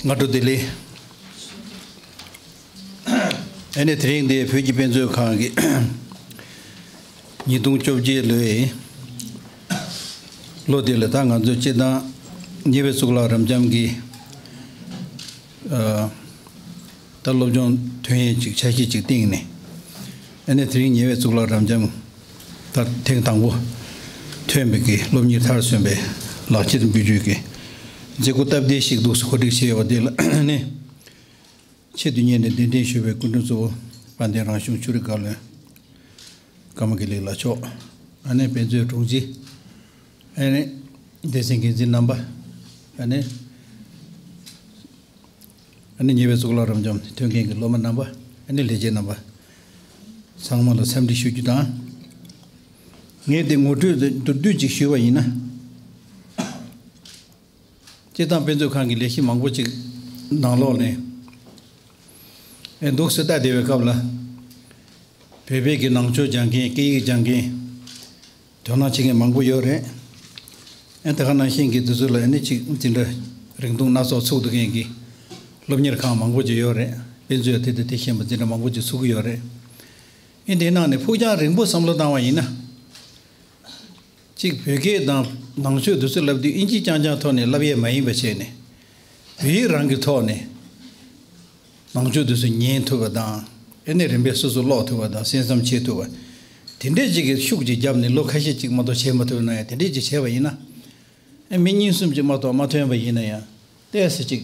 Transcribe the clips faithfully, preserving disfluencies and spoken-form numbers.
སྔ་དྲོ་བདེ་ལེགས། ཨ་ནི་དེ་རིང་འདི་བོད་ཀྱི་དཔེ་མཛོད་ཁང་གི་ཉིས་སྟོང་བཅོ་བརྒྱད་ལོའི་ལོ་འདི་ལ་ད་ང་ཚོ་སྤྱིར་བཏང་ཉེ་བའི་གཙུག་ལག་རབ་འབྱམས་ཀྱི་ཨ། ད་སློབ་སྦྱོང་ཐོན་ཡས་ཅིག་འཆར་གཞི་ཅིག་བཏིང་ནས། ཨ་ནི་དེ་རིང་ཉེ་བའི་གཙུག་ལག་རབ་འབྱམས་ད་ཐེངས་དང་པོ་ཐོན་པའི་གི་སློབ་གཉེར་མཐར་སོན་པའི་ལག་ཁྱེར་འབུལ་རྒྱུ་གི་མཛད་སྒོ་སྟབས་བདེ་ཞིག་འདུག་སེ་གོ་སྒྲིག་བྱས་ཡོད་པ་དེ་ལ་ཨ་ནི་ཆེད་དུ་གཉེར་ནས་གདན་འདྲེན་ཞུས་པའི་སྐུ་མགྲོན་གཙོ་བོ་དཔལ་ལྡན་རང་གཞུང་ཆོས་རིག་བཀའ་བློན་ཀརྨ་དགེ་ལེགས་ལགས་མཆོག་ཨ་ནི་དཔེ་མཛོད་དྲུང་ཆེ། ཨ་ནི་སྡེ་ཚན་འགན་འཛིན་རྣམ་པ། ཨ་ནི། ཨ་ནི་ཉེ་བའི་གཙུག་ལག་རབ་འབྱམས་ཐོན་མཁན་གྱི་སློབ་མ་རྣམ་པ། ཨ་ནི་ལས་བྱེད་རྣམ་པ། ཚང་མ་ལ་འཚམས་འདྲི་ཞུ་རྒྱུ་དང་། ངས་དེ་ངོ་སྤྲོད་དེ་མདོར་བསྡུས་ཅིག་ཞུས་པ་ཡིན་ན། སྤྱིར་བཏང་དཔེ་མཛོད་ཁང་གི་ལས་གཞི་མང་པོ་ཅིག་ནང་ལོགས་ནས་ཨེ་འདུག་སེ་ལྟ་བསྡད་པའི་སྐབས་ལ། བོད་པའི་གི་ནང་ཆོས་སྦྱང་མཁན། སྐད་ཡིག་སྦྱང་མཁན། དོ་སྣང་བྱེད་མཁན་མང་པོ་ཡོད་རེད། ཨ་ནི་ད་ག་ནང་བཞིན་གྱི་དེ་ཚོ་ལ་ཨ་ནི་ཅིག་འཛིན་གྲྭ་རིང་ཐུང་སྣ་ཚོགས་ཚུགས་འདུག་མཁན་གྱི་སློབ་གཉེར་ཁང་མང་པོ་ཅིག་ཡོད་རེད། དཔེ་མཛོད་དེ་དང་དེ་བཞིན་པ་འཛིན་གྲྭ་མང་པོ་ཅིག་ཚུགས་ཀྱི་ཡོད་རེད། ཨ་ནི་དེའི་ནང་ནས་ཕུགས་རྒྱང་རིང་པོ་བསམ་བློ་བཏང་བ་ཡིན་ན། གཅིག་བོད་སྐད་དང་ནང་ཆོས་དེ་ཚོ་བསླབ་དུས་ཨིན་ཇི་རྐྱང་རྐྱང་ཐོག་ནས་བསླབ་ཡས་མ་ཡིན་པ་བྱས་ནས། བོད་ཡིག་རང་གི་ཐོག་ནས་ནང་ཆོས་དེ་ཚོ་ཉན་ཐུབ་པ་དང་། ཨ་ནི་རིམ་པས་སོ་སོ་ཀློག་ཐུབ་པ་དང་། གསན་བསམ་བྱེད་ཐུབ་པ། དེ་འདྲས་ཅིག་གི་ཤུགས་ཅིག་བརྒྱབ་ནས་ལོ་ཁ་ཤས་ཅིག་མ་གཏོགས་བྱས་མ་ཐུབ་ན་ཡང་། དེ་འདྲས་ཅིག་བྱས་པ་ཡིན་ན། ཨ་མི་གཉིས་གསུམ་ཅིག་མ་གཏོགས་མ་ཐོན་པ་ཡིན་ན་ཡང་། ཏོག་ཙམ་ཅིག་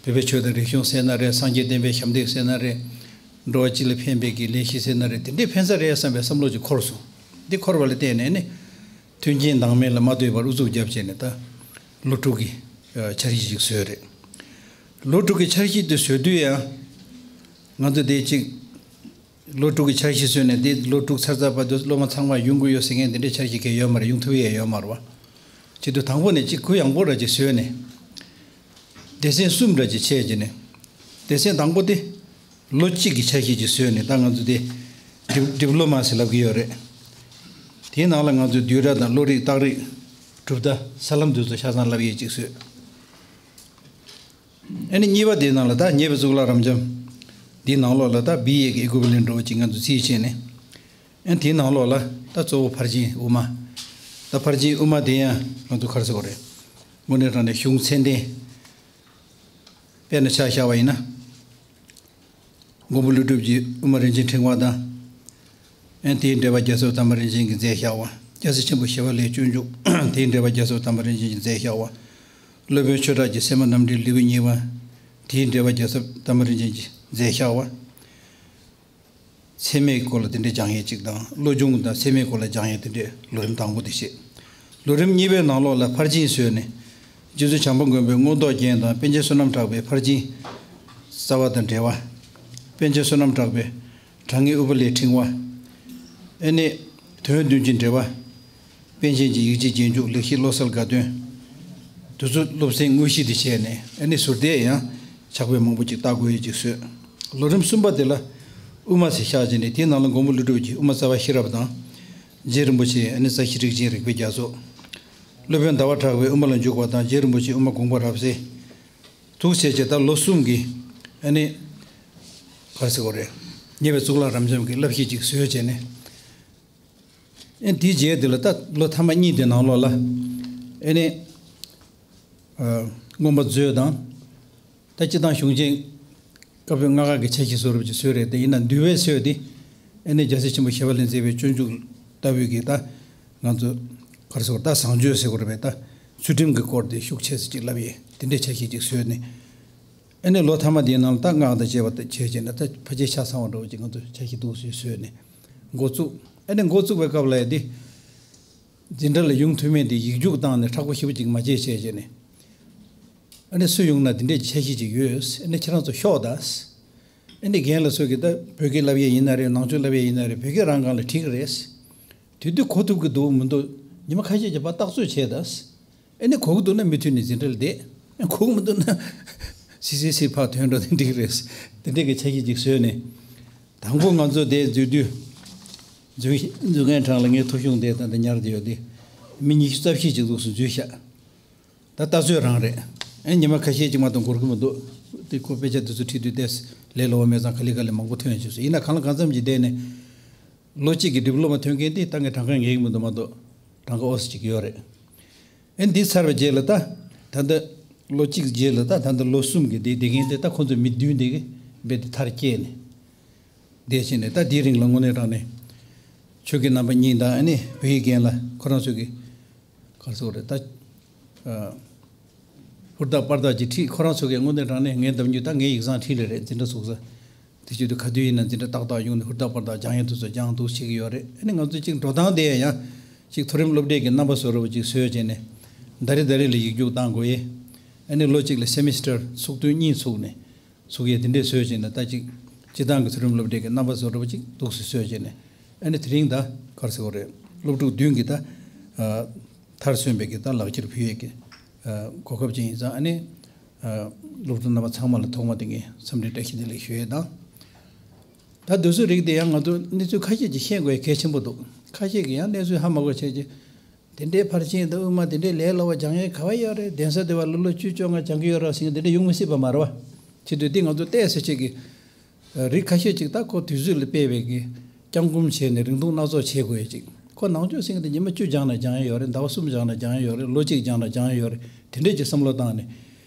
བོད་པའི་ཆོས་དང་རིག་གཞུང་ཟེར་ན་རེད། སངས་རྒྱས་བསྟན་པའི་ཞབས་འདེགས་ཟེར་ན་རེད། འགྲོ་བ་སྤྱི་ལ་ཕན་པའི་གི་ལས་གཞི་ཟེར་ན་རེད། དེ་འདྲས་ཕན་ས་རེད་བསམ་པའི་བསམ་བློ་ཅིག་འཁོར་སོང་། འདི་འཁོར་བ་ལ་བརྟེན་ནས་ནི། མཐུན་རྐྱེན་འདང་མེད་ལ་མ་ལྟོས་པར་ཨུ་ཚུགས་བརྒྱབ་བྱས་ནས་ད་ལོ་དྲུག་གི་འཆར་གཞི་ཅིག་བཟོས་རེད། ལོ་དྲུག་གི་འཆར་གཞི་དེ་བཟོས་དུས་ཡང་། ང་ཚོ་དེ་ཅིག་ལོ་དྲུག་གི་འཆར་གཞི་བཟོས་ནས། དེ་ལོ་དྲུག་ཚར་ཚར་བར་དུ་སློབ་མ་ཚང་མ་ཡོང་གི་ཡོད་ཟེར་མཁན་དེ་འདྲའི་འཆར་གཞི་གང་ཡང་ཡོད་མ་རེད། ཡོང་ཐུབ་ཡས་ཡོད་མ་རེད་བ། བྱེད་དུས་དང་པོ་ནས་ཅིག་གུ་ཡངས་པོ་འདྲ་ཅིག་བཟོས་ནས། སྡེ་ཚན་གསུམ་འདྲ་ཅིག་ཕྱེ་བྱས་ནས། སྡེ་ཚན་དང་པོ་དེ་ལོ་གཅིག་གི་འཆར་གཞི་ཅིག་བཟོས་ནས། ད་ང་ཚོ་དེ་ཌིབ་ཌིབ་ལོ་མ་ཟེར་ལབ་ཀྱི་ཡོད་རེད། དེའི་ནང་ལ་ང་ཚོས་བསྡུས་གྲྭ་དང་བློ་རིག་རྟགས་རིགས། གྲུབ་མཐའ། ས་ལམ་དེ་ཚོ་ཆ་ཚང་བསླབ་ཡས་ཅིག་བཟོས། ཨ་ནི་གཉིས་པ་དེའི་ནང་ལ་ད་ཉེ་བའི་གཙུག་ལག་རབ་འབྱམས་འདིའི་ནང་ལོགས་ལ་ད་བི་ཨེ་གི་ཨི་ཀུ་བི་ལེན་འདྲ་བོ་ཅིག་ང་ཚོས་རྩིས་བྱས་ནས། ཨ་ནི་དེའི་ནང་ལོགས་ལ་ད་གཙོ་བོ་ཕར་ཕྱིན་དབུ་མ། ད་ཕར་ཕྱིན་དབུ་མ་དེ་ཡང་ང་ཚོ་ག་རེ་ཟེར་དགོས་རེད། དངོས་གནས་དྲང་གནས་གཞུང་ཚད་ལྡན། དཔེར་ན་ཆ་བཞག་པ་ཡིན་ན། མགོན་པོ་ཀླུ་སྒྲུབ་ཀྱི་དབུ་མ་རིན་ཆེན་ཕྲེང་བ་དང་། ཨེ་དེའི་འགྲེལ་པ་རྒྱལ་ཚབ་དར་མ་རིན་ཆེན་གྱིས་མཛད་བཞག་པ། རྒྱལ་སྲས་ཆེན་པོ་ཞི་བ་ལྷའི་སྤྱོད་འཇུག། དེའི་འགྲེལ་པ་རྒྱལ་ཚབ་དར་མ་རིན་ཆེན་གྱིས་མཛད་བཞག་པ། སློབ་དཔོན་ཆོས་གྲགས་ཀྱི་ཚད་མ་རྣམ་འགྲེལ་ལེའུ་གཉིས་པ། དེའི་འགྲེལ་པ་རྒྱལ་ཚབ་དར་མ་རིན་ཆེན་གྱིས་མཛད་བཞག་པ། ཚད་མའི་སྐོར་ལ་དེ་འདྲའི་སྦྱང་ཡས་གཅིག་དང་། བློ་སྦྱོང་དང་ཚད་མའི་སྐོར་ལ་སྦྱང་ཡས་དེ་འདྲའི་ལོ་རིམ་དང་པོ་དེ་བྱས། ལོ་རིམ་གཉིས་པའི་ནང་ལོགས་ལ་ཕར་ཕྱིན་བཟོས་ནས། རྗེ་བཙུན་བྱམས་པ་མགོན་པོའི་མངོན་རྟོགས་རྒྱན་དང་། པཎ་ཆེན་བསོད་ནམས་གྲགས་པའི་ཕར་ཕྱིན་རྩ་བ་དང་འབྲེལ་བ། པཎ་ཆེན་བསོད་ནམས་གྲགས་པའི་དྲང་ངེས་ཨུཏྤལའི་ཕྲེང་བ། ཨེ་ནི་དོན་བདུན་གྱི་འགྲེལ་པ། པཎ་ཆེན་གྱི་ཡིག་རྗེས་རྗེས་འཇུག། ལེགས་བཤད་བློ་གསལ་དགའ་སྟོན། དེ་ཚོ་སློབ་ཚན་དངོས་གཞི་དེ་བྱས་ནས། ཨ་ནི་ཟུར་བལྟས་ཡང་ཕྱག་དཔེ་མང་པོ་ཅིག་ལྟ་དགོས་ཡས་ཅིག་བཟོས། ལོ་རིམ་གསུམ་པ་དེ་ལ་དབུ་མ་ཟེར་བཞག་བྱས་ནས། དེའི་ནང་ལ་མགོན་པོ་ཀླུ་སྒྲུབ་ཀྱི་དབུ་མ་རྩ་བ་ཤེས་རབ་དང་། རྗེ་རིན་པོ་ཆེའི་ཨ་ནི་རྩ་ཤེ་རིགས་ཆེན་རིགས་པའི་རྒྱ་མཚོ། སློབ་དཔོན་ཟླ་བ་གྲགས་པའི་དབུ་མ་ལ་འཇུག་པ་དང་། རྗེ་རིན་པོ་ཆེའི་དབུ་མ་དགོངས་པ་རབ་གསལ། འདུག་བྱས་བྱས་ད་ལོ་གསུམ་གྱི་ཨ་ནི་ག་རེ་ཟེར་དགོས་རེད། ཉེ་བའི་གཙུག་ལག་རབ་འབྱམས་ཀྱི་བསླབ་གཞི་ཅིག་བཟོས་བྱས་ནས། ཨེ་དེའི་རྗེས་དེ་ལ་ད་ལོ་ཐ་མ་གཉིས་དེ་ནང་ལོགས་ལ་ཨེ་ནི་ཨ་མངོན་པ་མཛོད་དང་། ད་སྤྱིར་བཏང་གཞུང་ཆེན་བཀའ་པོད་ལྔ་ཀ་གི་འཆར་གཞི་བཟོ་འདྲ་ཅིག་བཟོས་རེད་དེ། ཡིན་ན་འདུལ་བའི་སྲོལ་དེ་ཨེ་ནི་རྒྱལ་སྲས་ཆེན་པོ་ཞི་བ་ལྷས་མཛད་པའི་སྤྱོད་འཇུག་ལྟ་བུའི་གི་ད་ང་ཚོ་ག་རེ་ཟེར་དགོས་རེད། ད་བཟང་སྤྱོད་ཟེར་དགོས་རེད་པས། ད་ཚུལ་ཁྲིམས་ཀྱི་སྐོར་དེ་ཤུགས་ཆེ་ཙམ་ཅིག་བསླབ་ཡས་དེ་འདྲའི་འཆར་གཞི་ཅིག་བཟོས་ནས། ཨེ་ནི་ལོ་ཐ་མ་དེའི་ནང་ལ་ད་སྔགས་དང་བཅས་པ་དང་བྱས་བྱས་ན། ད་ཕལ་ཆེར་ཆ་ཚང་བ་འདྲ་བོ་ཅིག་ང་ཚོ་འཆར་གཞི་འདུག་སེ་བཟོས་ནས་འགོ་བཙུགས། ཨེ་ནི་འགོ་བཙུགས་པའི་སྐབས་ལ་ཡ་དེ་འཛིན་གྲྭ་ལ་ཡོང་ཐུབ་མིན་དེ་ཡིག་རྒྱུགས་བཏང་ནས་མཁྲེགས་པོ་ཞེ་པོ་ཅིག་མ་བྱས་བྱས་བྱས་ནས། ཨེ་ནི་སུ་ཡོང་ན་དེ་འདྲའི་འཆར་གཞི་ཅིག་ཡོད། ཨེ་ནི་ཁྱེད་རང་ཚོ་ཤོག་དང་། ཨེ་ནི་རྒན་ལགས་ཚོ་གིས་ད་བོད་སྐད་བསླབ་ཡས་ཡིན་ན་རེད། ནང་ཆོས་བསླབ་ཡས་ཡིན་ན་རེད། བོད་སྐད་རང་སྒང་ལ་འགྲིག་གི་རེད། དེ་དུས་གོ་ཐུབ་ཀྱི་འདུག་མི་འདུག་ཉི་མ་ཁ་ཤས་ཀྱི་བར་བརྟག་དཔྱད་བྱས་དང་། ཨེ་ནི་གོ་གི་འདུག་ན་མུ་མཐུད་ནས་འཛིན་གྲྭ་ལ་བསྡད། གོ་གི་མི་འདུག་ན་སི་སི་སི་ཕར་ཐོན་འགྲོ་དེ་འགྲིག་རེད། དེ་འདྲའི་གི་འཆར་གཞི་ཅིག་བཟོས་ནས། དང་པོ་ང་ཚོ་དེ་འཛུལ་དུས། འཛུལ་འཛུལ་མཁན་གྲས་ལ་ངའི་ཐོ་གཞུང་དེ་ད་ལྟ་ཉར་བསྡད་ཡོད་དེ། མི་ཉི་ཤུ་རྩ་བཞི་ཅིག་འདུག་སེ་འཛུལ་ཤག་ད་ལྟ་ཚོད་རང་རེད། ཨེ་ཉི་མ་ཁ་ཤས་ཅིག་མ་གཏོགས་འགོར་གི་མི་འདུག་དེ་ཁོ་དཔེ་ཆ་དེ་ཚོ་ཁྲིད་དུས་ཏེས་ལས་སླ་བོ་མེད་ཙང་ག་ལེ་ག་ལེ་མང་པོ་ཐོན་ཡོང་ཆོག་སོང་། ཡིན་ན་གང་ལ་གང་འཚམ་གྱི་བསྡད་ནས་ལོ་གཅིག་གི་ཌིབ་ལོ་མ་ཐོན་མཁན་དེ་ད་ངས་གྲངས་ཀ་ངེས་ཀྱི་མི་འདུག་མ་གཏོགས་གྲངས་ཀ་ཨོ་སི་ཅིག་ཡོད་རེད། ཨེ་འདི་ཚར་བའི་རྗེས་ལ་ད་ད་ལྟ་ལོ་གཅིག་རྗེས་ལ་ད་ད་ལྟ་ལོ་གསུམ་གྱི་དེ་དེ་མཁན་དེ་ད་ཁོ་ཚོ་མི་བདུན་དེ་གི་རྦད་དེ་མཐར་སྐྱེལ་ནས་བསྡད་ཕྱིན་ནས། ད་དེའི་རིང་ལ་དངོས་གནས་དྲང་གནས་ཆོས་རྒན་རྣམ་པ་གཉིས་དང་ཨ་ནི་བོད་ཡིག་རྒན་ལགས་ཁོ་རང་ཚོ་གི་ག་རེ་ཟེར་དགོས་རེད་ད། ཨ། ཧུར་ཐག་པར་ཐག་ཅིག་ཁྲིད། ཁོ་རང་ཚོ་གིས་དངོས་གནས་དྲང་གནས་ངའི་འདམ་རྒྱུད་ད་ངའི་ཡིག་ཚང་ཁྲིད་ལེ་རེད། འཛིན་གྲྭ་ཚུགས་ས་དེ་བྱེད་དུས་ག་དུས་ཡིན་ན་འཛིན་གྲྭ་ཏག་ཏག་ཡོང་ནས་ཧུར་ཐག་པར་ཐག་སྦྱང་ཡས་དུས་ཚོད་སྦྱང་འདུག་བྱེད་ཀྱི་ཡོད་རེད། ཨ་ནི་ང་ཚོ་ཅིག་འགྲོ་སྟངས་དེ་ཡང་ཅིག་མཐོ་རིམ་སློབ་གྲྭའི་གི་རྣམ་པ་བཟོ་འདྲ་བོ་ཅིག་བཟོས་བྱས་ནས་ཟླ་རེ་ཟླ་རེ་ལ་ཡིག་རྒྱུགས་བཏང་དགོས་ཡས། ཨ་ནི་ལོ་གཅིག་ལ་སེ་མི་སི་ཊར་ཚུགས་དུས་གཉིས་ཚུགས་ནས། ཚུགས་ཡས་དེ་འདྲས་བཟོས་བྱས་ནས་ད་ཅིག་སྤྱི་བཏང་གི་མཐོ་རིམ་སློབ་གྲྭའི་གི་རྣམ་པ་བཟོ་འདྲ་བོ་ཅིག་འདུག་སེ་བཟོས་བྱས་ནས། ཨ་ནི་དེ་རིང་ད་ག་རེ་ཟེར་དགོས་རེད། སློབ་ཕྲུག་བདུན་གྱི་ད་ཨ་མཐར་སོན་པའི་གི་ད་ལག་ཁྱེར་ཕུལ་ཡས་ཀྱི་ཨ་གོ་སྐབས་ཅིག་ཡིན་ཙང་། ཨ་ནི་ཨ་སློབ་ཕྲུག་རྣམ་པ་ཚང་མ་ལ་ཐོག་མ་དེ་ངས་འཚམས་འདྲི་བཀྲ་ཤིས་བདེ་ལེགས་ཞུ་ཡས་དང་། ད་དུས་ཚོད་རིགས་དེ་ཡང་ང་ཚོ་གནས་ཚུལ་ཁ་ཤས་ཅིག་ཤེས་དགོས་ཡས་གལ་ཆེན་པོ་འདུག་ཁ་ཤས་ཀྱིས་ཡང་གནས་ཚུལ་ཧ་མ་གོ་བྱས་ཀྱི། དེ་འདྲའི་ཕར་ཕྱིན་དང་དབུ་མ་དེ་འདྲའི་ལས་སླ་བ་སྦྱང་ཡས་ག་བ་ཡོད་རེད། གདན་ས་དེ་བ་ལོ་ལོ་བཅུ་བཅོ་ལྔ་སྦྱང་གི་ཡོད་རེད་ཟེར་མཁན་དེ་འདྲ་ཡོང་མི་སྲིད་པ་མ་རེད་བ། བྱེད་དུས་འདི་ང་ཚོ་བལྟས་ཟེར་བྱེད་ཀྱི་རིགས་ཁ་ཤས་ཅིག་ད་ཁོ་དུས་ཚོད་ལ་དཔག་པའི་གི་སྐྱབས་མགོན་བྱས་ནས་རིང་ཐུང་སྣ་ཚོགས་བྱེད་དགོས་ཡས་ཅིག་ཁོ་ནང་ཆོས་ཟེར་མཁན་དེ་ཉི་མ་བཅུ་སྦྱང་ན་སྦྱང་ཡས་ཡོད་རེད། ཟླ་བ་གསུམ་སྦྱང་ན་སྦྱང་ཡས་ཡོད་རེད། ལོ་གཅིག་སྦྱང་ན་སྦྱང་ཡས་ཡོད་རེད། དེ་འདྲས་ཀྱི་བསམ་བློ་བཏང་ནས།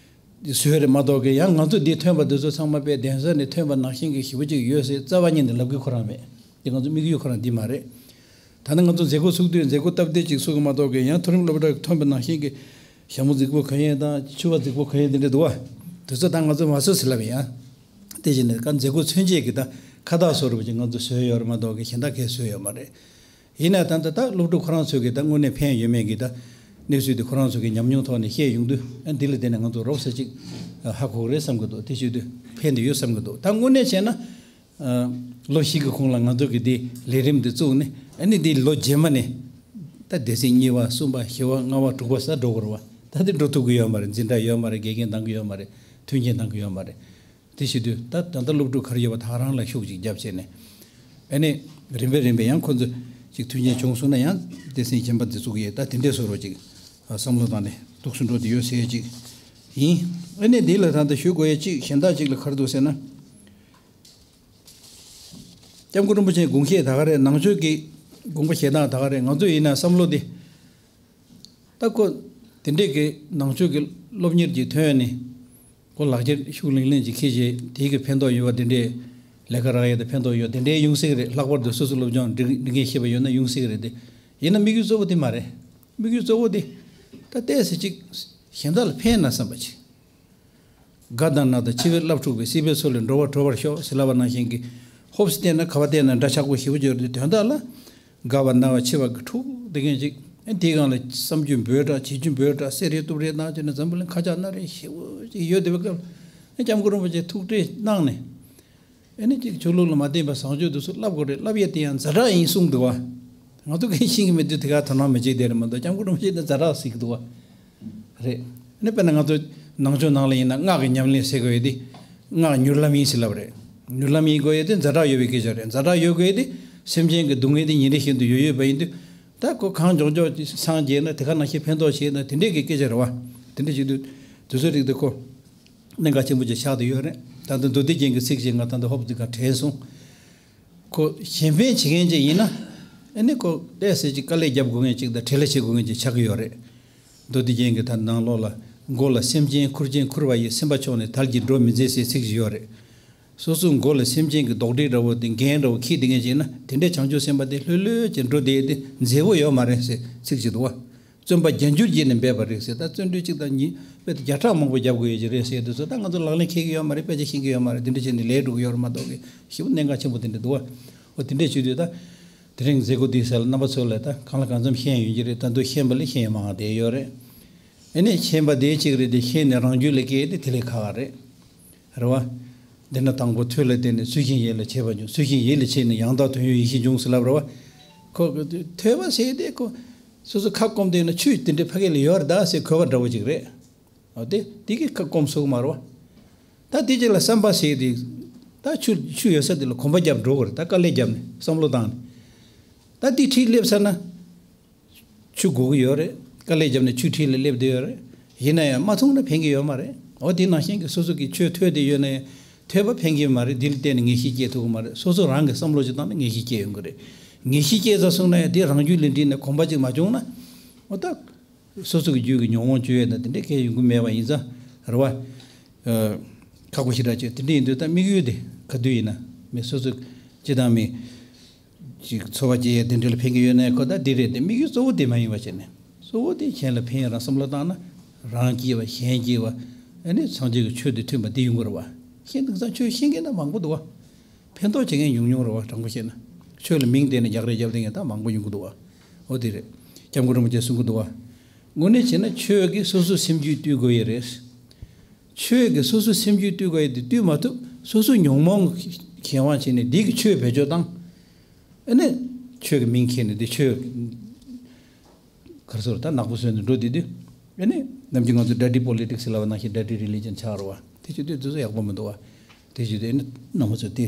འདི་བཟོས་རེད་མ་གཏོགས་ཀྱི། ཡང་ང་ཚོ་འདི་ཐོན་པ་འདི་ཚོ་ཚང་མ་དཔེ་གདན་ས་ནས་ཐོན་པ་ནང་བཞིན་གྱི་ཞེ་པོ་ཅིག་ཡོད་ཟེར་རྩ་བ་ཉིད་ནས་ལབ་ཀྱི་ཁོ་རང་མེད། འདི་ང་ཚོ་དམིགས་ཡུལ་ཁོ་རང་འདི་མ་རེད། ད་ནི་ང་ཚོ་མཛད་སྒོ་ཚུགས་དུས་མཛད་སྒོ་སྟབས་བདེ་ཅིག་ཚུགས་ཀྱི་མ་གཏོགས་ཀྱི། ཡང་མཐོ་རིམ་སློབ་གྲྭ་ཐོན་པ་ནང་བཞིན་གྱི་ཞྭ་མོ་རྫིག་པོ་གོན་ཡས་དང་ཕྱུ་པ་རྫིག་པོ་གོན་ཡས་འདི་འདྲ་འདུག་བ། དེ་ཚོ་ད་ང་ཚོ་མ་བཟོ་ཟེར་ལབ་ཡིན། ཡང་དེ་བཞིན་ནས་ཀ་མཛད་སྒོ་མཚོན་བྱེད་ཀྱི་ད་ཁ་བཏགས་བཟོ་འདྲ་པོ་ཅིག་ང་ཚོ་བཟོས་ཡོད་རེད་མ་གཏོགས་ཀྱི་གཞན་དག་གས་བཟོས་ཡོད་མ་རེད། ཡིན་ན་ད་ལྟ་ད་སློབ་ཕྲུག་ཁོ་རང་ཚོས་ཀྱི་ད་དངོས་གནས་ཕན་ཡོད་མེད་ཀྱི་ད་གནས་ཚུལ་དེ་ཁོ་རང་ཚོ་གི་ཉམས་མྱོང་ཐོག་ནས་བཤད་ཡོང་དུས། ཨ་འདི་ལ་བརྟེན་ནས་ང་ཚོ་རོབ་ཙམ་ཅིག་ཧ་གོ་གི་རེད་བསམ་གྱི་འདུག་དེ་བྱེད་དུས་ཕན་བདེ་ཡོད་བསམ་གྱི་འདུག་ད་དངོས་གནས་བྱས་ན། ཨ་ལོ་བཞི་གི་གོང་ལ་ང་ཚོ་གི་དེ་ལས་རིམ་དེ་བཙུགས་ནས། ཨ་ནི་དེ་ལོ་རྗེས་མ་ནས་ད་སྡེ་ཚན་གཉིས་པ་གསུམ་པ་བཞི་པ་ལྔ་པ་དྲུག་པ་ཟེར་འགྲོ་དགོས་རེད་བ། ད་དེ་འགྲོ་ཐུབ་ཀྱི་ཡོད་མ་རེད། འཛིན་གྲྭ་ཡོད་མ་རེད། དགེ་རྒན་འདང་གི་ཡོད་མ་རེད། མཐུན་རྐྱེན་འདང་གི་ཡོད་མ་རེད། དེ་བྱེད་དུས་ད་ད་ལྟ་སློབ་ཕྲུག་ག་རེ་ཡོད་པ་དེ་ག་རང་ལ་ཤུགས་ཅིག་བརྒྱབ་བྱས་ནས། ཨ་ནི་རིམ་པས་རིམ་པས་ཡང་ཁོ་ཚོ་ཅིག་མཐུན་རྐྱེན་བྱུང་སོང་ན་ཡང་སྡེ་ཚན་གཞན་པ་འདི་ཚུགས་ཀྱི་ཡོད། ད་དེ་འདྲས་བཟོ་འདྲ་ཅིག་བསམ་བློ་བཏང་ནས་འདུག་སེ་འགྲོ་བསྡད་ཡོད་ཟེར་ཡས་ཅིག་ཡིན། ཨ་ནི་འདི་ལ་ད་ལྟ་ཞུ་དགོས་ཡས་ཅིག་གཞན་དག་ཅིག་ལ་ག་རེ་འདུག་ཟེར་ན། སྐྱབས་མགོན་རིན་པོ་ཆེའི་དགོངས་བཞེད་ད་ག་རེད། ནང་ཆོས་ཀྱི་དགོངས་པ་བཞེས་སྟངས་ད་ག་རེད། ང་ཚོ་ཡིན་ན་བསམ་བློ་འདི། ད་ཁོ་དེ་འདྲས་ཀྱི་ནང་ཆོས་ཀྱི་སློབ་གཉེར་གྱི་ཐོན་ནས་ཁོ་ལག་ཁྱེར་ཤུགས་ལིང་ལིང་ཅིག་ཁྱེར་བྱས། དེའི་གི་ཕན་ཐོགས་ཡོད་པ་དེ་འདྲས་ལས་ཀ་རག་ཡས་དང་ཕན་ཐོགས་ཡོད་དེ་འདྲས་ཡོང་སྲིད་ཀྱི་རེད། ལྷག་པར་དུ་སོ་སོ་སློབ་སྦྱོང་འབྲི་འབྲི་མཁན་ཤེས་པ་ཡོད་ན་ཡོང་སྲིད་ཀྱི་རེད་དེ། ཡིན་ན་དམིགས་ཡུལ་གཙོ་བོ་དེ་མ་རེད། དམིགས་ཡུལ་གཙོ་བོ་དེ་ད་ལྟས་ཟེར་ཅིག་གཞན་དག་ལ་ཕན་ན་བསམ་པ་ཅིག་དགའ་དང་ན་དང་འཆི་བའི་རླབས་འཁྲུགས་པས། སྲིད་པའི་མཚོ་ལས་འགྲོ་བ་སྒྲོལ་བར་ཤོག་ཟེར་ལབ་པ་ནང་བཞིན་གྱི། ཧོབ་སེ་བལྟས་ན་ག་བ་བལྟས་ན་འདྲ་ཆགས་པོ་ཞེ་པོ་ཅིག་ཡོད་རེད། དོན་དག་ལ་དགའ་བ་ན་བ་འཆི་བ་གི་འཁྲུག་དེ་གན་ཅིག་ཨེ་དེའི་སྒང་ལ་བསམ་རྒྱུ་འབོལ་དྲགས། བྱེད་རྒྱུ་འབོལ་དྲགས། སེ་རེ་སྟུབ་རེ་གནང་བྱས་ན་འཛམ་བུ་གླིང་ཁ་ཆག་སྣ་རེ་ཞེ་པོ་ཅིག་ཡོད་བསྡད་པའི་སྐབས་ལ། ཨེ་སྐྱབས་མགོན་རིན་པོ་ཆེས་ཐུགས་ཁྲལ་གནང་ནས། ཨེ་ནི་ཅིག་ཆོས་ལུགས་ལ་མ་བརྟེན་པའི་བཟང་སྤྱོད་དེ་ཚོ་བསླབ་དགོས་རེད། བསླབ་ཡས་དེ་ཡང་ཛ་དྲག་ཡིན་གསུངས་འདུག་བ། ང་ཚོ་གིས་ཤེས་ཀྱི་མེད་དུས་དེ་ག་དོ་སྣང་མི་བྱེད་བསྡད་རེད་མ་གཏོགས། སྐྱབས་མགོན་རིན་པོ་ཆེ་ནི་ཛ་དྲག་ཟེར་གྱི་འདུག་བ། རེད། ཨ་ནི་དཔེར་ན་ང་ཚོ་ནང་ཆོས་ནང་ལ་ཡིན་ན་སྔགས་ཀྱི་ཉམས་ལེན་ཟེར་དགོས་ཡས་དེ། སྔགས་མྱུར་ལམ་ཡིན་ཟེར་ལབ་རེད། མྱུར་ལམ་ཡིན་དགོས་ཡས་དེ་ཛ་དྲག་ཡོད་པའི་སྐད་ཆ་རེད། ཛ་དྲག་ཡོད་དགོས་ཡས་དེ་སེམས་ཅན་གྱི་སྡུག་བསྔལ་དེ་ཉིན་རེ་བཞིན་དུ་ཡོད་ཡོད་པ་ཡིན་དུས། ད་ཁོ་གང་མགྱོགས་མགྱོགས་སངས་རྒྱས་ན་དེ་ག་ནང་བཞིན་ཕན་ཐོགས་བྱས་ན་དེ་འདྲས་ཀྱི་སྐད་ཆ་རེད་བ། དེ་འདྲས་བྱེད་དུས་དེ་ཚོ་རིགས་དེ་ཁོ། གནད་འགག་ཆེན་པོ་ཅིག་ཆགས་བསྡད་ཡོད་རེད། ད་ལྟ་མདོ་སྡེ་རྒྱན་གྱི་ཚིག་ཅིག་ང་ད་ལྟ་ཧོབ་ཙི་ག་དྲན་སོང་། ཁོ་གཞན་ཕན་བྱེད་མཁན་ཅིག་ཡིན་ན། ཨ་ནི་ཁོ་ཏོག་ཙམ་ཅིག་དཀའ་ལས་རྒྱབ་དགོས་མཁན་ཅིག་དང་བྲེལ་བ་བྱེད་དགོས་མཁན་ཅིག་ཆགས་ཀྱི་ཡོད་རེད། མདོ་སྡེ་རྒྱན་གྱི་ད་ནང་ལོགས་ལ། མགོ་ལ་སེམས་ཅན་ཁུར་ཅན་ཁུར་བ་ཡིས། སེམས་པ་ཕྱོགས་ནས་དལ་གྱིས་འགྲོ་མི་མཛད་ཟེར་ཚིག་ཅིག་ཡོད་རེད། སོ་སོའི་མགོ་ལ་སེམས་ཅན་གྱི་རྡོག་སྒྲིལ་འདྲ་བོ་དེ་འགན་འདྲ་བོ་འཁྱེར་བསྡད་མཁན་ཅིག་ཡིན་ན། དེ་འདྲའི་བྱང་ཆུབ་སེམས་དཔའ་དེ་ལྷོད་ལྷོད་ཅིག་འགྲོ་བསྡད་དེ་མཛེས་པོ་ཡོད་མ་རེད་ཟེར་ཚིག་ཅིག་འདུག་བ། བརྩོན་པ་བརྒྱ་འགྱུར་བགྱིས་ནས་འབད་པ་རེད་ཟེར། ད་བརྩོན་འགྲུས་གཅིག་དང་གཉིས་དཔེ་དེ་བརྒྱ་ཕྲག་མང་པོ་རྒྱབ་དགོས་ཡོད་ཀྱི་རེད་ཟེར་དུས་ཚོད། ད་ང་ཚོ་ལག་ལེན་འཁེལ་གི་ཡོད་མ་རེད། དཔེ་ཆ་ཤེས་ཀྱི་ཡོད་མ་རེད། དེ་འདྲ་བྱས་ནས་ལས་འགྲོ་གི་ཡོད་རེད་མ་གཏོགས་ཀྱི་ཞེ་པོ་གནད་འགག་ཆེན་པོ་དེ་འདྲ་འདུག་བ། འོ་དེ་འདྲ་བྱེད་དུས་ད་དེ་རིང་མཛད་སྒོ་འདི་ཟེར་ལ་རྣམ་པ་ཚོ་ལ་ད་གང་ལ་གང་འཚམ་ཤེས་ཡོང་གི་རེད། ད་དུང་ཤེས་པ་ལས་ཤེས་མང་བ་དེ་ཡོད་རེད། ཨ་ནི་ཤེས་པ་དེ་གཅིག་རེད་དེ། ཤེས་ནས་རང་རྒྱུད་ལ་སྐྱེས་ཏེ་དེ་ལས་ཁག་ཁག་རེད། རེད་བ། འདི་ན་དང་པོ་ཐོས་ལ་བརྟེན་ནས་ཚུལ་བཞིན་ཡིད་ལ་བྱེད་པ་འབྱུང་། ཚུལ་བཞིན་ཡིད་ལ་བྱས་ནས་ཡང་དག་དོན་ཡོད་ཡེ་ཤེས་འབྱུང་ཟེར་ལབ་རེད་བ། ཁོ་ཐོས་པ་ཟེར་དེ་ཁོ། སོ་སོ་ཁ་སྐོམ་དེ་ན་ཆུ་དེ་འདྲའི་ཕ་གི་ལ་ཡོད་རེད་ད་ཟེར་གོ་བ་འདྲ་བོ་ཅིག་རེད། འོ་དེ་དེ་གི་ཁ་སྐོམ་སོགས་མ་རེད་བ། ད་དེ་རྗེས་ལ་བསམ་པ་ཟེར་དེ། ད་ཆུ་ཆུ་ཡོད་ས་དེ་ལ་གོམ་པ་རྒྱབ་འགྲོ་དགོས་རེད། ད་དཀའ་ལས་རྒྱབ་ནས་བསམ་བློ་བཏང་ནས། ད་དེ་འཁྲིས་སླེབས་ཚར་ན། ཆུ་དགོས་ཀྱི་ཡོད་རེད། དཀའ་ལས་བརྒྱབ་ནས་ཆུ་འཁྲིས་ལ་སླེབས་བསྡད་ཡོད་རེད། ཡིན་ན་ཡང་མ་མཐོང་ན་ཕན་གྱི་ཡོད་མ་རེད། འོ་དེ་ནང་བཞིན་གྱི་སོ་སོ་གི་ཆོས་ཐོས་དེ་ཡོད་ན་ཡང་ཐོས་པ་ཕན་གྱི་མ་རེད། དེ་ལ་བརྟེན་ནས་ངེས་ཤེས་སྐྱེ་ཐུབ་ཀྱི་མ་རེད། སོ་སོ་རང་གི་བསམ་བློ་ཅིག་བཏང་ན་ངེས་ཤེས་སྐྱེ་ཡོང་གི་རེད། ངེས་ཤེས་སྐྱེས་ཚར་སོང་ན་ཡང་དེ་རང་རྒྱུད་ལས་འདྲིས་ནས་གོམས་པ་ཅིག་མ་བྱུང་ན། འོ་ད་སོ་སོ་གི་རྒྱུད་ཀྱི་ཉོན་མོངས་སྤྱོད་ཡས་དང་དེ་འདྲའི་གལ་ཡོང་གི་མེད་པ་ཡིན་ཙང་རེད་བ། ཁག་པོ་ཞེ་དྲག་ཅིག་དེ་འདྲ་ཡིན་དུས་ད་དམིགས་ཡུལ་དེ་ག་དུས་ཡིན་ན་མི་སོ་སོ་སྤྱི་བཏང་མི། ཅིག་འཚོ་བ་སྐྱེལ་ཡས་དེ་འདྲ་ལ་ཕན་གྱི་ཡོད་ན་ཁོ་ད་འདི་རེད་དེ། དམིགས་ཡུལ་གཙོ་བོ་དེ་མ་ཡིན་པ་བྱས་ནས། གཙོ་བོ་དེ་གཞན་ལ་ཕན་ཡས་རང་བསམ་བློ་བཏང་ན་རང་སྐྱིད་པ་གཞན་སྐྱིད་པ། ཨ་ནི་སངས་རྒྱས་ཀྱི་ཆོས་དེ་མཐུན་པ་དེ་ཡོང་གི་རེད་བ། ཤེས་འདུག་ཙང་ཆོས་ཤེས་མཁན་ད་མང་པོ་འདུག་བ། ཕན་ཐོགས་བྱེད་མཁན་ཉུང་ཉུང་རེད་བ། དྲང་པོ་བཤད་ན་ཆོས་ལ་མིང་བཏགས་ནས་རྒྱག་རེས་རྒྱབ་བསྡད་མཁན་ད་མང་པོ་ཡོང་གི་འདུག་བ། འོ་དེ་རེད། སྐྱབས་མགོན་རིན་པོ་ཆེས་གསུང་གི་འདུག་བ། དངོས་གནས་བྱས་ན་ཆོས་ཀྱིས་སོ་སོའི་སེམས་རྒྱུད་བཏུལ་དགོས་ཡས་རེད། ཆོས་ཀྱིས་སོ་སོའི་སེམས་རྒྱུད་བཏུལ་དགོས་ཡས་དེ་བཏུལ་མ་ཐུབ། སོ་སོའི་ཉོན་མོངས་གཞན་དབང་བྱས་ནས་འདི་གི་ཆོས་བེད་སྤྱོད་བཏང་། ཨ་ནི་ཆོས་ཀྱི་མིང་ཁྱེར་ནས་འདི་ཆོས་ག་རེ་ཟེར་ད་ནག་པོ་བཟོས་ནས་འགྲོ་བསྡད་དུས། ཨ་ནི་ནམ་རྒྱུན་ང་ཚོ་dirty politics ལབ་པ་ནང་བཞིན་dirty religion ཆགས་རེད་བ། དེ་བྱེད་དུས་དེ་ཚོ་ཡག་པོ་མི་འདུག་བ། དེ་བྱེད་དུས་ཨ་ནི་རྣམ་པ་ཚོ་དེ་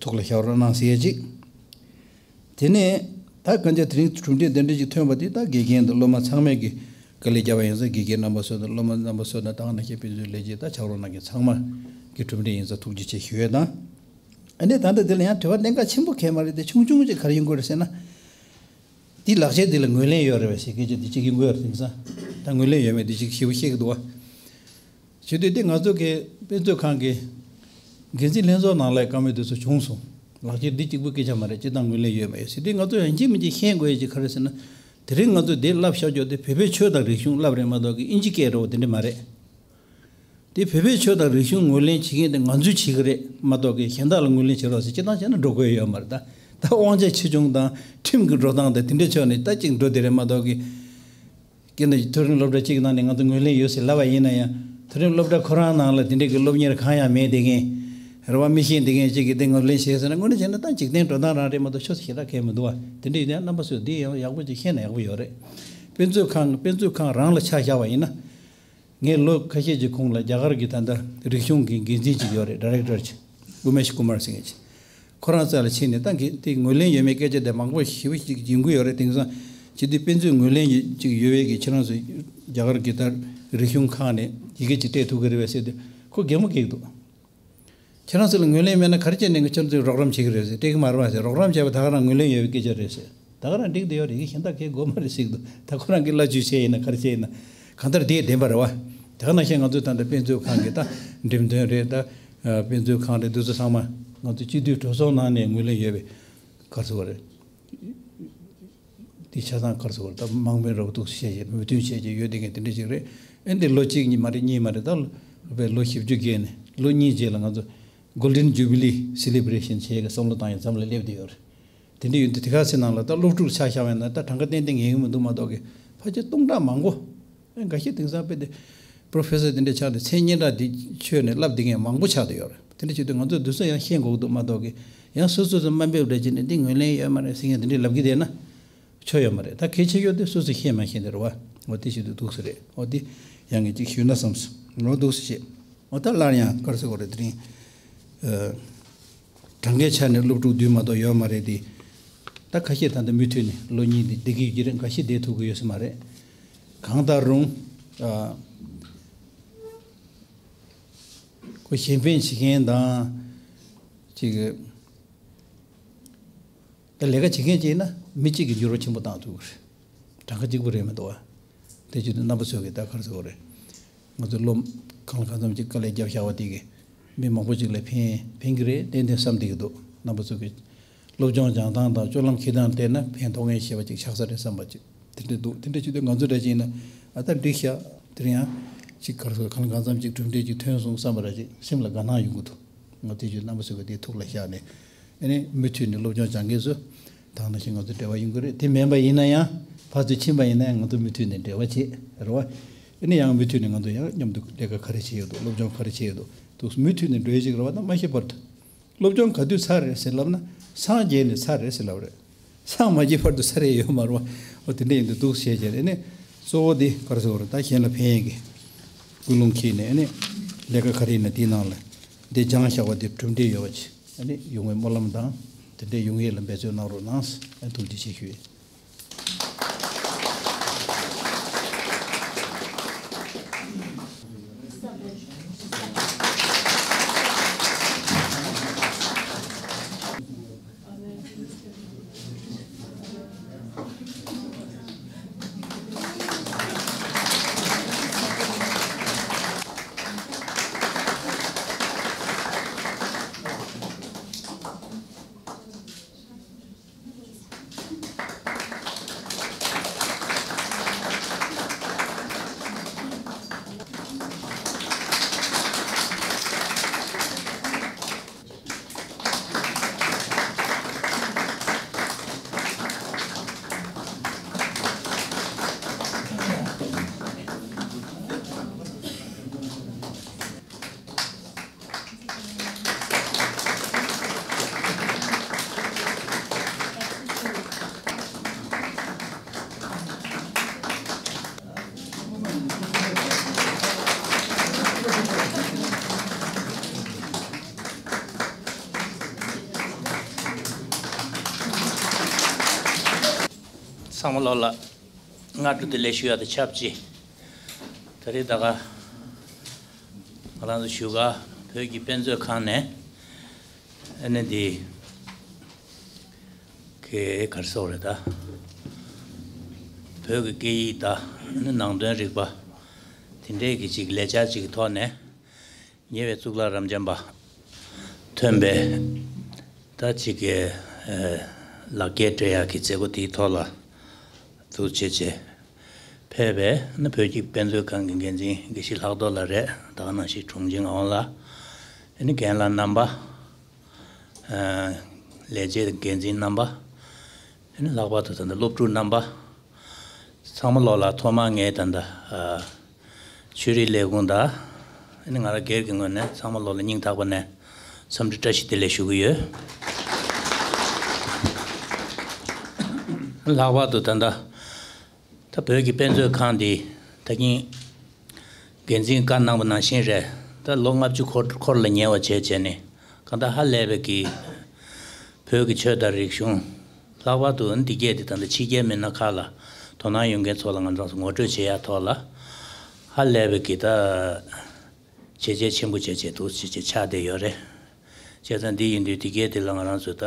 ཐུགས་ལ་བཞག་རོགས་གནང་ཟེར་ཡས་ཅིག་དེ་ནས་ད་གང་ཅི་དེ་རིང་གྲུབ་འབྲས་འདི་འདྲ་ཞིག་ཐོན་པ་དེ་ད་དགེ་རྒན་དང་སློབ་མ་ཚང་མས་ཀྱི་དཀའ་ལས་བརྒྱབ་པ་ཡིན་ཙང་། དགེ་རྒན་རྣམ་པ་ཚོ་དང་སློབ་མ་རྣམ་པ་ཚོ་དང་ད་ག་ནང་བཞིན་དཔེ་མཛོད་ལས་བྱེད་དང་ཕྱག་རོགས་གནང་མཁན་ཚང་མ་གི་གྲུབ་འབྲས་ཡིན་ཙང་ཐུགས་རྗེ་ཆེ་ཞུ་ཡས་དང་། ཨ་ནི་ད་ལྟ་འདི་ལ་ཡང་དྲི་བ་གནད་འགག་ཆེན་པོ་གང་ཡང་མ་རེད་དེ། ཆུང་ཆུང་ཅིག་ག་རེ་ཡིན་དགོས་རེད་ཟེར་ན། དེ་ལག་ཁྱེར་འདི་ལ་ངོས་ལེན་ཡོད་རེད་པས་ཟེར་སྐད་ཆ་འདི་གཅིག་ཡིན་དགོས་རེད། དེང་སང་ད་ངོས་ལེན་ཡོད་མེད་འདི་གཅིག་ཞིབ་པོ་བཤད་ཀྱི་འདུག་བ། བྱེད་དུས་དེ་ང་ཚོ་གི་དཔེ་མཛོད་ཁང་གི་འགན་འཛིན་ལྷན་ཚོགས་ནང་ལ་བཀའ་མོལ་དེ་ཚོ་བྱུང་སོང་། ལག་ཁྱེར་འདི་གཅིག་པུ་སྐད་ཆ་མ་རེད། སྤྱིར་བཏང་ངོས་ལེན་ཡོད་མ་ཡོད་ཟེར་དུས། ང་ཚོ་ཡང་གཅིག་མིན་གཅིག་ཤེས་དགོས་ཡས་ཅིག་ག་རེ་ཟེར་ན། དེ་རིང་ང་ཚོ་འདི་བསླབ་བཞག་རྒྱུ་དེ་བོད་པའི་ཆོས་དང་རིག་གཞུང་བསླབ་རེད་མ་གཏོགས་ཀྱི་དབྱིན་ཇི་སྐད་འགྲོ་བ་དེ་འདྲ་མ་རེད། དེ་བོད་པའི་ཆོས་དང་རིག་གཞུང་ངོས་ལེན་བྱེད་མཁན་དེ་ང་ཚོས་བྱེད་ཀྱི་རེད་མ་གཏོགས་ཀྱི་གཞན་དག་ལ་ངོས་ལེན་བྱེད་རོགས་ཟེར་སྤྱིར་བཏང་བྱས་ན་འགྲོ་དགོས་ཡོད་མ་རེད། ད་ད་དབང་ཆ་ཆེ་ཆུང་དང་ཁྲིམས་ཀྱི་འགྲོ་སྟངས་དང་དེ་འདྲའི་ཕྱོགས་ནས་ད་གཅིག་འགྲོ་བསྡད་རེད་མ་གཏོགས་ཀྱི། སྐྱེ་ན་མཐོ་རིམ་སློབ་གྲྭ་གཅིག་ནང་ནས་ང་ཚོ་ངོས་ལེན་ཡོད་ཟེར་ལབ་པ་ཡིན་ན་ཡང་། མཐོ་རིམ་སློབ་གྲྭ་ཁོ་རང་ནང་ལ་དེ་འདྲའི་གི་སློབ་གཉེར་གང་ཡང་མེད་བསྡད་མཁན། རེ་བ་མི་ཤེས་བསྡད་མཁན་གཅིག་གིས་དེ་ངོས་ལེན་བྱེད་ཟེར་ན་དངོས་གནས་བྱས་ན་ད་འཇིག་རྟེན་འགྲོ་སྟངས་རང་རེད་མ་གཏོགས་ཆོས་ཞེ་དྲག་གང་ཡང་མི་འདུག་བ། དེ་འདྲ་ཡིན་ན་རྣམ་པ་ཚོས་འདི་ཡང་ཡག་པོ་ཅིག་ཤེས་ན་ཡག་པོ་ཡོད་རེད། དཔེ་མཛོད་ཁང་དཔེ་མཛོད་ཁང་རང་ལ་ཆ་བཞག་པ་ཡིན་ན། ངས་ལོ་ཁ་ཤས་ཀྱི་གོང་ལ་རྒྱ་གར་གྱི་ད་ལྟ་རིག་གཞུང་གི་འགན་འཛིན་ཅིག་ཡོད་རེད། ཌའི་རེག་ཊར་ཅིག་ཨུ་མེཤ་ཀུ་མར་ཟེར་མཁན་ཅིག་ཁོ་རང་རྩ་ལ་ཕྱིན་ནས་ད་གི་དེ་ངོས་ལེན་ཡོད་མེད་སྐད་ཆ་དེ་མང་པོ་ཞེ་པོ་ཅིག་ཡོང་གི་ཡོད་རེད། དེང་སང་ཇི་དུས་དཔེ་མཛོད་ངོས་ལེན་ཅིག་ཡོད་པའི་གི་ཁྱེད་རང་ཚོ་རྒྱ་གར་གྱི་ད་རིག་གཞུང་ཁང་ནས་ཡི་གེ་ཅིག་སྤྲད་ཐུབ་ཀྱི་རེད་པས་ཟེར་དུས་ཁོ་གད་མོ་བགད་ཀྱི་འདུག་ཁྱེད་རང་ཚོ་ལ་ངོས་ལེན་མེད་ན་ག་རེ་བྱས་ནས་ཁྱེད་རང་ཚོས་རོགས་རམ་བྱེད་ཀྱི་རེད་ཟེར། སྤྲད་ཀྱི་མ་རེད་པ་ཟེར། རོགས་རམ་བྱས་པ་ད་ག་རང་ངོས་ལེན་ཡོད་པའི་སྐད་ཆ་རེད་ཟེར། ད་ག་རང་འགྲིག་བསྡད་ཡོད་རེད། གཞན་དག་གའི་དགོས་མ་རེད་ཟེར་གྱི་འདུག་ད་ཁོ་རང་གིས་སླ་བཅོས་བྱས་ཡིན་ན་ག་རེ་བྱས་ཡིན་ན་གང་ལྟར་དེ་བདེན་པ་རེད་བ། དེ་ག་ནང་བཞིན་ང་ཚོའི་ད་ལྟ་དཔེ་མཛོད་ཁང་གི་ད་འགྲེམས་སྟོན་རེད། ད་དཔེ་མཛོད་ཁང་རེད། འདི་ཚོ་ཚང་མ་ང་ཚོ་སྤྱི་འཐུས་གྲོས་ཚོགས་ནང་ནས་ངོས་ལེན་ཡོད་པའི་ག་རེ་ཟེར་དགོས་རེད། འདི་ཆ་ཚང་ག་རེ་ཟེར་དགོས་རེད། ད་དམངས་དཔོན་རབ་ཏུ་བྱས་བྱས་མོས་མཐུན་བྱས་བྱས་ཡོད་བསྡད་མཁན་དེ་འདྲ་ཞིག་རེད། ཨེ་འདི་ལོ་གཅིག་གཉིས་མ་རེད། གཉིས་མ་རེད། ད་ལོ་ལོ་བཞི་བཅུ་བརྒལ་ནས་ལོ་གཉིས་རྗེས་ལ་ང་ཚོ་Golden Jubilee Celebration བྱེད་ཡག་གི་བསམ་བློ་བཏང་ཡག་མཚམས་ལ་སླེབས་བསྡད་ཡོད་རེད། དེ་འདྲ་ཡིན་དུས་དེ་ག་ཚོའི་ནང་ལ་ད་སློབ་ཕྲུག་ཆ་བཞག་པ་ཡིན་ན་ད་གྲངས་ཀ་ཏན་ཏན་ངེས་ཀྱི་མི་འདུག་མ་གཏོགས་ཀྱི་ཕལ་ཆེར་སྟོང་ཕྲག་མང་པོ། ཨེ་འགའ་ཤས་དེང་སང་དཔེ་དེ་པྲོ་ཕེ་སར་དེ་འདྲ་ཆགས་ཏེ་མཚན་སྙན་གྲགས་དེ་ཆོད་ནས་བསླབ་བསྡད་མཁན་མང་པོ་ཆགས་བསྡད་ཡོད་རེད། དེ་འདྲ་བྱེད་དུས་ང་ཚོས་དེ་ཚོ་ཡང་ཤེས་དགོས་ཀྱི་འདུག་མ་གཏོགས་ཀྱི་ཡང་སོ་སོ་ཚོ་དམའ་འབེབས་འདྲ་བྱས་ནས་འདི་ངོས་ལེན་ཡོད་མ་རེད་ཟེར་མཁན་དེ་འདྲ་ལབ་ཀྱི་བསྡད་ན། ཆོ་ཡོད་མ་རེད། ད་གལ་ཆེ་ཤོས་དེ་སོ་སོས་ཤེས་མ་ཤེས་དེ་རེད་བ། འོ་དེ་ཞིག་ཏུ་འདུག་སེ་རེད། འོ་དེ་ཡང་ངས་ཅིག་ཞུས་ན་བསམ་སོང་། འོ་འདུག་སེ་བྱེད། འོ་ད་སླར་ཡང་ག་རེ་ཟེར་དགོས་རེད། དེ་རིང་ཨ་གྲངས་ཀའི་ཆ་ནས་སློབ་ཕྲུག་བདུན་མ་གཏོགས་ཡོད་མ་རེད་དེ། ད་ཁ་ཤས་ད་ལྟ་མུ་མཐུད་ནས་ལོ་གཉིས་འདི་བསྡད་ཀྱི་ཡོད་ཀྱི་རེད། འགའ་ཤས་བསྡད་ཐུབ་ཀྱི་ཡོད་ས་མ་རེད། གང་ལྟར་རུང་ཨ་ཁོ་གཞན་ཕན་བྱེད་མཁན་དང་ཅིག་ད་ལས་ཀ་བྱེད་མཁན་ཅིག་ཡིན་ན་མི་གཅིག་གིས་འགྱུར་བ་ཆེན་པོ་བཏང་ཐུབ་ཀྱི་རེད། གྲངས་ཀ་གཅིག་པུ་རེད་མི་འདུག་བ། དེ་བྱེད་དུས་རྣམ་པ་ཚོ་གིས་ད་ག་རེ་ཟེར་དགོས་རེད། ང་ཚོ་སློབ་གང་ལ་གང་འཚམ་ཅིག་དཀའ་ལས་བརྒྱབ་བཞག་པ་དེ་གིས་མི་མང་པོ་ཅིག་ལ་ཕན་ཕན་གྱི་རེད། ཏན་ཏན་བསམ་བསྡད་ཀྱི་འདུག་རྣམ་པ་ཚོ་གིས་སློབ་སྦྱོང་སྦྱང་སྟངས་དང་སྤྱོད་ལམ་འཁྱེར་སྟངས་བལྟས་ན་ཕན་ཐོགས་ངེས་ཤེས་པ་ཅིག་ཆགས་ས་རེད་བསམ་པ་ཅིག་དེ་འདྲ་འདུག་དེ་འདྲ་བྱེད་དུས་ང་ཚོ་འདྲ་ཅིག་ཡིན་ན་ཨ་ད་འགྲིག་ཤག་དེར་ཡང་ཅིག་ག་རེ་ཟེར་གང་ལ་གང་འཚམ་ཅིག་གྲུབ་འབྲས་ཅིག་ཐོན་སོང་བསམ་པ་འདྲ་ཅིག་སེམས་ལ་དགའ་སྣང་ཡོང་གི་འདུག་ང་དེ་བྱེད་རྣམ་པ་ཚོ་གིས་དེ་ཐུགས་ལ་བཞག་ནས། ཨ་ནི་མུ་མཐུད་ནས་སློབ་སྦྱོང་སྦྱང་མཁན་ཚོ་དེ་ག་ནང་བཞིན་ང་ཚོ་འབྲེལ་བ་ཡོང་གི་རེད། དེ་མིན་པ་ཡིན་ན་ཡང་ཕར་ཚུར་ཕྱིན་པ་ཡིན་ན་ཡང་ང་ཚོ་མུ་མཐུད་ནས་འབྲེལ་བ་བྱེད་རེད་བ། ཨ་ནི་ཡང་མུ་མཐུད་ནས་ང་ཚོ་ཡང་མཉམ་དུ་ལས་ཀ་ག་རེ་བྱས་ཡོད་འདུག་སློབ་སྦྱོང་ག་རེ་བྱས་ཡོད་འདུག་དུ་མུ་མཐུད་ནས་འགྲོ་ཡས་ཅིག་རེད་བ། ད་མ་ཤི་བར་དུ་སློབ་སྦྱོང་ག་དུས་ཚར་རེད་ཟེར་ལབ་ན་སངས་རྒྱས་ནས་ཚར་རེད་ཟེར་ལབ་རེད། སངས་མ་རྒྱས་བར་དུ་ཚར་ཡས་ཡོད་མ་རེད་བ། འོ་དེ་འདྲ་ཡིན་དུས་འདུག་བྱས་བྱས་ཨ་ནི་གཙོ་བོ་དེ་ག་རེ་ཟེར་དགོས་རེད། ད་གཞན་ལ་ཕན་ཡས་ཀྱི་ཀུན་སློང་འཁྱེར་ནས་ཨ་ནི་ལས་ཀ་ག་རེ་ཡིན་ན་དེའི་ནང་ལ་འདི་སྦྱངས་བཞག་པ་དེ་གྲུབ་འབྲས་ཡོད་པ་ཅིག་ཨ་ནི་ཡོང་བའི་སྨོན་ལམ་དང་དེ་འདྲ་ཡོང་ཡས་ལ་འབད་བརྩོན་གནང་རོགས་གནང་། ཨ་ཐུགས་རྗེ་ཆེ་ཞུ་ཡིན། ཚང་མ་ལོག་ལ་སྔ་དྲོ་བདེ་ལེགས་ཞུ་ཡག་དང་ཆབས་ཅིག་ད་རེས་ད་ག་ང་རང་ཚོ་བཞུགས་སྒར་བོད་ཀྱི་དཔེ་མཛོད་ཁང་ནས་ཨ་ནི་འདི་གའི་ག་རེ་ཟེར་དགོས་རེད། ད་བོད་ཀྱི་སྐད་ཡིག་དང་ཨ་ནི་ནང་དོན་རིག་པ་དེ་འདྲའི་གི་ཅིག་ལས་འཆར་ཅིག་གི་ཐོག་ནས། ཉེ་བའི་གཙུག་ལག་རབ་འབྱམས་པ་ཐོན་པའི་ད་ཅིག་གི་ཨ་ལག་འཁྱེར་སྤྲད་ཡག་གི་མཛད་སྒོ་དེའི་ཐོག་ལ་འདུག་བྱས་བྱས་ཕེབས་པའི་ནི་བོད་ཀྱི་དཔེ་མཛོད་ཁང་གི་འགན་འཛིན་དགེ་བཤེས་ལྷག་རྡོར་ལགས་རེད། ད་ག་ནང་བཞིན་དྲུང་ཆེ་ངག་དབང་ལགས། ཨ་ནི་རྒན་ལགས་རྣམ་པ། ཨ་ལས་བྱེད་འགན་འཛིན་རྣམ་པ། ཨ་ནི་ལྷག་པར་དུ་ད་ལྟ་སློབ་ཕྲུག་རྣམ་པ། ཚང་མ་ལོག་ལ་ཐོག་མར་ངས་ད་ལྟ་ཨ་ཆོས་རིག་ལས་ཁུངས་དང་། ཨ་ནི་ང་རང་སྒེར་གྱི་ངོས་ནས་ཚང་མ་ལོག་ལ་སྙིང་ཐག་པ་ནས་འཚམས་འདྲི་བཀྲ་ཤིས་བདེ་ལེགས་ཞུ་གི་ཡོད། ལྷག་པར་དུ་ད་ལྟ་ད་བོད་ཀྱི་དཔེ་མཛོད་ཁང་འདི་ད་གིན་འགན་འཛིན་བཀའ་གནང་པ་ནང་བཞིན་རེད། ད་ལོ་ལྔ་བཅུ་འཁོར་འཁོར་ལ་ཉེ་བ་བྱས་བྱས་ནས་གང་ལྟར་ཧ་ལས་པའི་གི་བོད་ཀྱི་ཆོས་དང་རིག་གཞུང་། ལྷག་པར་དུ་འདི་གས་དེ་ད་ལྟ་ཕྱི་རྒྱལ་མི་སྣ་ཁག་ལ་དོ་སྣང་ཡོད་མཁན་ཚོ་ལ་ང་ཚོ་ངོ་སྤྲོད་བྱེད་ཡ་ཐོག་ལ་ཧ་ལས་པའི་གི་ད་བྱས་རྗེས་ཆེན་པོ་བྱས་བྱས་འདུག་བྱས་བྱས་ཆགས་བསྡད་ཡོད་རེད། བྱས་ཙང་འདི་ཡིན་དུས་འདི་གས་དེ་ལ་ང་རང་ཚོ་ད་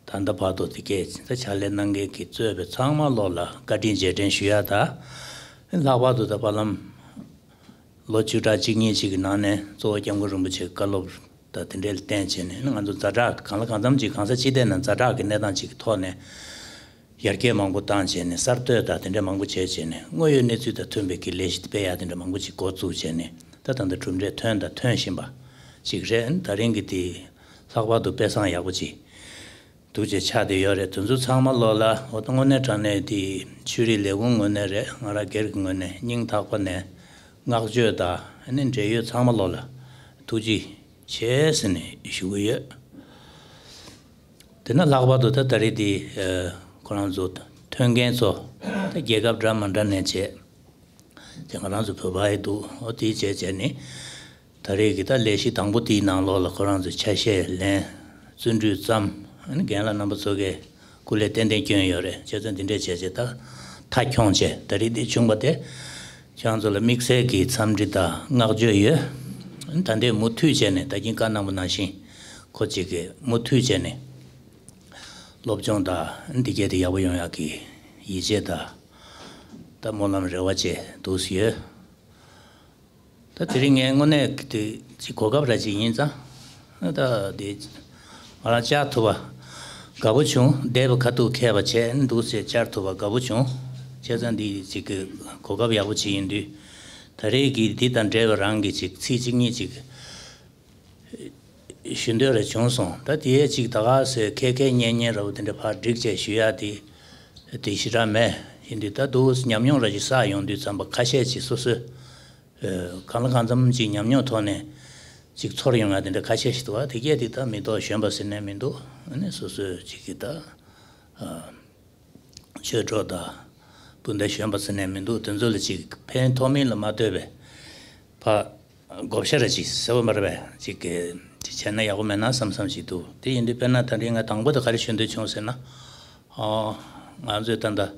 ད་ལྟ་བར་དུ་འདི་གས་ད་ཕྱག་ལས་གནང་མཁན་གྱི་གཙོས་པའི་ཚང་མ་ལོག་ལ་བཀའ་དྲིན་རྗེས་དྲན་ཞུ་ཡ་ད། ལྷག་པར་དུ་ད་བར་ལམ། ལོ་བཅུ་ཕྲག་གཅིག་གཉིས་ཅིག་གི་ནང་ནས་གཙོ་བོ་སྐྱབས་མགོན་རིན་པོ་ཆེའི་བཀའ་སློབ་དང་དེ་འབྲེལ་བརྟེན་བྱས་ནས་ང་ཚོ་ཛ་དྲག་གང་ལ་གང་འཚམ་ཅིག་གང་ས་ཅི་ཐད་ནས་ཛ་དྲག་གི་གནས་སྟངས་ཅིག་གི་ཐོག་ནས་ཡར་རྒྱས་མང་པོ་བཏང་བྱས་ནས་གསར་གཏོད་དང་དེ་འདྲ་མང་པོ་བྱས་བྱས་ནས་དངོས་ཡོད་གནས་ཚུལ་དང་མཐུན་པའི་གི་ལས་གཞི་སྤེལ་ཡག་དེ་འདྲ་མང་པོ་ཅིག་འགོ་བཙུགས་བྱས་ནས་ད་ད་ལྟ་གྲུབ་འབྲས་ཐོན་དང་ཐོན་བཞིན་པ་ཅིག་རེད། ད་རིང་གི་དེ་ལྷག་པར་དུ་དཔེ་བཟང་ཡག་པོ་ཅིག་འདུག་ཅེས་ཆགས་བསྡད་ཡོད་རེད། དེ་ཚོ་ཚང་མ་ལོག་ལ་འོ་ད་དངོས་གནས་དྲང་གནས་དེ་ཆོས་རིག་ལས་ཁུངས་ངོས་ནས་རེད། ང་རང་སྒེར་གྱི་ངོས་ནས་སྙིང་ཐག་པ་ནས་བསྔགས་བརྗོད་དང་ཨ་ནི་འབྲེལ་ཡོད་ཚང་མ་ལོག་ལ་ཐུགས་རྗེ་ཆེ་ཟེར་ནས་ཞུ་གི་ཡོད། དེ་ན་ལྷག་པར་དུ་ད་ད་རེས་དེ་ཁོ་རང་ཚོ་ཐོན་མཁན་ཚོ་ད་རྒྱལ་ཁབ་འདྲ་མི་འདྲ་ནས་བྱས། དེ་ང་རང་ཚོ་བོད་པ་ཡི་འདུག་འོ་དེའི་བྱས་བྱས་ནི། ད་རེས་ཀྱི་ད་ལས་གཞི་དང་པོ་དེའི་ནང་ལོགས་ལ་ཁོ་རང་ཚོས་ཆ་ཤས་ལེན། བརྩོན་འགྲུས་བརྩམས། ཨ་ནི་རྒན་ལགས་རྣམ་པ་ཚོ་གས་སྐུ་ལས་ཏན་ཏན་བསྐྱོན་ཡོད་རེད། བྱས་ཙང་འདི་འདྲས་བྱས་བྱས་ད་མཐའ་འཁྱོངས་བྱས་ད་རེས་འདི་བྱུང་བ་དེ་ཁྱེད་རང་ཚོ་ལ་དམིགས་བསལ་གྱི་འཚམས་འདྲི་དང་བསྔགས་བརྗོད་ཡོད། ཨ་ནི་ད་ལྟའི་མུ་མཐུད་བྱས་ནས་ད་གིན་བཀའ་གནང་བ་ནང་བཞིན་ཁོ་གཅིག་གིས་མུ་མཐུད་བྱས་ནས་སློབ་སྦྱོང་དང་འདི་གས་དེ་ཡག་པོ་ཡོང་ཡག་གི་ཡིད་ཆེས་དང་། ད་སྨོན་ལམ་རེ་བ་བཅས་འདུག་སེ་ཡོད། ད་དེ་རིང་ངས་དངོས་གནས་དེ་ཅིག་གོ་སྐབས་ར་ཅིག་ཡིན་ཙང་། ད་དེ་ང་རང་བཅར་ཐུབ་པ་དགའ་པོ་བྱུང་། འདས་པ་ཁ་ཐུག་མཁས་པ་བྱས་འདུག་ཟེར་བཅར་ཐུབ་པ་དགའ་པོ་བྱུང་། བྱས་ཙང་འདི་ཅིག་གི་གོ་སྐབས་ཡག་པོ་ཅིག་ཡིན་དུས། ད་རེས་ཀྱི་འདི་དང་འབྲེལ་བ་རང་གི་ཅིག་ཚིག་གཅིག་གཉིས་ཅིག་ཞུ་འདོད་ར་བྱུང་སོང་། ད་དེའི་ཅིག་ད་ག་སེ་ཁེ་ཁེ་ཉན་ཉན་ར་བོ་དེ་འདྲ་ཕར་སྒྲིག་བྱས་ཞུ་ཡ་དེ་དེ་ཞེ་དྲག་མེད། ཡིན་དུས་ད་འདུག་ཉམས་མྱོང་ར་ཅིག་བསགས་ཡོང་དུས་ཙམ་པ་ཁ་ཤས་ཅིག་སོ་སོའི་ཨ་གང་ལ་གང་འཚམ་ཅིག་ཉམས་མྱོང་ཐོག་ནས་ཅིག་ཚོར་ཡོང་ཡ་དེ་འདྲ་ཁ་ཤས་ཤིག་འདུག་ཨ། དེ་གས་དེ་ད་མི་ཐོག་གཞོན་པ་ཟེར་ནས་མི་འདུག་ཨ་ནི་སོ་སོའི་ཅིག་གི་ད་ཨ་ཆོས་གྲོགས་དང་སྤུན་ཟླ་གཞོན་པ་ཟེར་ནས་མི་འདུག་དེ་ཚོ་ལ་ཅིག་ཕན་ཐོགས་མིན་ལ་མ་ལྟོས་པའི་ཕ་བགོ་བཤའ་ར་ཅིག་ཟེར་བ་མ་རེད་པས། ཅིག་གི་ཅིག་བྱས་ན་ཡག་པོ་མེད་ན་བསམ་བསམ་ཞིག་འདུག་དེ་ཡིན་དུས་དཔེར་ན་ད་རིང་ང་དང་པོ་དེ་ག་རེ་ཞུ་འདོད་བྱུང་ཟེར་ན། ཨོ། ང་ཚོས་ད་ལྟ་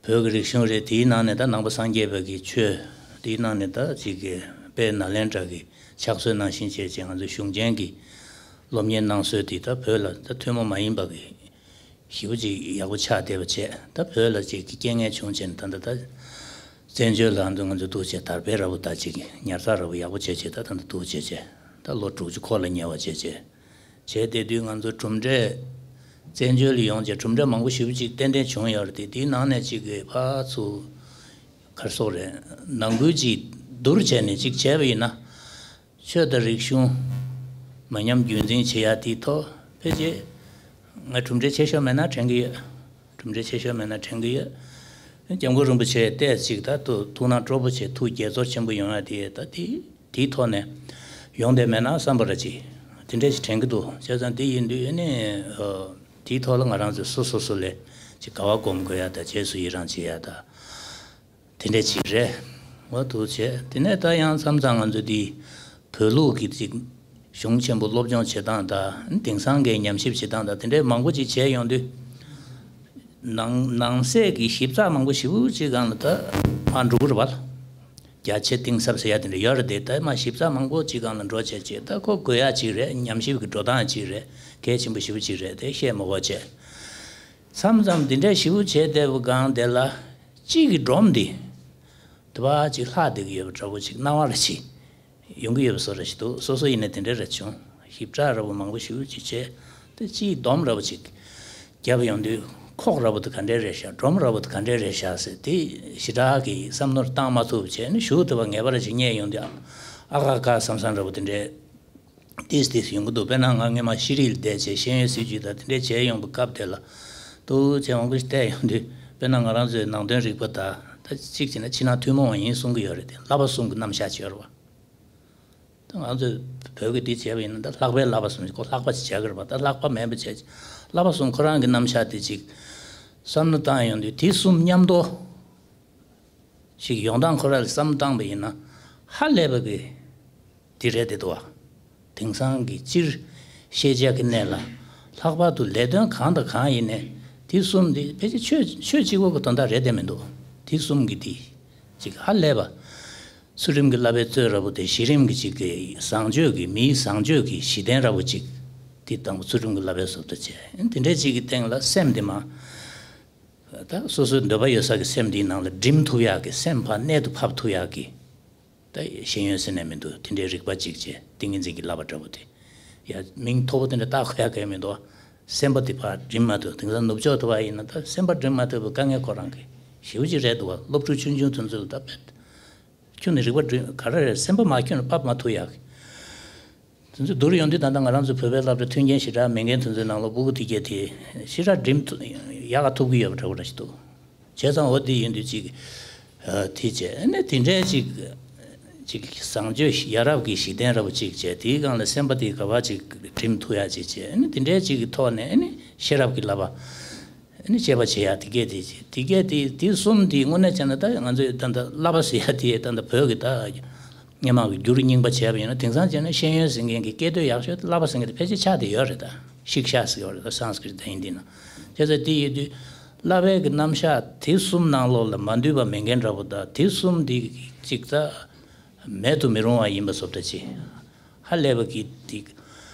བོད་ཀྱི་རིག་གཞུང་རེད། དེའི་ནང་ནས་ད་ནང་པ་སངས་རྒྱས་པ་གི་ཆོས། དེའི་ནང་ནས་ད་ཅིག་གི་དཔལ་ནཱ་ལེནྡྲ་གི་ཕྱག་སྲོལ་ནང་བཞིན་བྱས་བྱས་ང་ཚོའི་གཞུང་ཆེན་གྱི་སློབ་གཉེར་གནང་སྲོལ་དེ་ད་བོད་ལ་ད་ཐུན་མོང་མ་ཡིན་པ་གི་ཞེ་པོ་ཅིག་ཡག་པོ་ཆགས་བསྡད་པ་བྱས། ད་བོད་ལ་ཅིག་གི་རྐྱེན་ངན་བྱུང་བྱས་ནས་ད་ལྟ་ད་བཙན་བྱོལ་ལ་ང་ཚོ་ང་ཚོ་འདུག་བྱས་དར་སྤེལ་ར་བོ་ད་ཅིག་ཉར་ཚགས་ར་བོ་ཡག་པོ་བྱས་བྱས་ད་ད་ལྟ་འདུག་བྱས་བྱས་ད་ལོ་དྲུག་ཅུ་འཁོར་ལ་ཉེ་བ་བྱས་བྱས། བྱས་བསྡད་དུས་ང་ཚོ་གྲུབ་འབྲས་བཙན་བྱོལ་ལ་ཡོང་བྱས་གྲུབ་འབྲས་མང་པོ་ཞེ་པོ་ཅིག་ཏན་ཏན་བྱུང་ཡོད་རེད་དེ། དེའི་ནང་ནས་ཅིག་གི་ཕར་ཚུར་ག་རེ་ཟེར་དགོས་རེད། ནང་ཁུལ་ཅིག་བསྡུར་བྱས་ནས་ཅིག་བྱས་པ་ཡིན་ན། ཆོས་དང་རིག་གཞུང་མ་ཉམས་རྒྱུན་འཛིན་བྱེད་ཡ་དེའི་ཐོག་ཕལ་ཆེར་ང་གྲུབ་འབྲས་ཆེ་ཤོས་མེད་ན་དྲན་གྱི་ཡོད། གྲུབ་འབྲས་ཆེ་ཤོས་མེད་ན་དྲན་གྱི་ཡོད། སྐྱབས་མགོན་རིན་པོ་ཆེ་ཏོག་ཙམ་ཅིག་ད་ཐུགས་སྣང་སྤྲོ་པོ་བྱས་ཐུགས་དགྱེས་ཚོར་ཆེན་པོ་ཡོང་ཡ་དེ་ད་དེ་དེའི་ཐོག་ནས་ཡོང་བསྡད་མེད་ན་བསམ་པ་ར་ཅིག་དེ་འདྲས་ཞིག་དྲན་གྱི་འདུག་བྱས་ཙང་དེ་ཡིན་དུས་ཨ་ནི་ཨ་དེའི་ཐོག་ལ་ང་རང་ཚོས་སོ་སོ་སོ་ལ་ཅིག་དགའ་བ་སྒོམ་དགོས་ཡ་ད་རྗེས་སུ་ཡི་རང་བྱེད་ཡ་ད། དེ་འདྲ་ཅིག་རེད། འོ་འདུག་བྱས། དེ་ནས་ད་ཡང་མཚམས་མཚམས་ང་ཚོ་འདི་བོད་ལུགས་ཀྱི་ཅིག་གཞུང་ཆེན་པོ་སློབ་སྦྱོང་བྱེད་སྟངས་དང་དེང་སང་གི་ཉམས་ཞིབ་བྱེད་སྟངས་དང་དེ་འདྲའི་མང་པོ་ཅིག་བྱས་ཡོང་དུས། ནང་ནང་གསེས་ཀྱི་ཞིབ་ཚགས་མང་པོ་ཞེ་པོ་ཅིག་སྒང་ལ་ད་མར་འགྲོ་གི་རེད་པ། རྒྱ་ཆེ་གཏིང་ཟབ་ཟེར་ཡ་དེ་འདྲ་ཡོད་རེད་དེ། ད་མར་ཞིབ་ཚགས་མང་པོ་ཅིག་སྒང་ལ་འགྲོ་བྱས་བྱས་ད་ཁོ་དགོས་ཡ་ཅིག་རེད། ཉམས་ཞིབ་ཀྱི་འགྲོ་སྟངས་ཅིག་རེད། གལ་ཆེན་པོ་ཞེ་པོ་ཅིག་རེད་དེ། བཤད་མི་དགོས་བྱས། མཚམས་མཚམས་འདི་འདྲ་ཞེ་པོ་བྱས་བསྡད་པའི་སྒང་དེ་ལ་གཅིག་གི་སྒྲོམ་འདི་དེ་བ་ཅིག་ལྷག་བསྡད་ཀྱི་ཡོད་པ་འདྲ་པོ་ཅིག་སྣང་བ་ར་ཅིག་ཡོང་གི་ཡོད་པ་བཟོ་འདྲ་ཞིག་འདུག། སོ་སོ་ཡིན་ན་དེ་འདྲ་རེད་བྱུང་། ཞིབ་ཕྲ་འདྲ་པོ་མང་པོ་ཞེ་པོ་ཅིག་བྱས་ཏེ་གཅིག་སྡོམ་འདྲ་པོ་ཅིག་བརྒྱབ་ཡོང་དུས་ཁོག་འདྲ་པོ་དེ་ག་འདྲས་རེད་ཤག། སྒྲོམ་འདྲ་པོ་དེ་ག་འདྲས་རེད་ཤག་ཟེར་དེ་ཞེ་དྲག་གི་བསམ་བློ་བཏང་མ་ཐུབ་བྱས་ནས་གཞུག་དེ་བ་ངེས་པར་ཅིག་རྙེད་ཡོང་དུས་ཨ་ཁ་ཁ་བསམ་བསམ་འདྲ་པོ་དེ་འདྲས་ཏིས་ཏིས་ཡོང་གི་འདུག། དཔེར་ན་ང་སྔས་མ་ཤེས་རིག་ལ་བསྡད་བྱས་ཤེས་ཡོན་སྲིད་བྱུས་དང་དེ་འདྲས་བྱས་ཡོང་པའི་སྐབས་དེ་ལ་ཏུ་བྱས་འོང་གི་བལྟས་ཡོང་དུས་དཔེར་ན་ང་རང་ཚོའི་ནང་དོན་རིག་པ་དང་ད་གཅིག་བྱས་ན་ཕྱི་ནང་ཐུན་མོང་བ་ཡིན་གསུང་གི་ཡོད་རེད་དེ། བསླབ་པ་གསུམ་གྱི་རྣམ་གཞག་ཅིག་ཡོད་རེད་པ། ད་ང་ཚོས་བོད་ཀྱི་འདི་བྱས་པ་ཡིན་ན་ད་ལྷག་པའི་བསླབ་པ་གསུམ་ཅིག་ཁོ་ལྷག་པ་ཅིག་བྱ་གི་རེད་པ། ད་ལྷག་པ་མེད་པ་བྱས་བསླབ་པ་གསུམ་ཁོ་རང་གི་རྣམ་གཞག་དེ་ཅིག་བསམ་བློ་བཏང་ཡོང་དུས་དེ་གསུམ་མཉམ་དུ་ཞིག་ཡོང་སྟངས་ཁོ་ར་ལ་བསམ་བློ་བཏང་པ་ཡིན་ན་ཧ་ལས་པ་གི་འདི་རེད་དེ་འདུག་བ། དེང་སང་གི་སྤྱིར་ཤེས་བྱ་གི་གནས་ལ་ལྷག་པར་དུ་ལས་དོན་གང་དང་གང་ཡིན་ནའི་དེ་གསུམ་འདི་ཕལ་ཆེར་ཆོས་ཆོས་གཅིག་པོ་གི་དོན་དག་རེད་དེ་མི་འདུག། དེ་གསུམ་གི་དེ་ཅིག་ཧ་ལས་པ། ཚུལ་ཁྲིམས་ཀྱི་བསླབ་པའི་གཙོས་འདྲ་པོ་དེ་གཞི་རིམ་གྱི་ཅིག་གི་བཟང་སྤྱོད་ཀྱི་མིའི་བཟང་སྤྱོད་ཀྱི་གཞི་རྟེན་འདྲ་པོ་ཅིག་དེ་དང་པོ་ཚུལ་ཁྲིམས་ཀྱི་བསླབ་པའི་བཟོ་ལྟ་བྱས་དེ་འདྲའི་ཅིག་གི་སྟེང་ལ་སེམས་དེ་མ། ད་སོ་སོའི་འདོད་པ་ཡོད་ས་གི་སེམས་དེའི་ནང་ལ་སྒྲིམ་ཐུབ་ཡག་གི་སེམས་ཕར་གནད་དུ་ཕབ་ཐུབ་ཡག་གི་ད་ཤེས་ཡོན་ཟེར་ནས་མི་འདུག། དེ་འདྲའི་རིག་པ་ཅིག་བྱས་ཏིང་ངེ་འཛིན་གྱི་བསླབ་པ་འདྲ་པོ་དེ་ཡ་མིང་མཐོ་པོ་དེ་འདྲ་བཏགས་དགོས་ཡག་གང་ཡང་མི་འདུག། སེམས་པ་དེ་ཕར་སྒྲིམ་མ་ཐུབ། དེང་སང་ནུབ་ཕྱོགས་དུ་བ་ཡིན་ན་ད་སེམས་པ་སྒྲིམ་མ་ཐུབ་པའི་དཀའ་ངལ་ཁོ་རང་གི་ཞེ་པོ་ཅིག་རེད་འདུག་བ། སློབ་ཕྲུག་ཆུང་ཆུང་དེ་ཚོ་ལ་ད་དཔེ་ཁྱོན་ནས་རིག་པ་སྒྲིམ་ག་རེ་རེད། སེམས་པ་མ་ཁྱོན་ནས་ཕབ་མ་ཐུབ་ཡག་གི། དེ་ཚོ་བསྡུར་ཡོང་དུས་ད་ལྟ་ང་རང་ཚོ་བོད་པའི་སློབ་གྲྭ་མཐུན་རྐྱེན་ཞེ་དྲག་མེད་མཁན་དེ་ཚོའི་ནང་ལོགས་སྤུ་གུ་དེ་གས་དེ་ཞེ་དྲག་སྒྲིམ་ཐུབ་ཡག་ག་ཐུབ་ཀྱི་ཡོད་པ་འདྲ་པོ་འདྲ་ཞིག་འདུག། བྱས་ཙང་འོ་དེ་ཡིན་དུས་ཅིག་ཨ་དེ་བྱས་ནས་དེ་འདྲའི་ཅིག་ཅིག་བཟང་སྤྱོད་ཡ་རབས་ཀྱི་གཞི་རྟེན་འདྲ་པོ་ཅིག་བྱས་དེའི་སྒང་ལ་སེམས་པ་དེ་ག་བ་ཅིག་སྒྲིམ་ཐུབ་ཡག་ཅིག་བྱས་ནས་དེ་འདྲའི་ཅིག་གི་ཐོག་ནས་ནི་ཤེས་རབ་ཀྱི་བསླབ་པ། ཨ་ནི་དཔྱད་པ་བྱེད་ཡག་དེ་གས་དེ་བྱེད། དེ་གས་དེ་དེ་གསུམ་དེ་དངོས་གནས་བྱས་ན་ད་ང་ཚོས་ད་ལྟ་བསླབ་པ་ཟེར་ཡག་དེ་ད་ལྟ་བོད་ཀྱི་ད་སྔོན་མ་གི་འགྱུར་རྙིང་པ་བྱས་པ་ཡིན་ན་དེང་སང་བྱས་ན་ཤེས་ཡོན་ཟེར་མཁན་གྱི་སྐད་དོད་ཡག་ཤོས་དེ་བསླབ་པ་ཟེར་མཁན་དེ་ཕལ་ཆེར་ཆགས་བསྡད་ཡོད་རེད། ད་ཤིག་ཤ་ཟེར་ཡོད་རེད། ད་སཾ་སྐྲྀ་ཏ་ཧིན་དི་ནང་བྱས་ཙང་དེ་ཡོད་དུས་བསླབ་པའི་གི་རྣམ་གཞག་དེ་གསུམ་ནང་ལོགས་ལ་མ་འདུས་པ་མེད་མཁན་འདྲ་པོ། ད་དེ་གསུམ་དེ་གཅིག་ད་མེད་དུ་མི་རུང་བ་ཡིན་པ་བཟོ་འདྲ་ཅིག་ཧ་ལས་པ་གི་དེ་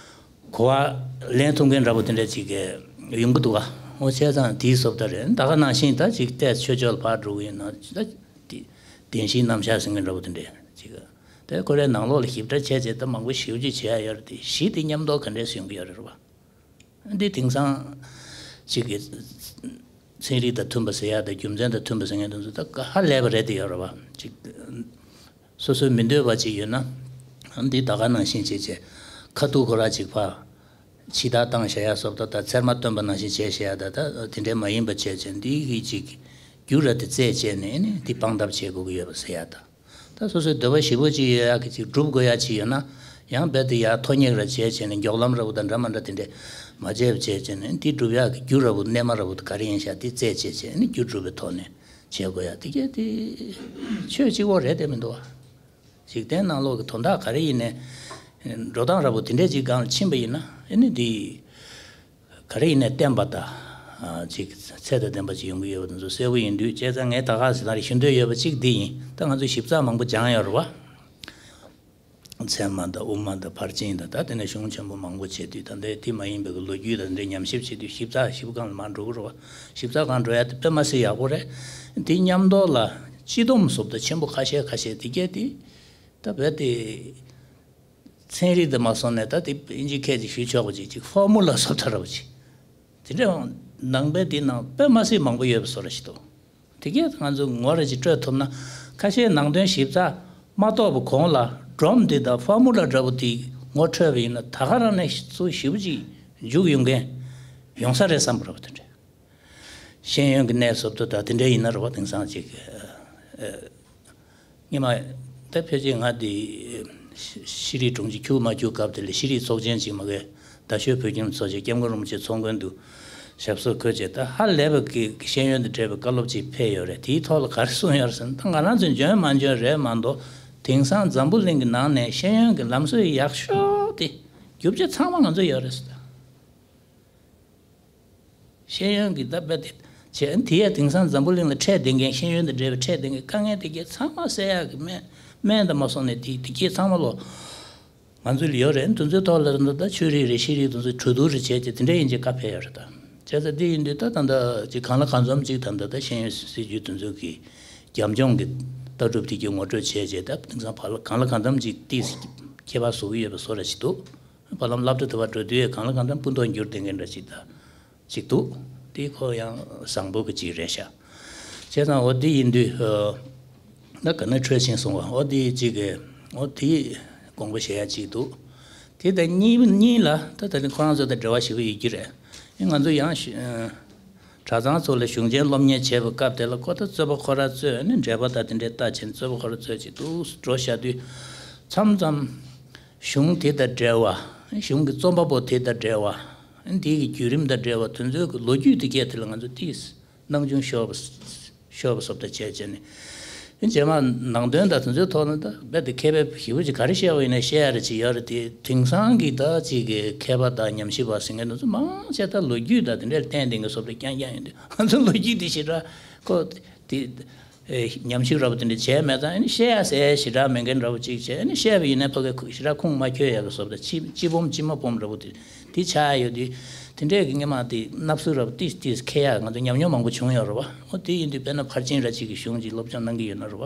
གོ་བ་ལེན་ཐུབ་མཁན་འདྲ་པོ་དེ་འདྲ་ཅིག་གི་ཡོང་གི་འདུག་ག། འོ་བྱས་ཙང་དེའི་བཟོ་ལྟ་རེད། ད་ག་ནང་བཞིན་ད་ཅིག་ཏོག་ཙམ་ཆོས་ཕྱོགས་ལ་ཕར་འགྲོ་གི་ཡིན་ན་ད་དེ་བདེན་བཞིའི་རྣམ་གཞག་ཟེར་མཁན་འདྲ་པོ་དེ་འདྲ་ཅིག་ག། དེ་ཁོ་རའི་ནང་ལོགས་ལ་ཞིབ་ཕྲ་བྱས་བྱས་ད་མང་པོ་ཞེ་པོ་ཅིག་བྱེད་ཡ་ཡོད་རེད་དེ། གཞི་དེ་མཉམ་དུ་ག་འདྲས་སེ་ཡོང་གི་ཡོད་རེད་པ། འདི་དེང་སང་ཅིག་གི་ཚན་རིག་དང་མཐུན་པ་ཟེར་ཡ་དང་རྒྱུ་མཚན་དང་མཐུན་པ་ཟེར་མཁན་དེ་ཚོ་ད་ག་ཧ་ལས་པ་རེད་དེ་ཡོད་རེད་པ། ཅིག་སོ་སོའི་མི་འདོད་པ་ཅིག་ཡོད་ན་འདི་ད་ག་ནང་བཞིན་བྱས་བྱས་ཁ་ཐུག་ཁོ་ར་ཅིག་ཕར་ཕྱི་ཐག་བཏང་བཞག་ཡ་བཟོ་ལྟ་དང་ཚེར་མ་སྟོན་པ་ནང་བཞིན་བྱས་བཞག་ཡ་ད་ད་དེ་འདྲས་མ་ཡིན་པ་བྱས་བྱས་འདི་གི་ཅིག་རྒྱུ་ར་དེ་རྩད་བཅད་ནས་ནི་འདི་སྤང་ཐབས་བྱེད་དགོས་ཀྱི་ཡོད་པ་ཟེར་ཡ་ད། ད་སོ་སོའི་འདོད་པ་ཞེ་པོ་ཅིག་ཡོད་ཡག་གི་ཅིག་སྒྲུབ་དགོས་ཡག་ཅིག་ཡོད་ན་ཡང་རྦད་དེ་ཡར་ཐོ་རྙེད་ར་བྱས་བྱས་ནས་མགྱོགས་ལམ་འདྲ་པོ་དང་འདྲ་མ་འདྲ་དེ་འདྲས་མ་བྱས་པ་བྱས་བྱས་ནས་འདི་སྒྲུབ་ཡག་གི་རྒྱུ་འདྲ་པོ་རྣལ་མ་འདྲ་པོ་དེ་ག་རེ་ཡིན་ཤག་དེ་རྩད་བཅད་བྱས་ནས་རྒྱུ་སྒྲུབ་པའི་ཐོག་ནས་བྱེད་དགོས་ཡག་དེ་གས་དེ་ཆོས་གཅིག་པོ་རེད་དེ་མི་འདུག་བ། འཇིག་རྟེན་ནང་ལོགས་ཀྱི་དོན་དག་ག་རེ་ཡིན་ནའི་འགྲོ་སྟངས་འདྲ་པོ་དེ་འདྲས་ཅིག་སྒང་ལ་ཕྱིན་པ་ཡིན་ན་ཨེ་ནི་འདི། ག་རེ་ཡིན་ནའི་བརྟན་པ་དང་། ཅིག་ཚད་དང་ལྡན་པ་ཅིག་ཡོང་གི་ཡོད་པ་དེ་ཚོ་གསལ་པོ་ཡིན་དུས་བྱས་ཙང་ངས་ད་ག་ཟེ་ལྟར་ཞུ་འདོད་ཡོད་པ་གཅིག་འདི་ཡིན། ད་ང་ཚོས་ཞིབ་ཚགས་མང་པོ་སྦྱངས་ཡོད་རེད་བ། ཚད་མ་དང་དབུ་མ་དང་ཕར་ཕྱིན་དང་ད་དེ་ནས་གཞུང་ཆེན་པོ་མང་པོ་བྱས་དུས་ད་ལྟའི་དེ་མ་ཡིན་པའི་གི་ལོ་རྒྱུས་དང་འདྲའི་ཉམས་ཞིབ་བྱེད་དུས་ཞིབ་ཚགས་ཞིབ་སྒང་ལ་མར་འགྲོ་གི་རེད་བ། ཞིབ་ཚགས་སྒང་འགྲོ་ཡ་དེ་དཔེ་མ་སྲིད་ཡག་པོ་རེད། དེ་མཉམ་དུ་ལ་སྤྱི་སྡོམ་བཟོ་ལྟ་ཆེན་པོ་ཁ་ཤས་ཁ་ཤས་དེ་གས་དེ་ད་བས་དེ། ཚན་རིག་དེ་མ་སོང་ནས་ད་དེ་ཨིན་ཇི་སྐད་ཅིག་ཞུས་ཆོག་པ་ཅིག་ཅིག་ཕོར་མུ་ལ་བཟོ་ལྟ་འདྲ་པོ་ཅིག་དེ་འདྲ་ནང་པའི་དེ་ནང་དཔེ་མ་སྲིད་མང་པོ་ཡོད་པ་བཟོ་འདྲ་ཞིག་འདུག། དེ་གས་ང་ཚོ་ངོ་རེ་ཅིག་སྤྲོད་ཐུབ་ན་ཁ་ཤས་ནང་དོན་ཞིབ་ཚགས་མ་རྟོགས་པ་གོང་ལ་སྒྲོམ་དེ་དང་ཕོར་མུ་ལ་འདྲ་པོ་དེ་ངོ་འཕྲོད་པ་ཡིན་ན་ད་ག་རང་ནས་ཚུར་ཞེ་པོ་ཅིག་འཇུག་ཡོང་མཁན་ཡོང་ས་རེད་བསམ་པ་འདྲ་པོ་དེ་འདྲ། ཤེས་ཡོན་གྱི་གནས་བཟོ་ལྟ་དང་དེ་འདྲ་ཡིན་ན་རེད་བ། དེང་སང་ཅིག་ཨ། སྔོན་མ་ད་ཕལ་ཆེར་ང་འདི་ཤེ་ཤེས་རིག་དྲུང་ཆེ་ཁྱུག་མ་ཁྱུག་སྐབས་དེ་ལ་ཤེས་རིག་ཚོགས་ཆེན་ཅིག་མ་གི་རྡ་ཤོད་བོད་ཁྱིམ་ཚོགས་ཆེན་སྐྱབས་མགོན་རིན་པོ་ཆེ་ཚོགས་མགོན་དུ་ཞབས་སོར་འཁོད་བྱས་ད་ཧ་ལས་པ་གི་ཤེས་ཡོན་དང་འབྲེལ་བའི་བཀའ་སློབ་ཅིག་ཕེབས་ཡོད་རེད། དེའི་ཐོག་ལ་ག་རེ་གསུངས་ཡོད་རེད་ཟེར་ན་ད་ང་རང་ཚོ་འཇོན་མ་འཇོན་རེད་མ་གཏོགས་དེང་སང་འཛམ་བུ་གླིང་གི་ནང་ནས་ཤེས་ཡོན་གྱི་ལམ་སྲོལ་ཡག་ཤོས་དེ་རྒྱུ་ཆ་ཚང་མ་ང་ཚོ་ཡོད་རེད་ཟེར། ཤེས་ཡོན་གྱི་ད་རྦད་དེ་ བྱས། དེ་ཡང་དེང་སང་འཛམ་བུ་གླིང་ལ་འཕྲད་བསྡད་མཁན། ཤེས་ཡོན་དང་འབྲེལ་བའི་འཕྲད་བསྡད་མཁན་དཀའ་ངལ་དེ་གས་ཚང་མ་སེལ་ཡག་གི་སྨན། སྨན་དང་མ་སོང་ནས་དེ་དེ་གས་ཚང་མ་ལོ། ང་ཚོ་ལ་ཡོད་རེད། དེ་ཚོའི་ཐོག་ལ་ད་ལྟ་ཆོས་རིག་རེད། ཤེས་རིག་དེ་ཚོ་གྲོས་བསྡུར་རེ་བྱས་ཏེ་དེ་འདྲ་ཡིན་ཅིག་བཀའ་ཕེབས་ཡོད་རེད་ད། བྱས་ཙང་དེ་ཡིན་དུས་ད་ད་ལྟ་ཅིག་གང་ལ་གང་འཚམ་ཅིག་ད་ལྟ་ད་ཤེས་ཡོན་སྲིད་བྱུས་དེ་ཚོ་གི་རྒྱབ་ལྗོངས་ཀྱི་ལྟ་གྲུབ་དེ་གས་ངོ་སྤྲོད་བྱས་རྗེས། ད་དེང་སང་བར་ལ་གང་ལ་གང་འཚམ་ཅིག་ཏིས་ཁྱད་པར་བཟོ་གི་ཡོད་པ་བཟོ་འདྲ་ཅིག་འདུག་བར་ལམ་སློབ་གྲྭ་དེ་བར་འགྲོ་དུས་གང་ལ་གང་འཚམ་སྤུ་མདོག་འགྱུར་བསྡད་མཁན་འདྲ་ཅིག་ད་ཅིག་འདུག་དེ་ཁོ་ཡང་བཟང་པོ་གི་ཅིག་རེད་ཤག་བྱས་ཙང་འོ་དེ་ཡིན་དུས། ཨ། ད་ག་ནས་འཕྲོས་ཕྱིན་སོང་བ། འོ་དེ་ཅིག་གི་འོ་དེ་དགོངས་པ་བཞེས་ཡ་ཅིག་འདུག་དེ་དང་གཉིས་གཉིས་ལ་ད་ད་ནི་ཁོ་རང་ཚོ་དང་འབྲེལ་བ་ཞེ་པོ་ཡོད་ཀྱི་རེད། ཨེ། ང་ཚོ་ཡང་ཞུ། ཨ། གྲྭ་ཚང་ཚོ་ལ་གཞུང་ཆེན་སློབ་གཉེར་བྱེད་པའི་སྐབས་དེ་ལ་ཁོ་ད་རྩོད་པ་ཁོ་རང་རྩོད། ཨ་ནི་འགྲེལ་པ་དང་དེ་འདྲའི་ལྟ་བྱས་ནས་རྩོད་པ་ཁོ་རང་རྩོད་ཅིག་འདུག་འགྲོ་བཞག་དུས། མཚམས་མཚམས་གཞུང་དེ་དང་འབྲེལ་བ། གཞུང་གི་རྩོམ་པ་པོ་དེ་དང་འབྲེལ་བ། དེའི་གི་བརྒྱུད་རིམ་དང་འབྲེལ་བ། དེ་ཚོའི་གི་ལོ་རྒྱུས་དེ་སྐད་དེ་ལ་ང་ཚོ་ཏིས་སྣང་ཆུང་ཤོར་བ། ཤོར་བ་སོགས་དང་བཅས་བྱས་ནས། རྗེས་མ་ནང་དོན་དང་དེ་ཚོའི་ཐོག་ལ་ད་རྦད་དེ་མཁས་པའི་ཞེ་པོ་ཅིག་ག་རེ་བཤད་པ་ཡིན་ན་བཤད་ཡ་རེ་ཅིག་ཡོད་རེད་དེ། དེང་སང་གི་ད་ཅིག་གི་མཁས་པ་དང་ཉམས་ཞིབ་པ་ཟེར་མཁན་དེ་ཚོ་མང་ཆེ་ད་ལོ་རྒྱུས་དང་དེ་འདྲ་ལ་བརྟེན་བསྡད་མཁན་སོགས་དེ་རྐྱང་རྐྱང་ཡིན་དུས། ང་ཚོ་ལོ་རྒྱུས་དེ་ཞེ་དྲག་ཁོ་དེ། ཨེ། ཉམས་ཞིབ་ར་བ་དེ་འདྲ་བྱས་མེད་ཙང་། ཨ་ནི་བཤད་ཡ་ཟེར་ཞེ་དྲག་མེད་མཁན་འདྲ་བོ་ཅིག་བྱས། ཨ་ནི་བཤད་པ་ཡིན་ན་ཕ་གི་ཞེ་དྲག་ཁུངས་མ་འཁྱོལ་ཡ་གི་བཟོ་འདྲ། སྤྱི་སྤྱི་སྦོམ་སྤྱི་མ་སྦོམ་འདྲ་བོ་དེ་དེ་ཆགས་ཡ་ཡོད་དུས། དེ་འདྲས་ཀྱི་སྔོན་མ་དེ་སྣ་བསུབ་ར་བ་ཏིས་ཏིས་འཁྱེར་ཡ་ང་ཚོ་ཉམས་མྱོང་མང་པོ་བྱུང་ཡོད་རེད་བ། འོ་དེ་ཡིན་དུས་དཔེར་ན་ཕར་ཕྱིན་ར་ཅིག་གི་གཞུང་ཅིག་སློབ་སྦྱོང་གནང་གི་ཡོད་ན་རེད་བ།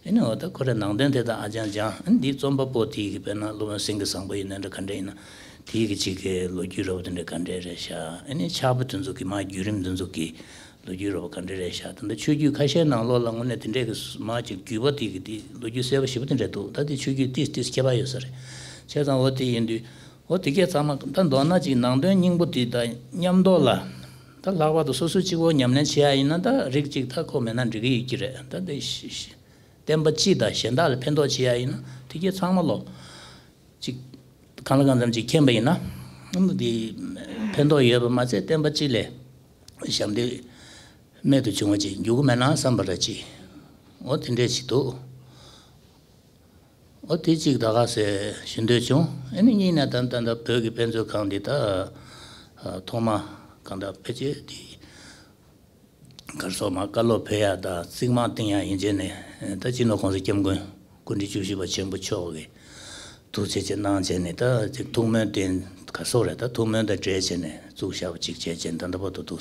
ཨ་ནི་འོ་ད་ཁོ་རའི་ནང་དོན་དེ་དག་ཨ་ཅང་སྦྱང་། ཨ་ནི་འདིའི་རྩོམ་པ་པོ་དེ་གི་དཔེར་ན་སློབ་དཔོན་སེང་གེ་བཟང་པོ་ཡིན་ན་འདྲ། ག་འདྲ་ཡིན་ན་དེའི་གི་ཅིག་གི་ལོ་རྒྱུས་ར་བ་དེ་འདྲ་ག་འདྲས་རེད་ཤག་ཨ་ནི་ཕྱག་དཔེ་དེ་ཚོ་གི་མ་བརྒྱུད་རིམ་དེ་ཚོ་གི་ལོ་རྒྱུས་ར་བ་ག་འདྲ་རེད་ཤག་ད་ལྟ་ཆོས་བརྒྱུད་ཁ་ཤས་ནང་ལོགས་ལ་དངོས་གནས་དེ་འདྲས་ཀྱི་མ་ཅིག་བརྒྱུད་པ་དེ་གི་དེ་ལོ་རྒྱུས་གསལ་པོ་ཞེ་པོ་དེ་འདྲས་འདུག་ད་དེ་ཆོས་བརྒྱུད་ཏིས་ཏིས་ཁྱད་པར་ཡོད་ས་རེད། བྱས་ཙང་འོ་དེ་ཡིན་དུས། འོ་དེ་གས་ཚང་མ་ད་མདོར་ན་ཅིག་ནང་དོན་སྙིང་པོ་དེ་དང་མཉམ་དུ་ལ། ད་ལྷག་པར་དུ་སོ་སོ་གཅིག་པོ་ཉམས་ལེན་བྱེད་ཡ་ཡིན་ན་ད་རིགས་གཅིག་ད་ཁོ་མེད་ན་འགྲིག་གི་ཡོད་ཀྱི་རེད། ད་དེ་ཤི་ཤི། བསྟན་པ་སྤྱི་དང་གཞན་དག་ལ་ཕན་ཐོགས་བྱེད་ཡ་ཡིན་ན་དེ་གས་ཚང་མ་ལོ། ཅིག་གང་ལ་གང་འཚམ་ཅིག་མཁྱེན་པ་ཡིན་ན། ཨ་ནི་དེ་ཕན་ཐོགས་ཡོད་པ་མ་ཚད་བསྟན་པ་སྤྱི་ལ་ཞབས་འདེགས་རྨད་དུ་བྱུང་བ་ཅིག་འགྱུར་གི་མེད་ན་བསམ་པ་ར་ཅིག་འོ་དེ་འདྲས་ཅིག་འདུག་འོ་དེ་གཅིག་ད་ག་ཟེ་ཞུ་འདོད་བྱུང་། ཨ་ནི་གཉིས་ནས་ད་ད་ད་བོད་ཀྱི་དཔེ་མཛོད་ཁང་འདི་ད་ཐོག་མ་གང་ལྟར་ཕལ་ཆེར་དེ་གར་སོགས་མ་བཀའ་སློབ་ཕེབས་ཡ་དང་རྩིག་རྨང་བཏིང་ཡ་ཡིན་བྱས་ནས། ད་སྤྱི་ནོར་༸གོང་ས་༸སྐྱབས་མགོན་སྐུ་ཕྲེང་བཅུ་བཞི་པ་ཆེན་པོ་མཆོག་གིས་ཐུགས་རྗེ་ཆེ་གནང་བྱས་ནས། ད་ཅིག་ཐུགས་སྨོན་དེ་གར་སོགས་རེད། ད་ཐུགས་སྨོན་དང་འབྲེལ་བྱས་ནས་བཙུགས་བཞག་པ་ཅིག་བྱས་བྱས་ནས་ད་ལྟ་བར་དུ་འདུག་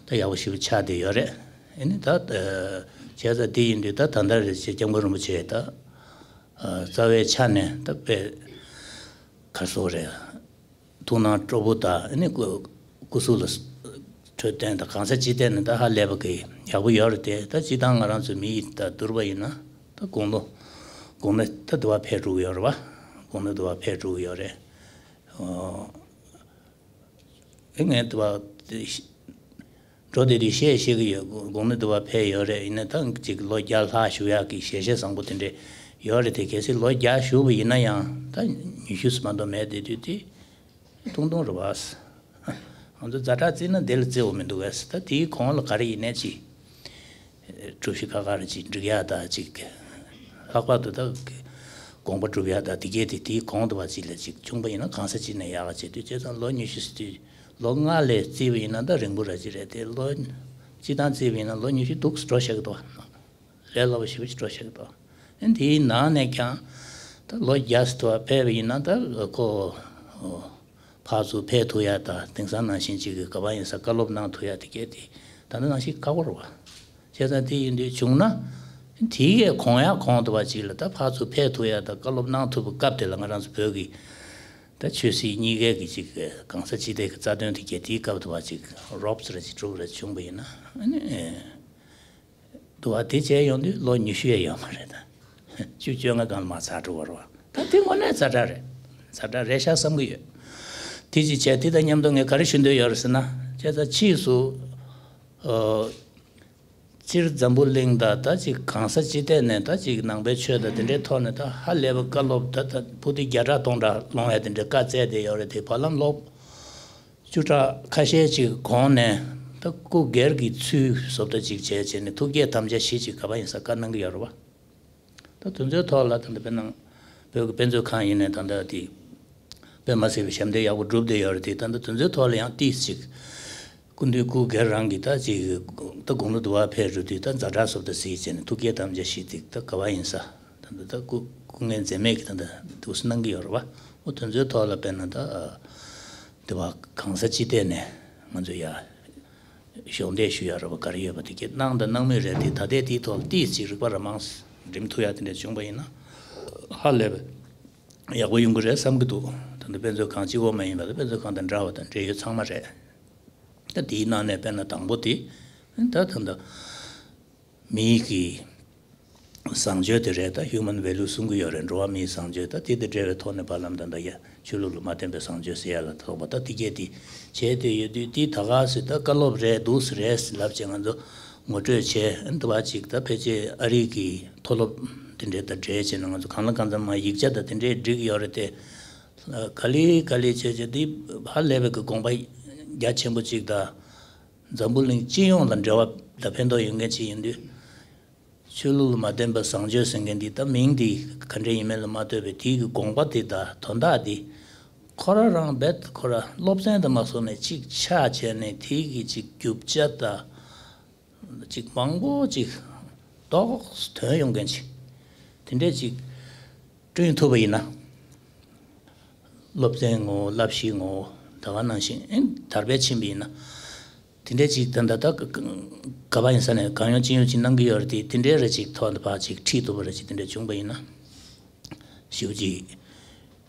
ད་ཡག་པོ་ཞེ་པོ་ཆགས་བསྡད་ཡོད་རེད། ཨ་ནི་ད་བྱས་ཙང་དེ་ཡིན་དུས་ད་ད་ལྟ་རེད་ཅེས་༸སྐྱབས་མགོན་རིན་པོ་ཆེ་ད་རྩ་བའི་ཆ་ནས་ད་དཔེ་གར་སོགས་རེད། ཐུགས་སྣང་སྤྲོ་པོ་དང་། ཨ་ནི་སྐུ་སྐུ་གཟུགས་ལ་འཕྲོད་བསྟེན་དང་གང་ས་ཅི་ཐད་ནས་ད་ཧ་ལས་པ་གི་ཡག་པོ་ཡོད་རེད་དེ། ད་སྤྱིར་བཏང་ང་རང་ཚོ་མི་ཡི་ད་བསྡུར་བ་ཡིན་ན་ད་དགུང་ལོ་དགུང་ལོ་ད་དུ་བ་ཕེབས་འགྲོ་གི་ཡོད་རེད་བ། དགུང་ལོ་དུ་བ་ཕེབས་འགྲོ་གི་ཡོད་རེད། ཨོ། ཨེ། ངས་དུ་བ་འགྲོ་བསྡད་དུས་བཤད་ཤེས་ཀྱི་ཡོད། དགུང་ལོ་དུ་བ་ཕེབས་ཡོད་རེད། ཡིན་ན་ད་ཅིག་ལོ་བརྒྱ་ལྷག་བཞུགས་ཡག་གི་ཞལ་བཞེས་བཟང་པོ་དེ་འདྲས་ཡོད་རེད་དེ། གལ་སྲིད་ལོ་བརྒྱ་བཞུགས་པ་ཡིན་ན་ཡང་ད་ཉི་ཤུ་ཙམ་མ་གཏོགས་མེད་བསྡད་དུས་དེ་ཐུང་ཐུང་རེད་བ། ང་ཚོ་ཛ་དྲག་བརྩིས་ན་དེ་ལ་བརྩི་འོ་མི་འདུག་གས། ད་དེའི་གོང་ལ་ག་རེ་ཡིན་ནའི་ཅིག་གྲུ་བཞི་ཁ་ཁ་རེ་ཅིག་འགྲིག་ཡག་དང་ཅིག་ལྷག་པར་དུ་ད་དགོངས་པ་སྒྲུབ་ཡག་དང་དེ་གས་དེ་དེའི་གོང་དུ་བ་ཅིག་ལ་ཅིག་བྱུང་པ་ཡིན་ན་གང་ས་ཅིག་ནས་ཡག་ག་བྱེད་དུས། བྱས་ཙང་ལོ་ཉི་ཤུ་ཟེར་དུས་ལོ་ལྔ་ལས་བརྩིས་པ་ཡིན་ན་ད་རིང་པོ་ར་ཅིག་རེད་དེ། ལོ་སྤྱི་བཏང་བརྩིས་པ་ཡིན་ན་ལོ་ཉི་ཤུ་འདུག་སེ་འགྲོ་ཤག་གི་འདུག་བ། ལས་སླ་པོ་ཞེ་པོ་ཅིག་འགྲོ་ཤག་གི་འདུག་ཨ་ནི་དེའི་ནང་ནས་ཀྱང་ད་ལོ་བརྒྱ་ཙམ་དུ་བ་ཕེབས་པ་ཡིན་ན་ད་ཁོ་ཕར་ཚུར་ཕེབས་ཐུབ་ཡ་དང་། དེང་སང་ནང་བཞིན་ཅིག་གི་ག་པར་ཡིན་ས་བཀའ་སློབ་གནང་ཐུབ་ཡ་དེ་གས་དེ་ད་ལྟ་ནང་བཞིན་ཁག་པོ་རེད་བ། བྱས་ཙང་དེ་ཡིན་དུས་བྱུང་ན། དེའི་གོང་ཡང་གོང་དུ་བ་ཅིག་ལ་ད་ཕར་ཚུར་ཕེབས་ཐུབ་ཡ་དང་བཀའ་སློབ་གནང་ཐུབ་པའི་སྐབས་དེ་ལ་ང་རང་ཚོ་བོད་ཀྱི་ད་ཆོས་སྲིད་གཉིས་ཀའི་གི་ཅིག་གང་ས་ཅི་ཐད་ཀྱི་རྩ་དོན་དེ་གས་དེའི་སྐབས་དུ་བ་ཅིག་རོབ་ཙམ་ར་ཅིག་གྲུབ་ར་བྱུང་པ་ཡིན་ན། ཨ་ནི་དུ་བ་དེ་བྱས་ཡོང་དུས་ལོ་ཉི་ཤུ་ཡང་ཡོད་མ་རེད་ད། བཅུ་བཅོ་ལྔ་སྒང་ལ་མར་ཚར་འགྲོ་བ་རེད་བ། ད་དེ་དངོས་གནས་ཛ་དྲག་རེད། ཛ་དྲག་རེད་ཤག་བསམ་གྱི་ཡོད། དེ་ཅིག་བྱས། དེ་དང་མཉམ་དུ་ངས་ག་རེ་ཞུ་འདོད་ཡོད་རེད་ཟེར་ན། བྱས་ཙང་ཕྱིས་སུ། ཨོ། སྤྱིར་འཛམ་བུ་གླིང་ད་ད་ཅིག་གང་ས་ཅི་ཐད་ནས་ད་ཅིག་ནང་པའི་ཆོས་དང་དེ་འདྲའི་ཐོག་ནས་ད་ཧ་ལས་པ་བཀའ་སློབ་ད་ད་པོ་ཏི་བརྒྱ་ཕྲག་སྟོང་ཕྲག་སློང་ཡ་དེ་འདྲའི་བཀའ་སྩལ་བསྡད་ཡོད་རེད་དེ། བར་ལམ་ལོ་བཅུ་ཕྲག་ཁ་ཤས་ཅིག་གོང་ནས་ད་སྐུ་སྒེར་གྱི་ཚུལ་བཟོ་ལྟ་ཅིག་བྱས་བྱས་ནས་ཐུགས་བསྐྱེད་དམ་བཅའ་བཞི་ཅིག་ག་པར་ཡིན་ས་བཀའ་གནང་གི་ཡོད་རེད་བ། ད་དེ་ཚོའི་ཐོག་ལ་ད་ལྟ་དཔེར་ན་བོད་ཀྱི་དཔེ་མཛོད་ཁང་ཡིན་ནའི་ད་ལྟ་དེ་དཔེ་མ་སྲིད་པའི་ཞབས་འདེགས་ཡག་པོ་བསྒྲུབས་བསྡད་ཡོད་རེད་དེ། ད་ལྟ་དེ་ཚོའི་ཐོག་ལ་ཡང་ཏིས་ཅིག་ སྐུ་མདུན་སྐུ་སྒེར་རང་གིས་ད་ཅིག་ད་དགུང་ལོ་བདུན་པ་ཕེབས་འགྲོ་དུས་ད་ཛ་དྲག་བཟོ་ལྟ་གཟིགས་བྱས་ནས་ཐུགས་བསྐྱེད་དམ་བཅའ་བཞེས་ཏེ་ད་ག་པར་ཡིན་ས། ད་ད་ད་སྐུ་སྐུ་ངལ་འཛེམས་མེད་ཀྱིས་ད་ད་འདུག་སེ་གནང་གི་ཡོད་རེད་བ། འོ་དེ་ཚོའི་ཐོག་ལ་དཔེར་ན་ད་དེ་བ་གང་ས་ཅི་ཐད་ནས་ང་ཚོ་ཡ་གཞོགས་འདེགས་ཞུ་ཡ་རེད་བ། ག་རེ་ཡོད་པ་དེ་གས་གནང་དང་གནང་མུས་རེད་དེ། ད་ལྟའི་དེའི་ཐོག་ལ་ཏིས་ཅིག་རིག་པ་ར་མང་འགྲིམ་ཐུབ་ཡ་དེ་འདྲ་བྱུང་པ་ཡིན་ན་ཧ་ལས་པའི་ཡག་པོ་ཡོང་གི་རེད་བསམ་གྱི་འདུག་ད་ལྟ་དཔེ་མཛོད་ཁང་གཅིག་པོ་མ་ཡིན་པ་ད་དཔེ་མཛོད་ཁང་དང་འདྲ་བ་དང་འབྲེལ་ཡོད་ཚང་མ་རེད། ད་དེའི་ནང་ནས་དཔེར་ན་དང་པོ་དེ་ད་ད་ད་མིའི་གི་བཟང་སྤྱོད་དེ་རེད། ད་human value་གསུང་གི་ཡོད་རེད། འགྲོ་བ་མིའི་བཟང་སྤྱོད། ད་དེ་དང་འབྲེལ་བའི་ཐོག་ནས་བར་ལམ་ད་ད་ཡ་ཆོས་ལུགས་ལ་མ་བརྟེན་པའི་བཟང་སྤྱོད་ཟེར་ཡ་ལ་སོགས་པ་ད་དེ་གས་དེ་བྱས་ཏེ་ཡོད་དུས་དེ་ད་ག་སེ་ད་བཀའ་སློབ་རེད་འདུག་སེ་རེད་ལབ་བྱས་ང་ཚོ་ངོ་སྤྲོད་བྱས། ཨ་ནི་དུ་བ་ཅིག་ད་ཕལ་ཆེར་ཨ་རིའི་གི་མཐོ་སློབ་དེ་འདྲའི་ད་འབྲེལ་བྱས་ན་ང་ཚོ་གང་ལ་གང་འཚམ་མ་ཡིག་ཆ་ད་དེ་འདྲའི་འགྲིག་ཡོད་རེད་དེ། ག་ལེ་ག་ལེ་བྱས་བྱས་དེ་ཧ་ལས་པའི་གི་དགོངས་པ་རྒྱ་ཆེན་པོ་ཅིག་ད་འཛམ་བུ་གླིང་སྤྱི་ཡོངས་ལ་འབྲེལ་བ་ད་ཕན་ཐོགས་ཡོད་མཁན་ཅིག་ཡིན་དུས། ཆོས་ལུགས་ལ་མ་བརྟེན་པའི་བཟང་སྤྱོད་ཟེར་མཁན་འདི་ད་མིང་འདི་ག་འདྲ་ཡིན་མིན་ལ་མ་ལྟོས་པའི་དེའི་གི་དགོངས་པ་དེ་དང་དོན་དག་འདི་ཁོ་རང་རང་རྦད་ཁོ་རང་སློབ་ཚན་དུ་མ་སོང་ནས་གཅིག་ཆགས་བྱས་ནས་དེའི་གི་གཅིག་རྒྱུ་ཆ་དང་གཅིག་མང་པོ་གཅིག་རྟོགས་ཐོན་ཡོང་མཁན་ཅིག་དེ་འདྲས་ཅིག་བསྐྲུན་ཐུབ་པ་ཡིན་ན། སློབ་ཚན་ངོ་བོ་བསླབ་གཞིའི་ངོ་བོ་ད་ག་ནང་བཞིན་ཨེ་དར་སྤེལ་ཕྱིན་པ་ཡིན་ན། དེ་འདྲའི་ཅིག་ད་ད་ད་ག་པ་ཡིན་ས་ནས་གང་ཡོང་ཅི་ཡོང་ཅིག་གནང་གི་ཡོད་རེད་དེ། དེ་འདྲའི་རེ་ཅིག་ཐོག་ནས་ཕར་ཅིག་ཁྲིད་ཐུབ་པ་རེ་ཅིག་དེ་འདྲ་བྱུང་པ་ཡིན་ན་ཞེ་པོ་ཅིག་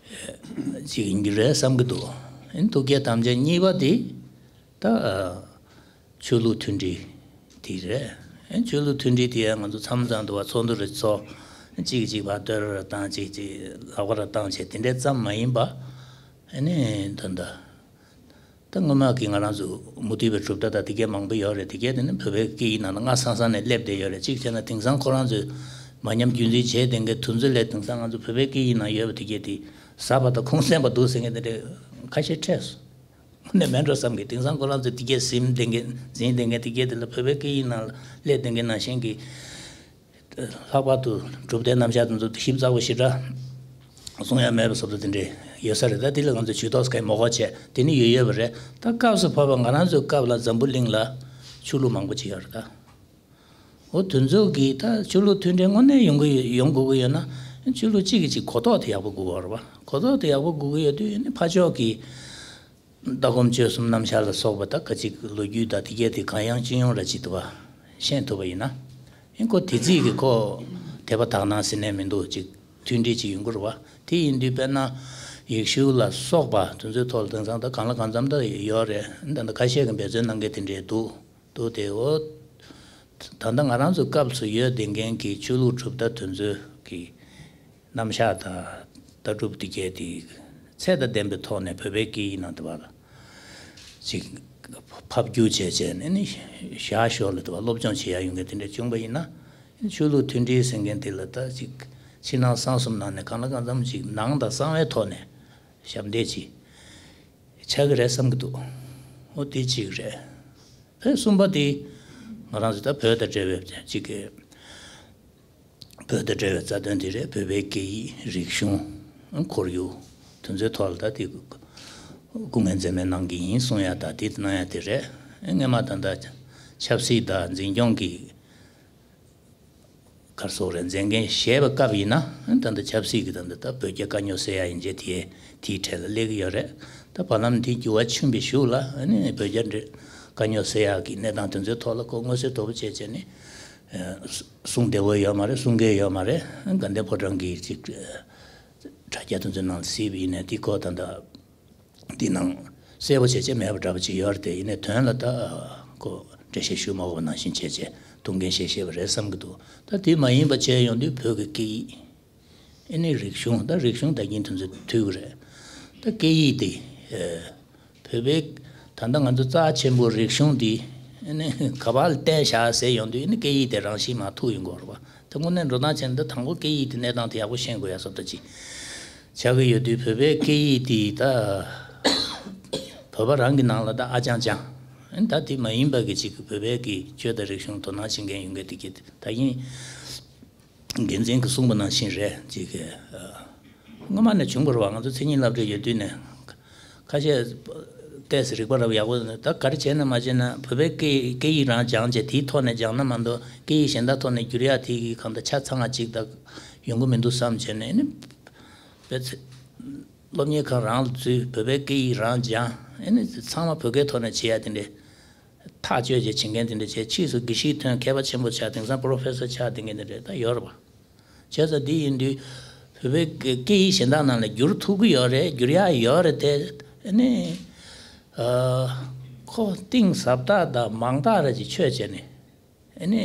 ཅིག་ཡིན་གྱི་རེད་བསམ་གྱི་འདུག་ཨེ་ཐུགས་བསྐྱེད་དམ་བཅའ་གཉིས་པ་དེ་ད་ཆོས་ལུགས་མཐུན་སྒྲིལ་དེ་རེད། ཨེ་ཆོས་ལུགས་མཐུན་སྒྲིལ་དེ་ཡང་ང་ཚོ་མཚམས་མཚམས་དུ་བ་ཚོགས་འདུ་རེ་ཚོགས། གཅིག་གིས་གཅིག་ཕར་བསྟོད་ར་ར་བཏང་། གཅིག་གཅིག་ལག་པ་ར་བཏང་བྱས་དེ་འདྲའི་ཙམ་མ་ཡིན་པ། ཨ་ནི་ད་ད་ད་སྔོན་མ་གི་ང་རང་ཚོ་མུ་མཐུད་པའི་གྲུབ་མཐའ་དང་དེ་གས་མང་པོ་ཡོད་རེད། དེ་གས་དེ་ནི་བོད་པའི་སྐད་ཡིག་ནང་ན་སྔ་ས་ས་ནས་སླེབས་བསྡད་ཡོད་རེད། གཅིག་བྱས་ན་དེང་སང་ཁོ་རང་ཚོས་མ་ཉམས་རྒྱུན་འཛིན་བྱས་བསྡད་མཁན་དེ་ཚོ་ལས་དེང་སང་ང་ཚོ་བོད་པའི་སྐད་ཡིག་ནང་ཡོད་པ་དེ་གས་དེ་ཟབ་པ་དང་ཁུངས་གསན་པ་འདུག་ཟེར་མཁན་དེ་འདྲ་ཁ་ཤས་འཕྲད་སོང་། དངོས་གནས་མེད་འགྲོ་བསམ་གི། དེང་སང་ཁོ་རང་ཚོས་དེ་གས་ཟིན་བསྡད་མཁན་འཛིན་བསྡད་མཁན་དེ་གས་དེ་ལ་བོད་པའི་སྐད་ཡིག་ནང་སླེབས་བསྡད་མཁན་ནང་བཞིན་གྱི་ལྷག་པར་དུ་གྲུབ་མཐའི་རྣམ་གཞག་དེ་ཚོ་ཞིབ་ཚགས་པོ་ཞེ་དྲག་གསུང་ཡ་མེད་པ་བཟོ་འདྲ་དེ་འདྲས་ཡོད་ས་རེད། ད་དེ་ལ་ང་ཚོ་ཇུས་གཏོགས་གང་ཡང་མ་དགོས་བྱས་དེ་ནི་ཡོད་ཡོད་པ་རེད། ད་སྐབས་སུ་བབས་པ་ང་རང་ཚོའི་སྐབས་ལ་འཛམ་བུ་གླིང་ལ་ཆོས་ལུགས་མང་པོ་ཅིག་ཡོད་རེད་ད། འོ་དེ་ཚོ་གིས་ད་ཆོས་ལུགས་མཐུན་སྒྲིལ་དངོས་གནས་ཡོང་གི་ཡོང་དགོས་ཀྱི་ཡོད་ན་ཆོས་ལུགས་གཅིག་གིས་གཅིག་གོ་རྟོགས་དེ་ཡག་པོ་དགོས་ཀྱི་ཡོད་རེད་པ། གོ་རྟོགས་དེ་ཡག་པོ་དགོས་ཀྱི་ཡོད་དུས་ནི་ཕར་ཕྱོགས་ཀྱི་ལྟ་སྒོམ་སྤྱོད་གསུམ་རྣམ་གཞག་ལ་སོགས་པ་ད་ག་ཅིག་ལོ་རྒྱུས་དང་དེ་གས་དེ་གང་ཡང་ཅི་ཡོང་ར་ཅིག་ཏུ་བ་ཤེས་ཐུབ་པ་ཡིན་ན། ཨིན་ཁོ་དེ་རྩིས་ཀྱི་ཁོ་དད་པ་དག་སྣང་ཟེར་ནས་མི་འདུག་ཅིག་མཐུན་སྒྲིལ་ཅིག་ཡོང་གི་རེད་བ། དེ་ཡིན་དུས་དཔེར་ན་ཡེ་ཤུ་ལ་སོགས་པ་དེ་ཚོའི་ཐོག་ལ་དེང་སང་ད་གང་ལ་གང་འཚམ་ད་ཡོད་རེད། ད་ད་ཁ་ཤས་ཀྱིས་འབད་བརྩོན་གནང་མཁན་དེ་འདྲས་འདུག་འདུག་སྟེ། འོ་ད་ལྟ་ང་རང་ཚོའི་སྐབས་སུ་ཡོད་བསྡད་མཁན་གྱི་ཆོས་ལུགས་གྲུབ་མཐའ་དེ་ཚོའི་གི་རྣམ་གཞག་དང་ལྟ་གྲུབ་དེ་གས་དེ་ཚད་དང་ལྡན་པའི་ཐོག་ནས་བོད་པའི་སྐད་ཡིག་ནང་དུ་བ་ལ་ཅིག་ཕབ་བསྒྱུར་བྱས་བྱས་ནས་ནི་བཞག་ཞོར་ལ་དུ་བ་སློབ་སྦྱོང་བྱེད་ཡ་ཡོང་མཁན་དེ་འདྲ་བྱུང་པ་ཡིན་ན། ཆོས་ལུགས་མཐུན་སྒྲིལ་ཟེར་མཁན་དེ་ལ་ད་ཅིག་ཕྱི་ནང་གསང་གསུམ་ནང་ནས་གང་ལ་གང་འཚམ་ཅིག་ནང་དང་གསང་བའི་ཐོག་ནས་ཞབས་འདེགས་ཅིག་ཆགས་ཀྱི་རེད་བསམ་གྱི་འདུག་འོ་དེ་གཅིག་རེད། ཨེ་གསུམ་པ་དེ་ང་རང་ཚོ་ད་བོད་དང་འབྲེལ་བའི་གཅིག་གི་བོད་དང་འབྲེལ་བའི་རྩ་དོན་དེ་རེད། བོད་པའི་སྐད་ཡིག་རིག་གཞུང་ཁོར་ཡུག་དེ་ཚོའི་ཐོག་ལ་ད་དེ་སྐུ་ངལ་འཛེམས་མེད་གནང་གི་ཡིན་གསུང་ཡ་ད་དེ་གནང་ཡ་དེ་རེད། ཨེ་སྔོན་མ་ད་ལྟ་ཆབ་སྲིད་དང་འཛིན་སྐྱོང་གི་ག་རེ་ཟེར་དགོས་རེད། མཛད་འགན་བཞེས་པའི་སྐབས་ཡིན་ན་ད་ལྟ་ཆབ་སྲིད་ཀྱི་ད་ལྟ་ད་བོད་རྒྱ་དཀའ་རྙོག་སེལ་ཡ་ཡིན་བྱས་དེ་དེའི་གྲས་ལ་སླེབས་ཀྱི་ཡོད་རེད། ད་བར་ལམ་འདི་འགྱུར་བ་ཕྱིན་པའི་གཞུག་ལ་ཨ་ནི་བོད་རྒྱ་འབྲེལ་དཀའ་རྙོག་སེལ་ཡག་གི་གནས་སྟངས་དེ་ཚོའི་ཐོག་ལ་ཁོ་མངོན་གསལ་དོད་པོ་བྱས་བྱས་ནས་གསུང་བདེ་བོ་ཡོད་མ་རེད། གསུང་མཁན་ཡོད་མ་རེད། དགའ་ལྡན་ཕོ་བྲང་གི་ཅིག་དྲ་རྒྱ་དེ་ཚོའི་ནང་ལ་གཟིགས་པ་ཡིན་ནའི་དེ་ཁོ་ད་ལྟ་འདི་ནང་གསལ་པོ་བྱས་བྱས་མེད་པ་འདྲ་པོ་ཅིག་ཡོད་རེད་དེ། ཡིན་ནའི་དོན་ལ་ད་ཁོ་འགྲེལ་བཤད་ཞུ་མ་དགོས་པ་ནང་བཞིན་བྱས་བྱས་ཐུགས་འགན་བཞེས་བཞེས་པ་རེད་བསམ་གྱི་འདུག་ད་དེ་མ་ཡིན་པ་བྱས་ཡོང་དུས་བོད་ཀྱི་སྐད་ཡིག་ཨེ་ནི་རིག་གཞུང་། ད་རིག་གཞུང་ད་ཡིན་དུས་ཚོད་མཐུད་ཀྱི་རེད། ད་སྐད་ཡིག་དེ་ཨེ་བོད་པའི་ད་ལྟ་ང་ཚོ་རྩ་ཆེན་པོ་རིག་གཞུང་འདི་ཨེ་ནི་ག་པར་ལ་བརྟེན་བཞག་ཟེར་ཡོང་དུས་ཨེ་ནི་སྐད་ཡིག་དེ་རང་བཞིན་མར་ཐུག་ཡོང་གི་ཡོད་རེད་བ། ད་དངོས་གནས་འགྲོ་སྟངས་བྱས་ན་ད་དང་པོ་སྐད་ཡིག་དེ་གནས་སྟངས་དེ་ཡག་པོ་ཤེས་དགོས་ཡ་བཟོ་ལྟ་ཅིག་ཆགས་ཀྱི་ཡོད་དུས་བོད་པའི་སྐད་ཡིག་དེ་ད་བོད་པ་རང་གི་ནང་ལ་ད་ཨ་ཅང་ཅང་ཨེ་ད་དེ་མ་ཡིན་པ་གི་ཅིག་བོད་པའི་གི་ཆོས་དང་རིག་གཞུང་དོ་སྣང་བྱེད་མཁན་ཡོང་མཁན་དེ་གི་ད་ཡིན། འགན་འཛིན་གྱིས་གསུངས་པ་ནང་བཞིན་རེད། ཅིག་གི་སྔོན་མ་ནས་བྱུང་བ་རེད་བ། ང་ཚོ་མཚན་ཉིད་སློབ་གྲྭ་ཡོད་དུས་ནས་ཁ་ཤས་ ཏོག་ཙམ་རིག་པ་རབ་ཡག་པོ་ད་ག་རེ་བྱས་ན་མ་བྱས་ན་བོད་པའི་སྐད་སྐད་ཡིག་རང་སྦྱངས་བྱས་དེའི་ཐོག་ནས་སྦྱངས་ན་མ་གཏོགས་སྐད་ཡིག་གཞན་དག་ཐོག་ནས་བསྒྱུར་ཡག་དེ་གི་གང་ལྟར་ཆ་ཚང་བ་ཅིག་ད་ཡོང་གི་མི་འདུག་བསམ་བྱས་ནས་ཨ་ནི་བོད་ཚེ་སློབ་གཉེར་ཁང་རང་ལ་འཛུལ། བོད་པའི་སྐད་ཡིག་རང་སྦྱངས། ཨ་ནི་ཚང་མ་བོད་སྐད་ཐོག་ནས་བྱེད་ཡག་དེ་འདྲས་ཐག་གཅོད་བྱས་བྱེད་མཁན་དེ་འདྲས་བྱས། ཕྱིས་སུ་དགེ་བཤེས་ཐོན་མཁས་པ་ཆེན་པོ་ཆགས། དེང་སང་པོ་རོ་ཕེ་སར་ཆགས་བསྡད་མཁན་དེ་འདྲས་ད་ཡོད་རེད་པ། བྱས་ཙང་འདི་ཡིན་དུས་བོད་པའི་སྐད་ཡིག་གཞན་དག་ནང་ལ་བསྒྱུར་ཐུབ་ཀྱི་ཡོད་རེད། བསྒྱུར་ཡག་ཡོད་རེད་དེ། ཨ་ནི་ཨ་ཁོ་གཏིང་ཟབ་རྟགས་དང་མང་རྟགས་ར་ཅིག་ཆོད་བྱས་ནས་ཨ་ནི་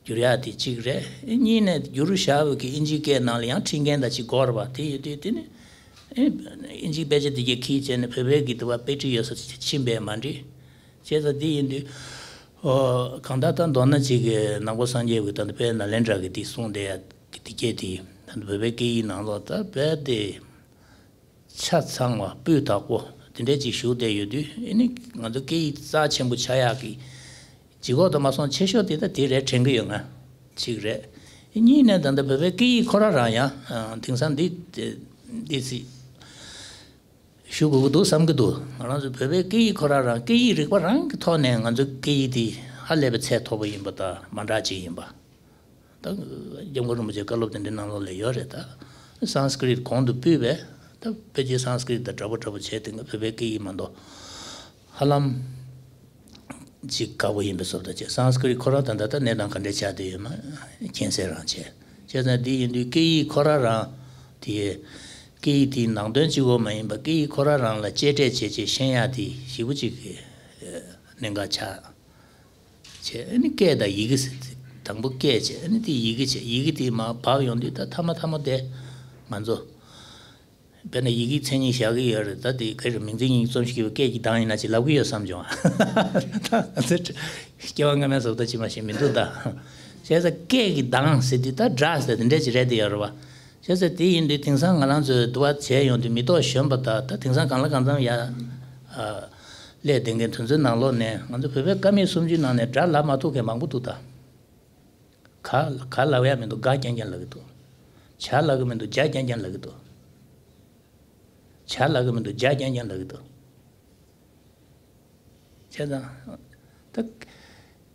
བསྒྱུར་ཡག་དེ་གཅིག་རེད། གཉིས་ནས་བསྒྱུར་བཞག་པའི་གི་ཨིན་ཇིའི་སྐད་ནང་ལ་ཡང་ཁྲིད་མཁན་དང་ཅིག་དགོས་རེད་པ། དེ་ཡིན་དུས་དེ་ནི་ཨ་ཨིན་ཇིའི་དཔེ་ཆ་དེ་གས་ཁྱེར་བྱས་ནས་བོད་པའི་གི་དེ་བ་དཔེ་ཁྲིད་ཡོད་ས་ཕྱིན་པས་མ་འགྲིག་བྱས་ཙང་འདི་ཡིན་དུས། ཨོ། གང་ལྟར་ད་མདོར་ན་ཅིག་གི་ནང་པ་སངས་རྒྱས་ཀྱི་ད་ལྟ་དཔལ་ནཱ་ལེནྡྲ་གི་དེ་གསུངས་བསྡད་ཡ་གི་དེ་སྐད་དེ་ད་ལྟ་བོད་པའི་སྐད་ཡིག་ནང་ལོགས་ད་རྦད་དེ་ཆ་ཚང་བ་སྤུས་དག་པོ་དེ་འདྲས་ཅིག་བཞུགས་བསྡད་ཡོད་དུས་ཨ་ནི་ང་ཚོ་སྐད་ཡིག་རྩ་ཆེན་པོ་ཆགས་ཡག་གི་ལྗིད་ཁོག་དུ་མ་སོང་ཆེ་ཤོས་དེ་ད་དེ་རེད་དྲན་གི་ཡོད། ང་གཅིག་རེད། གཉིས་ནས་ད་ལྟ་བོད་པའི་སྐད་ཡིག་ཁོ་རང་རང་ཡང་ཨ་དེང་སང་འདི་འདི་སྲིད། ཞུ་དགོས་ཀྱི་འདུག་བསམ་གྱི་འདུག་ང་རང་ཚོ་བོད་པའི་སྐད་ཡིག་ཁོ་རང་རང་སྐད་ཡིག་རིག་པ་རང་གི་ཐོག་ནས་ང་ཚོའི་སྐད་ཡིག་དེ་ཧ་ལས་པའི་ཚད་མཐོ་པོ་ཡིན་པ་དང་མ་འདྲ་ཅིག་ཡིན་པ། ད་སྐྱབས་མགོན་རིན་པོ་ཆེའི་བཀའ་སློབ་དེ་འདྲའི་ནང་ལོགས་ལ་ཡོད་རེད། ད་སཾ་སྐྲྀཏ་གོང་དུ་སྤོས་པས་ད་ཕལ་ཆེར་སཾ་སྐྲྀཏ་དང་འདྲ་པོ་འདྲ་པོ་བྱས་དེ་སྔ་བོད་པའི་སྐད་ཡིག་མ་གཏོགས་ཧ་ལམ་ཅིག་དཀའ་པོ་ཡིན་པའི་བཟོ་ལྟ་བྱས། སཾ་སྐྲྀཏ་ཁོ་རང་ད་ལྟ་ད་གནས་སྟངས་ག་འདྲས་ཆགས་བསྡད་ཡོད་མ་མཁྱེན་གསལ་རང་བྱས། བྱས་ཙང་འདི་ཡིན་དུས་སྐད་ཡིག་ཁོ་རང་རང་དེ་སྐད་ཡིག་དེའི་ནང་དོན་གཅིག་པོ་མ་ཡིན་པ་སྐད་ཡིག་ཁོ་རང་རང་ལ་གཅེས་སྤྲས་བྱེད་ཆེད་ཤེས་ཡག་དེ་ཞེ་པོ་ཅིག་གི་གནད་འགག་ཆགས་བྱས། ཨ་ནི་སྐད་དང་ཡི་གེ་ཟེར་ཏེ་དང་པོ་སྐད་བྱས། ཨ་ནི་དེ་ཡི་གེ་བྱས། ཡི་གེ་དེ་མར་བབས་ཡོང་དུས་ད་ཐ་མ་ཐ་མ་དེ་ང་ཚོ། དཔེར་ན་ཡི་གེའི་མཚན་ཉིད་བཞག་གི་ཡོད་རེད། ད་དེ་ག་རེ་མིང་མཚན་ཉིད་ཀྱི་རྩོམ་གཞི་སྐྱེ་བོ་སྐད་ཀྱི་གདངས་ཡིན་ན་ཅིག་ལབ་གི་ཡོད་བསམ་བྱུང་། ད་ང་ཚོའི་སྐྱེ་བ་སྔ་མའི་བཟོ་ལྟ་ཅིག་མ་ཞིག་མི་འདུག་ད། བྱས་ཙང་སྐད་ཀྱི་གདངས་ཟེར་དུས་ད་སྒྲ་ཟེར་དེ་འདྲས་ཅིག་རེད་དེ་ཡོད་རེད་བ། བྱས་ཙང་དེ་ཡིན་དུས་དེང་སང་ང་རང་ཚོས་འདུ་བ་བྱས་ཡོང་དུས་མི་ཐོག་གཞོན་པ་དང་ད་དེང་སང་གང་ལ་གང་འཚམ་ཡ་ཨ་སླེབས་བསྡད་མཁན་དེ་ཚོའི་ནང་ལོགས་ནས་ང་ཚོ་བོད་པའི་ཀ་མད་སུམ་ཅུའི་ནང་ནས་སྒྲ་ལབ་མ་ཐུབ་མཁན་མང་པོ་འདུག་ད། ག་ག་ལབ་ཡ་མི་འདུག་ག་རྐྱང་རྐྱང་ལབ་ཀྱི་འདུག་བྱ་ལབ་ཀྱི་མི་འདུག་བྱ་རྐྱང་རྐྱང་ལབ་ཀྱི་འདུག་བྱ་ལབ་ཀྱི་མི་འདུག་བྱ་རྐྱང་རྐྱང་ལབ་ཀྱི་འདུག་བྱས་ཙང་ད་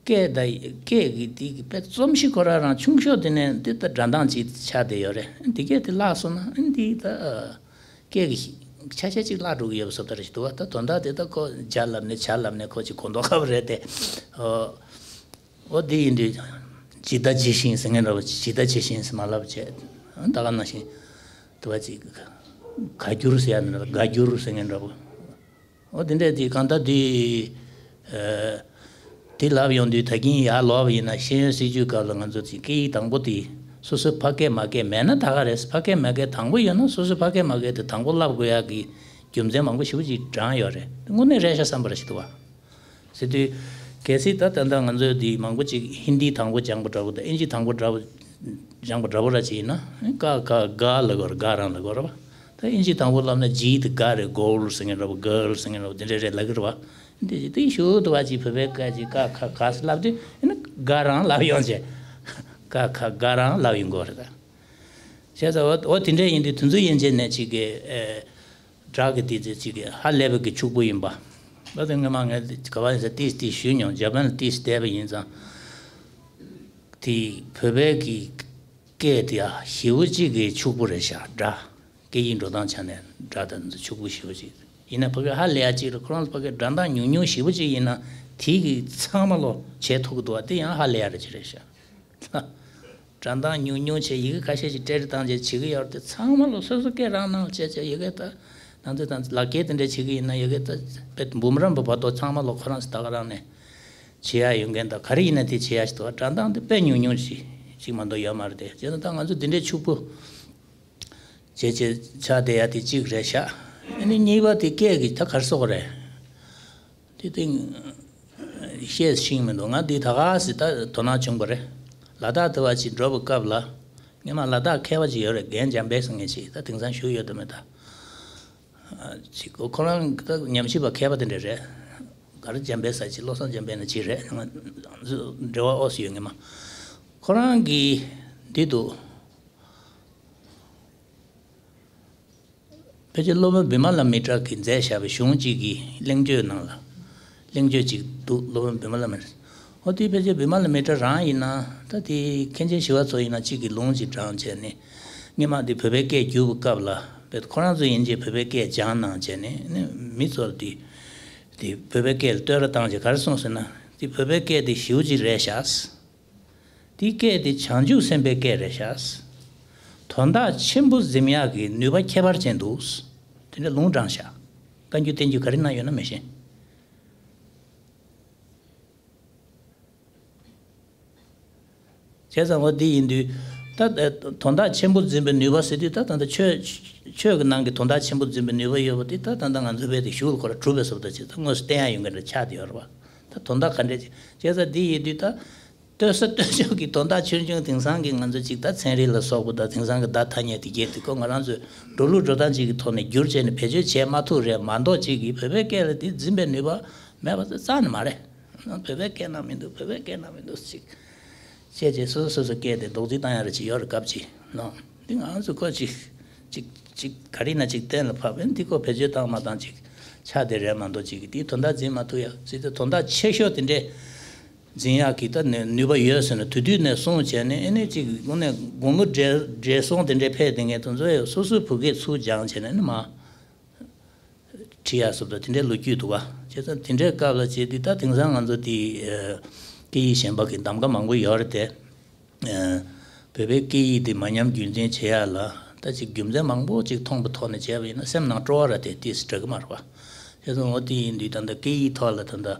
སྐད་ད་སྐད་ཀྱི་དེ་གི་དཔེ་རྩོམ་གཞི་ཁོ་རང་རང་ཆུང་ཤོས་དེ་ནས་འདི་ལྟ་སྒྲ་གདངས་ཅིག་ཆགས་བསྡད་ཡོད་རེད། འདི་སྐད་དེ་བརླག་སོང་ན་འདི་ད་སྐད་ཀྱི་ཆ་ཤས་ཅིག་བརླག་འགྲོ་གི་ཡོད་པ་བཟོ་ལྟ་རེད་ཞིག་འདུག་བ། ད་དོན་དག་དེ་ད་ཁོ་བྱ་ལབ་ནས་བྱ་ལབ་ནས་ཁོ་ཅིག་གོ་མདོག་ཁ་པོ་རེད་དེ། ཨོ། ཨོ་དེ་ཡིན་དུས་ཇི་ལྟ་ཇི་བཞིན་ཟེར་མཁན་འདྲ་པོ། ཇི་ལྟ་ཇི་བཞིན་ཟེར་མ་ལབ་བྱས། ད་ག་ནང་བཞིན་དུ་བ་ཅིག་ག་བསྒྱུར་ཟེར་ཡ་ནི་དགའ་བསྒྱུར་ཟེར་མཁན་འདྲ་པོ། ཨོ་དེ་འདྲས་དེ་གང་ལྟར་དེ་ཨ་དེ་ལབ་ཡོང་དུས་ད་གིན་ཡར་ལོག་པ་ཡིན་ན་ཤེས་ཡོན་སྲིད་བྱུས་སྐབས་ལ་ང་ཚོ་ཅིག་སྐད་ཡིག་དང་པོ་དེ་སོ་སོའི་ཕ་སྐད་མ་སྐད་མེད་ན་ད་ག་རེད། ཕ་སྐད་མ་སྐད་དང་པོ་ཡོད་ན་སོ་སོའི་ཕ་སྐད་མ་སྐད་དེ་དང་པོ་ལབ་དགོས་ཡག་གི་རྒྱུ་མཚན་མང་པོ་ཞེ་པོ་ཅིག་བགྲངས་ཡོད་རེད། དངོས་གནས་རེད་ཤག་བསམ་པ་རེ་ཞིག་འདུག་བ། ཟེར་དུས། གལ་སྲིད་ད་ད་ལྟ་ང་ཚོའི་འདི་མང་པོ་ཅིག་ཧིན་དིའི་དང་པོ་སྦྱངས་པ་འདྲ་པོ་དང་ཨིན་ཇིའི་དང་པོ་འདྲ་པོ་སྦྱངས་པ་འདྲ་པོ་ར་ཅིག་ཡིན་ན་ཀ་ཁ་ག་ལབ་དགོས་རེད། ག་རང་ལབ་དགོས་རེད་བ། ད་ཨིན་ཇིའི་དང་པོ་ལབ་ན་ཇི་དེ་ག་རེད། གོལ་ཟེར་མཁན་འདྲ་པོ། གརལ་ཟེར་མཁན་འདྲ་པོ་དེ་འདྲས་རེད་ལབ་ཀྱི་རེད་བ། འདི་ཅིག་དེ་ཞུ་དུ་བ་ཅིག་བོད་པའི་སྐད་ཅིག་ཀ་ཁ་ག་ཟེར་ལབ་དུས་ཨ་ནི་ག་རང་ལབ་ཡོང་བྱས། ཀ་ཁ་ག་རང་ལབ་ཡོང་དགོས་རེད་ད། བྱས་ཙང་འོ་འོ་དེ་འདྲས་ཡིན་དུས་དེ་ཚོ་ཡན་ཆད་ནས་ཅིག་གི་ཨེ། སྒྲ་གི་ཏི་ཙི་གཅིག་གི་ཧ་ལས་པའི་གི་ཕྱུག་པོ་ཡིན་པ། ད་དེ་སྔོན་མ་ངས་ག་བ་ཡིན་ཟེར་ཏིས་ཏིས་ཞུས་མྱོང་། ཇ་པན་ལ་ཏིས་བསྡད་པ་ཡིན་ཙང་། དེ་བོད་པའི་གི་སྐད་དེ་ཡ་ཞེ་པོ་གཅིག་གི་ཕྱུག་པོ་རེད་ཤག་སྒྲ། སྐད་ཡིག་འགྲོ་སྟངས་ཆ་ནས་སྒྲ་དེ་ཚོ་ཕྱུག་པོ་ཞེ་པོ་གཅིག་ཡིན་ན་ཕ་གི་ཧ་ལས་ཡ་གཅིག་རེད། ཁོ་རང་ཚོ་ཕ་གི་སྒྲ་གདངས་ཉུང་ཉུང་ཞེ་པོ་གཅིག་ཡིན་ན་དེ་གི་ཚང་མ་ལོ་བྱེད་ཐུབ་ཀྱི་འདུག་བ། དེ་ཡང་ཧ་ལས་ཡ་རེད་ཅིག་རེད་ཤག་སྒྲ་གདངས་ཉུང་ཉུང་བྱས་ཡི་གེ་ཁ་ཤས་ཤིག་བྲིས་བཏང་རྗེས་བྱེད་ཀྱི་ཡོད་རེད་དེ། ཚང་མ་ལོ་སོ་སོ་སྐད་རང་ནང་བྱས་བྱས་ཡི་གེ་ད་ནང་ཚོད་དང་ལག་འཁྱེར་དེ་འདྲ་བྱེད་ཀྱི་ཡིན་ན་ཡི་གེ་ད་དཔེ་འབུམ་རམས་པ་བར་དུ་ཚང་མ་ལོ་ཁོ་རང་ཚོ་ད་ག་རང་ནས་བྱེད་ཡ་ཡོད་མཁན་དང་ག་རེ་ཡིན་ན་དེ་བྱེད་ཡ་ཞིག་འདུག་བ། སྒྲ་གདངས་དེ་དཔེ་ཉུང་ཉུང་ཞིག་ཅིག་མ་གཏོགས་ཡོད་མ་རེད་དེ། བྱས་ན་ད་ང་ཚོ་འདི་འདྲའི་ཕྱུག་པོ་བྱས་བྱས་ཆགས་བསྡད་ཡ་དེ་གཅིག་རེད་ཤག་ཨ་ནི་གཉིས་པ་དེ་སྐད་ཀྱི་ད་ག་རེ་ཟེར་དགོས་རེད། དེ་སྟེང་བཤད་ཤེས་མི་འདུག་ང་འདི་ད་ག་སེ་ད་དོ་སྣང་བྱུང་བ་རེད། ལ་དྭགས་དེ་བ་ཅིག་འགྲོ་བའི་སྐབས་ལ་སྔོན་མ་ལ་དྭགས་མཁས་པ་ཅིག་ཡོད་རེད། རྒན་འཇམ་དཔལ་ཟེར་མཁན་ཅིག་ད་དེང་སང་བཞུགས་ཡོད་དམ་མེད་ད། ཅིག་ཁོ་ཁོ་རང་ད་ཉམས་ཞིབ་པ་མཁས་པ་དེ་འདྲ་རེད། ག་རེ་འཇམ་དཔལ་ཟེར་ཅིག་བློ་བཟང་འཇམ་དཔལ་ན་ཅིག་རེད། ང་འབྲེལ་བ་ཨོ་སི་ཡོད་སྔོན་མ། ཁོ་རང་གིས་འདི་འདུག་ཕལ་ཆེར་སློབ་དཔོན་བི་མ་ལ་མི་ཏྲ་གིས་མཛད་བཞག་པའི་གཞུང་གཅིག་གི་གླེང་བརྗོད་ནང་ལ། གླེང་བརྗོད་ཅིག་འདུག་སློབ་དཔོན་བི་མ་ལ་མི་ཏྲ། ཨོ་དེ་ཕལ་ཆེར་བི་མ་ལ་མི་ཏྲ་རང་ཡིན་ན། ད་དེ་མཁན་ཆེན་ཞི་བ་འཚོ་ཡིན་ན་གཅིག་གི་ལུང་ཅིག་དྲངས་བྱས་ནས། སྔོན་མ་དེ་བོད་པའི་སྐད་བསྒྱུར་བའི་སྐབས་ལ་བོད་ཁོ་རང་ཚོ་ཡིན་གྱི་བོད་པའི་སྐད་སྦྱངས་གནང་བྱས་ནས་ནི་མི་ཚོར་དེ། དེ་བོད་པའི་སྐད་ལ་བསྟོད་ར་བཏང་བྱས་ག་རེ་གསུངས་ཟེར་ན། དེ་བོད་པའི་སྐད་དེ་ཞེ་པོ་ཅིག་རེད་ཤག་དེའི་སྐད་དེ་བྱང་ཆུབ་སེམས་དཔའི་སྐད་རེད་ཤག་དོན་དག་ཆེན་པོ་འཛིན་ཡག་གི་ནུས་པ་ཁྱད་པར་ཅན་འདུག་དེ་འདྲ་ལུང་དྲངས་ཤག་བཀའ་འགྱུར་བསྟན་འགྱུར་ག་རེ་ན་ཡོད་ན་མི་ཤེས། བྱས་ཙང་འོ་འདི་ཡིན་དུས། ད་དོན་དག་ཆེན་པོ་འཛིན་པའི་ནུས་པ་ཟེར་དུས། ད་ད་ལྟ་ཆོས་ཆོས་ཀྱི་ནང་གི་དོན་དག་ཆེན་པོ་འཛིན་པའི་ནུས་པ་ཡོད་པ་དེ། ད་ད་ལྟ་ང་ཚོ་བས་དེ་གཞུག་ལ་ཁོ་ར་གྲུབ་པའི་བཟོ་ལྟ་བྱས། ད་དངོས་སུ་བསྟན་ཡག་ཡོད་མཁན་འདྲ་ཆགས་བསྡད་ཡོད་རེད་བ། ད་དོན་དག་ག་འདྲས་ཅིག་བྱས་ཙང་འདི་ཡིན་དུས་ད། ལྟོས་ས་ལྟོས་ཕྱོགས་ཀྱི་དོན་དག་ཆུང་ཆུང་དེང་སང་གི་ང་ཚོ་ཅིག་ད་ཚན་རིག་ལ་སོགས་པ་དང་དེང་སང་གི་བརྡ་ཐ་སྙད་དེ་གས་དེ་ཁོ་ང་རང་ཚོས་འགྲོ་ལུགས་འགྲོ་སྟངས་ཅིག་གི་ཐོག་ནས་བསྒྱུར་བྱས་ནས་བེད་སྤྱོད་བྱས་མ་ཐུབ་རེད་མ་གཏོགས། ཅིག་གིས་བོད་པའི་སྐད་ལ་དེ་འཛིན་པའི་ནུས་པ་མེད་པ་དེ་རྩ་ནས་མ་རེད། བོད་པའི་སྐད་ནང་མི་འདུག་བོད་པའི་སྐད་ནང་མི་འདུག་ཅིག་བཤད་བྱས་སོ་སོ་སོ་སོ་སྐད་དེ་རྡོག་རྫིས་བཏང་ཡ་རེ་ཅིག་ཡོད་རེད་སྐབས་ཅིག་ནོ། འདི་ང་ཚོ་ཁོ་ཅིག་ཅིག་ཅིག་ག་རེ་ན་ཅིག་གཏན་ལ་ཕབ་ཡིན་འདི་ཁོ་བེད་སྤྱོད་བཏང་མ་བཏང་ཅིག་ཆགས་བསྡད་རེད་མ་གཏོགས། ཅིག་གིས་དེའི་དོན་དག་འཛིན་མ་ཐུབ་ཡ་ཟེར་ཏེ། དོན་དག་ཆེ་ཤོས་དེ་འདྲས་འཛིན་ཡག་གི་ད་ནུས་ནུས་པ་ཡོད་ཟེར་ན། དེ་དུས་ནས་བཟུང་བྱས་ནས་ཨེ་ནས་ཅིག་དངོས་གནས་དགུང་ལོ་བགྲེས་བགྲེས་སོང་དེ་འདྲས་ཕེབས་བསྡད་མཁན་དེ་ཚོ་ཡང་སོ་སོའི་བུ་སྐད་ཚུར་སྦྱངས་བྱས་ནས་ཨེ་ནས་མར་ཁྲིད་ཡག་སོགས་དང་དེ་འདྲའི་ལོ་རྒྱུས་འདུག་ག་བྱས་ཙང་དེ་འདྲའི་སྐབས་ལ་བྱས་དུས་ད་དེང་སང་ང་ཚོ་དེ་ཨ་སྐད་ཡིག་གཞན་པ་གི་གདམ་ག་མང་པོ་ཡོད་རེད་དེ། ཨ་བོད་པའི་སྐད་ཡིག་དེ་མ་ཉམས་རྒྱུན་འཛིན་བྱེད་ཡག་ལ་ད་ཅིག་རྒྱུ་མཚན་མང་པོ་ཅིག་མཐོང་པའི་ཐོག་ནས་བྱས་པ་ཡིན་ན་སེམས་ནང་སྤྲོ་བ་ར་དེ་ཏོག་ཙམ་འདྲ་གི་མ་རེད་པ། བྱས་ཙང་འོ་དེ་ཡིན་དུས་ད་ལྟ་སྐད་ཡིག་ཐོག་ལ་ད་ལྟ་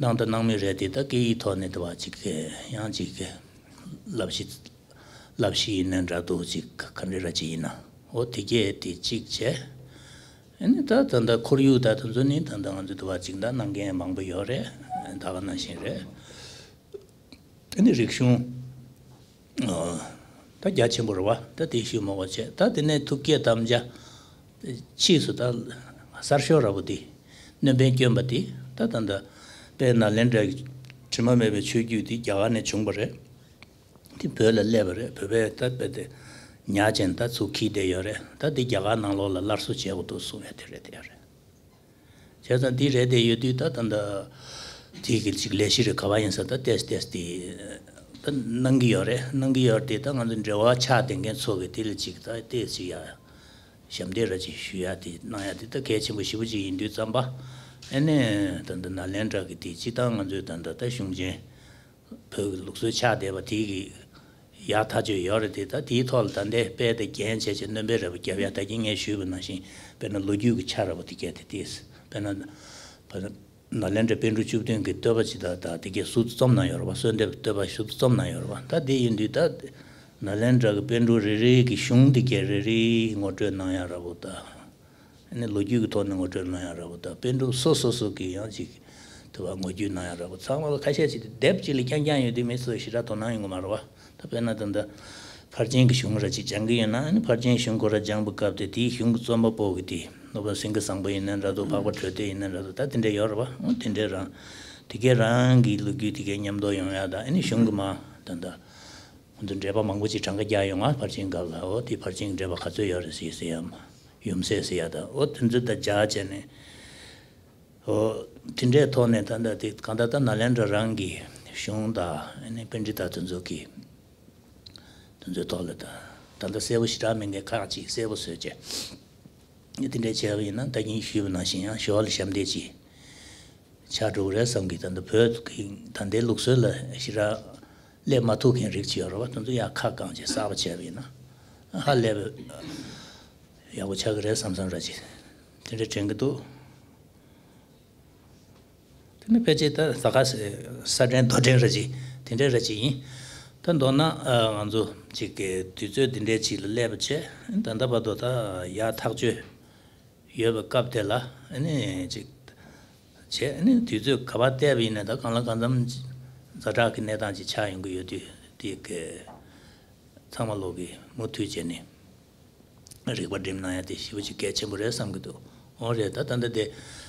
གནང་དང་གནང་མུས་རེད་དེ། ད་སྐད་ཡིག་ཐོག་ནས་དེ་བ་ཅིག་ཡང་ཅིག་བསླབ་གཞི་བསླབ་གཞི་ཡིན་ནའི་འདྲ་འདུག་ཅིག་ག་འདྲ་ར་ཅིག་ཡིན་ན། འོ་དེ་གས་དེ་གཅིག་བྱས། ཨ་ནི་ད་ད་ལྟ་ཁོར་ཡུག་ད་དེ་ཚོ་ནི་ད་ལྟ་ང་ཚོ་དུ་བ་ཅིག་ད་གནང་མཁན་མང་པོ་ཡོད་རེད། ད་ག་ནང་བཞིན་རེད། ཨ་ནི་རིག་གཞུང་ཨ་ད་རྒྱ་ཆེན་པོ་རེད་བ། ད་དེ་ཞུ་མ་དགོས་བྱས། ད་དེ་ནས་ཐུགས་བསྐྱེད་དམ་བཅའ་ཕྱིས་སུ་ད་གསར་ཤོག་ར་བོ་དེ་སྣོན་པ་བསྐྱོན་པ་དེ། ད་ད་ལྟ་དཔལ་ནཱ་ལེནྡྲ་གི་དྲི་མ་མེད་པའི་ཆོས་བརྒྱུད་དེ་རྒྱ་གར་ནས་བྱུང་བ་རེད། དེ་བོད་ལ་སླེབས་པ་རེད། བོད་པས་ད་དཔེ་དེ་ཉག་ཅན་ད་ཚུར་འཁྱེར་བསྡད་ཡོད་རེད། ད་དེ་རྒྱ་གར་ནང་ལོགས་ལ་སླར་གསོ་བྱེད་དགོས་འདུག་གསུང་ཡ་དེ་རེད། དེ་ཡ་རེད། བྱས་ཙང་དེ་རེད་དེ་ཡོད་དུས་ད་ད་ད་དེ་གི་ཅིག་ལས་གཞི་རེད། ག་བ་ཡིན་ས་ད་ཏེས་ཏེས་དེ་ད་གནང་གི་ཡོད་རེད། གནང་གི་ཡོད་རེད་དེ། ད་ང་ཚོ་འབྲེལ་བ་ཆགས་བསྡད་མཁན་ཚོ་གི་དེ་ལ་ཅིག་ད་ཏེས་ཅིག་ཡ་ཞབས་འདེགས་ར་ཅིག་ཞུ་ཡ་དེ་གནང་ཡ་དེ་ད་གལ་ཆེན་པོ་ཞེ་པོ་ཅིག་ཡིན་དུས་ཙམ་པ། ཨ་ནི་ད་ད་ནཱ་ལེནྡྲ་གི་དེ་སྤྱིར་བཏང་ང་ཚོའི་ད་ད་ད་གཞུང་ཆེན་བོད་ཀྱི་ལུགས་སྲོལ་ཆགས་བསྡད་པ་དེ་གི་ཡག་ཐག་ཆོད་ཡོད་རེད་དེ། ད་དེའི་ཐོག་ལ་ད་ལྟའི་དཔེ་དེ་རྒྱན་བྱས་བྱས་སྣོན་པའི་རེ་བ་རྒྱབ་ཡ། ད་གིན་ངས་ཞུས་པ་ནང་བཞིན་དཔེར་ན་ལོ་རྒྱུས་ཀྱི་ཆ་ར་བ་དེ་གས་དེ་ཏིས་དཔེར་ན་ད་ནཱ་ལེནྡྲ་པཎ་གྲུབ་བཅུ་བདུན་གྱི་བསྟོད་པ་ཅིག་ད་ད་དེ་གས་ཟུར་དུ་རྩོམ་གནང་ཡོད་རེད་བ། གསོལ་འདེབས་བསྟོད་པ་ཟུར་དུ་རྩོམ་གནང་ཡོད་རེད་བ། ད་དེ་ཡིན་དུས་ད་ནཱ་ལེནྡྲ་གི་པཎ་གྲུབ་རེ་རེ་གི་གཞུང་དེ་གས་རེ་རེ་ངོ་སྤྲོད་གནང་ཡ་ར་བོ་ད། ཨ་ནི་ལོ་རྒྱུས་ཀྱི་ཐོག་ནས་ངོ་སྤྲོད་གནང་ཡ་ར་བོ་དང་། པཎ་གྲུབ་སོ་སོ་སོ་གི་ཡང་ཅིག་དུ་བ་ངོ་རྒྱུས་གནང་ཡ་ར་བོ་ཚང་མ་ལ་ཁ་ཤས་ཅིག་དེབ་ཅིག་ལ་རྐྱང་རྐྱང་ཡོད་དུས་མི་ཚོས་ཞེ་དྲག་དོ་སྣང་ཡོང་གི་མ་རེད་བ། ད་དཔེར་ན་ད་ལྟ་ཕར་ཕྱིན་གྱི་གཞུང་ར་ཅིག་སྦྱང་གི་ཡོད་ན། ཨ་ནི་ཕར་ཕྱིན་གཞུང་ཁོ་ར་སྦྱང་པའི་སྐབས་དེ་དེའི་གཞུང་གི་རྩོམ་པ་པོ་གི་དེ་སློབ་དཔོན་སེང་གེ་བཟང་པོ་ཡིན་ན་འདྲ་འདུག་འཕགས་པ་གྲོལ་སྡེ་ཡིན་ན་འདྲ་འདུག་ད་དེ་འདྲ་ཡོད་རེད་བ། འོ་དེ་འདྲ་རང་དེ་གའི་རང་གི་ལོ་རྒྱུས་དེ་གའི་མཉམ་དུ་ཡོང་ཡ་དང་། ཨ་ནི་གཞུང་གི་མ་ད་ལྟ། ཁོང་ཚོ་འགྲེལ་པ་མང་པོ་ཅིག་གྲངས་ཀ་རྒྱག་ཡོང་ང་། ཕར་ཕྱིན་སྐབས་ལ། འོ་དེ་ཕར་ཕྱིན་གྱི་འགྲེལ་པ་ག་ཚོད་ཡོད་རེད་ཟེར་ཟེར་ཡ། ཡུམ་སྲས་ཟེར་ཡ་དང་། འོ་དེ་ཚོ་དང་སྦྱར་བྱས་ནས། འོ་དེ་འདྲའི་ཐོག་ནས་ད་ལྟ་དེ་གང་ལྟར་ད་ནཱ་ལེནྡྲ་རང་གི་གཞུང་དང་། ཨ་ནི་པཎྜི་ཏ་དེ་ཚོ་གི་དེ་ཚོའི་ཐོག་ལ་ད་ད་ལྟ་གསལ་པོ་ཞེ་དྲག་མེད་མཁན་ཁག་ཅིག་གསལ་པོ་བཟོས་བྱས། དེ་འདྲ་བྱས་པ་ཡིན་ན་ད་གིན་ཞུས་པ་ནང་བཞིན་ཡང་ཞོར་ལ་ཞབས་འདེགས་ཅིག་ཆགས་འགྲོ་གི་རེད་བསམ་གི། ད་ལྟ་བོད་ཀྱི་ད་ལྟའི་ལུགས་སྲོལ་ལ་ཞེ་དྲག་སླེབས་མ་ཐུབ་མཁན་རིགས་ཅིག་ཡོད་རེད་བ། དེ་ཚོ་ཡར་ཁ་བསྐངས་བྱས་གསར་པ་བྱས་པ་ཡིན་ན་ཧ་ལས་པའི་ཡག་པོ་ཆགས་ཀྱི་རེད་བསམ་བསམ་ར་ཅིག་དེ་འདྲ་དྲན་གྱི་འདུག་དེ་ནི་ཕལ་ཆེར་ད་ས་ཁ་ས་ས་འདྲེན་རྡོ་འདྲེན་ར་ཅིག་དེ་འདྲ་ར་ཅིག་ཡིན། ད་མདོར་ན་ཨ་ང་ཚོ་ཅིག་གི་དུས་ཚོད་འདི་འདྲའི་ཅིག་ལ་སླེབས་པ་བྱས། ད་ལྟ་བར་དུ་ད་ཡག་ཐག་ཆོད་ཡོད་པའི་སྐབས་དེ་ལ་ཨ་ནི་ཅིག་བྱས། ཨ་ནི་དུས་ཚོད་ག་པར་བལྟས་པ་ཡིན་ན་ད་གང་ལ་གང་འཚམ་ཛ་དྲག་གི་གནས་སྟངས་ཅིག་ཆགས་ཡོང་གི་ཡོད་དུས། དེ་གི་ཚང་མ་ལོག་གི་མུ་མཐུད་བྱས་ནས། རིག་པ་སྒྲིམ་གནང་ཡ་དེ་ཞེ་པོ་ཅིག་གལ་ཆེན་པོ་རེད་བསམ་གྱི་འདུག་འོ་རེད། ད་ད་ལྟ་དེ་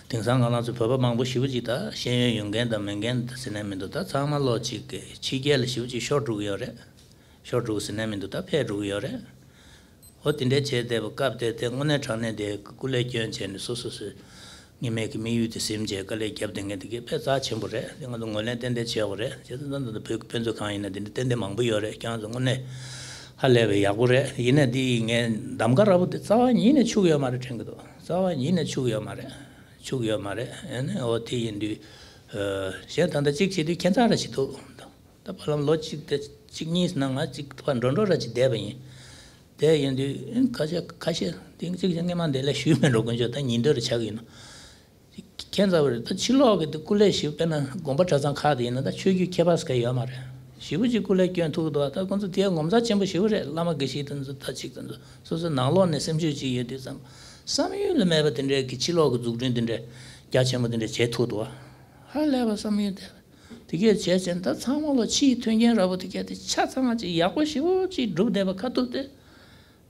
དེང་སང་ང་རང་ཚོ་བོད་པ་མང་པོ་ཞེ་པོ་ཅིག་ད་ཤེས་ཡོན་ཡོད་མཁན་དང་མེད་མཁན་ཟེར་ནས་མི་འདུག་ད་ཚང་མ་ལོག་ཅིག་གི་ཕྱི་རྒྱལ་ལ་ཞེ་པོ་ཅིག་ཤོར་འགྲོ་གི་ཡོད་རེད། ཤོར་འགྲོ་གི་ཟེར་ནས་མི་འདུག་ད་ཕེབས་འགྲོ་གི་ཡོད་རེད། འོ་དེ་འདྲའི་བྱས་བསྡད་པ་སྐབས་དེ་དེ་དངོས་གནས་དྲང་གནས་དེ་སྐུ་ལས་བསྐྱོན་བྱས་ནས་སོ་སོ་སོའི་ངེས་མེད་ཀྱི་དམིགས་ཡུལ་དེ་ཟིན་བྱས་དཀའ་ལས་བརྒྱབ་བསྡད་མཁན་དེ་གས་དཔེ་རྩ་ཆེན་པོ་རེད། དེ་ང་ཚོ་ངོས་ལེན་ཏན་ཏན་བྱེད་དགོས་རེད། བྱས་ཙང་ད་ད་བོད་ཀྱི་དཔེ་མཛོད་ཁང་ཡིན་ན་དེ་འདྲ་ཏན་ཏན་མང་པོ་ཡོད་རེད། ཁྱེད་རང་ཚོ་དངོས་གནས་ཧ་ལས་པའི་ཡག་པོ་རེད། ཡིན་ན་དེ་ངས་གདམ་ག་ར་བོ་དེ་རྩ་བ་ཉིད་ནས་འཆུག་ཡོད་མ་རེད་དྲན་གྱི་འདུག་རྩ་བ་ཉིད་ནས་འཆུག་ཡོད་མ་རེད། འཆུག་ཡོད་མ་རེད། ཨ་ནི་འོ་དེ་ཡིན་དུས་གཞན་ད་ལྟ་གཅིག་བྱེད་དུས་ཁྱད་མཚར་ར་ཞིག་འདུག་ད་བར་ལམ་ལོ་གཅིག་དེ་གཅིག་གཉིས་ནང་ང་གཅིག་ཕར་འགྲོ་འགྲོ་ར་ཅིག་བསྡད་པ་ཡིན། དེ་ཡིན་དུས་ཨིན་ཁ་ཤས་ཁ་ཤས་དེང་གཅིག་ཀྱང་སྔས་མ་འདི་ལས་ཞུས་མེད་འགྲོ་དཀོན་མཆོག་ད་ཉིན་དོར་ཆགས་ཀྱི་ཡིན་ནོ། ཁྱད་མཚར་བ་རེད། ད་ཕྱི་ལོགས་ཀྱི་དེ་སྐུ་ལས་ཞིག་དཔེར་ན་དགོན་པ་གྲྭ་ཚང་ཁག་དེ་ཡིན་ན་ད་ཆོས་བརྒྱུད་ཁྱད་པར་ཟེར་མཁན་ཡོད་མ་རེད། ཞེ་པོ་ཅིག་སྐུ་ལས་བསྐྱོན་ཐུབ་འདུག་ད་ཁོང་ཚོ་དེ་ངོ་མཚར་ཆེན་པོ་ཞེ་པོ་རེད། བླ་མ་དགེ་བཤེས་དེ་ཚོ་ད་ཅིག་དེ་ཚོ་སོ་སོའི་ནང་ལོགས་ནས་སེམས་ཤུགས་ཅིག་ཡོད་དུས་ཙམ་བསམ་ཡུལ་ལས་མེད་པ་དེ་འདྲའི་གི་ཕྱི་ལོགས་ཀྱི་འཛུགས་སྐྲུན་དེ་འདྲའི་རྒྱ་ཆེན་པོ་དེ་འདྲ་བྱེད་ཐུབ་འདུག་ཧ་ལས་པ་བསམ་ཡུལ་དེ། དེ་གས་བྱས་ཙང་ད་ཚང་མ་ལ་ཕྱིའི་མཐུན་རྐྱེན་ར་བོ་དེ་གས་དེ་ཆ་ཚང་ཅིག་ཡག་པོ་ཞེ་པོ་ཅིག་སྒྲུབ་བསྡད་པ་ཁ་ཐུག་དེ་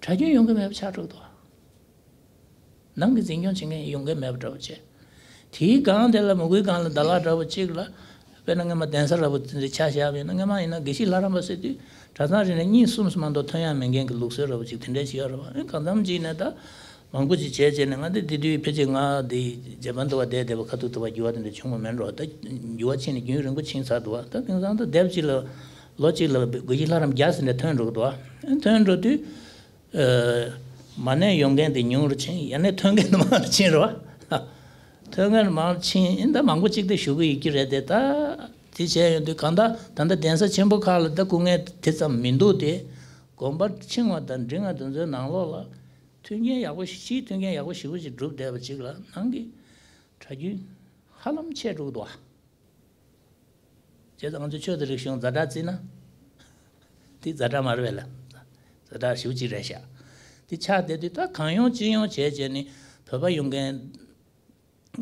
གྲྭ་རྒྱུན་ཡོང་གི་མེད་པ་ཆགས་འགྲོ་འདུག་ནང་གི་འཛིན་སྐྱོང་བྱེད་མཁན་ཡོང་གི་མེད་པ་འདྲ་བོ་བྱས། དེའི་སྒང་དེ་ལ་མོས་གུས་སྒང་ལ་ཟླ་ལག་འདྲ་བོ་གཅིག་ལ། དཔེར་ན་སྔོན་མ་གདན་ས་འདྲ་བོ་དེ་འདྲ་ཆ་བཞག་པ་ཡིན་ན། སྔོན་མ་ཡིན་ན་དགེ་བཤེས་ལྷ་རམས་པ་ཟེར་དུས་གྲྭ་ཚང་རེ་ནས་གཉིས་གསུམ་སུ་མ་གཏོགས་ཐོན་ཡག་མེད་མཁན་གྱི་ལུགས་སྲོལ་འདྲ་བོ་ཅིག་དེ་འདྲ་ཞིག་ཡོད་རེད་བ། ཨེ་གང་འཚམ་ཅིག་ནས་ད་མང་པོ་ཅིག་བྱས་བྱས་ནས་ང་འདི་དེ་དུས་ཕལ་ཆེར་ང་འདི་རྗེ་དཔོན་དུ་བ་བསྡད་བསྡད་པ་ཁ་ཐུག་ཐུག་པ་འགྱུར་བ་དེ་འདྲ་བྱུང་བ་མེད་འགྲོ། ད་འགྱུར་བ་ཕྱིན་ནས་རྒྱུན་རིང་པོ་ཕྱིན་ཚར་འདུག་བ། ད་དེང་སང་ད་སྡེབ་གཅིག་ལ་ལོ་གཅིག་ལ་དགེ་བཤེས་ལྷ་རམས་བརྒྱ་ཟིན་འདྲ་ཐོན་འགྲོ་གི་འདུག་བ། ཐོན་འགྲོ་དུས། མ་ནས་ཡོང་མཁན་དེ་ཉུང་རུ་ཕྱིན། ཡ་ནས་ཐོན་མཁན་དེ་མང་རུ་ཕྱིན་རོ། ཐོན་མཁན་མང་རུ་ཕྱིན་ཡིན། ད་མང་པོ་གཅིག་དེ་ཞུ་གི་ཡོད་ཀྱི་རེད་དེ། ད་དེ་བྱས་ཡོང་དུས་གང་ལྟར་ད་ལྟ་གདན་ས་ཆེན་པོ་ཁག་ལ་ད་སྐུ་ངལ་དེ་ཙམ་མི་འདུག་སྟེ། དགོན་པ་ཆུང་བ་དང་འབྲིང་བ་དེ་ཚོའི་ནང་ལོགས་ལ་མཐུན་རྐྱེན་ཡག་པོ་ཞིག་ཕྱིའི་མཐུན་རྐྱེན་ཡག་པོ་ཞེ་པོ་ཞིག་བསྒྲུབས་བསྡད་པ་ཅིག་ལ་ནང་གི་གྲྭ་རྒྱུན་ཧ་ལམ་ཆད་འགྲོ་གི་འདུག་བ། བྱས་ཙང་ང་ཚོས་ཆོས་དང་རིག་གཞུང་ཛ་དྲག་བརྩིས་ན། དེ་ཛ་དྲག་མ་རེད་པས་ལ། ཛ་དྲག་ཞེ་པོ་ཅིག་རེད་ཤག་དེ་ཆགས་བསྡད་དུས་ད་གང་ཡོང་ཅི་ཡོང་བྱས་བྱས་ནས་བོད་པ་ཡོང་མཁན་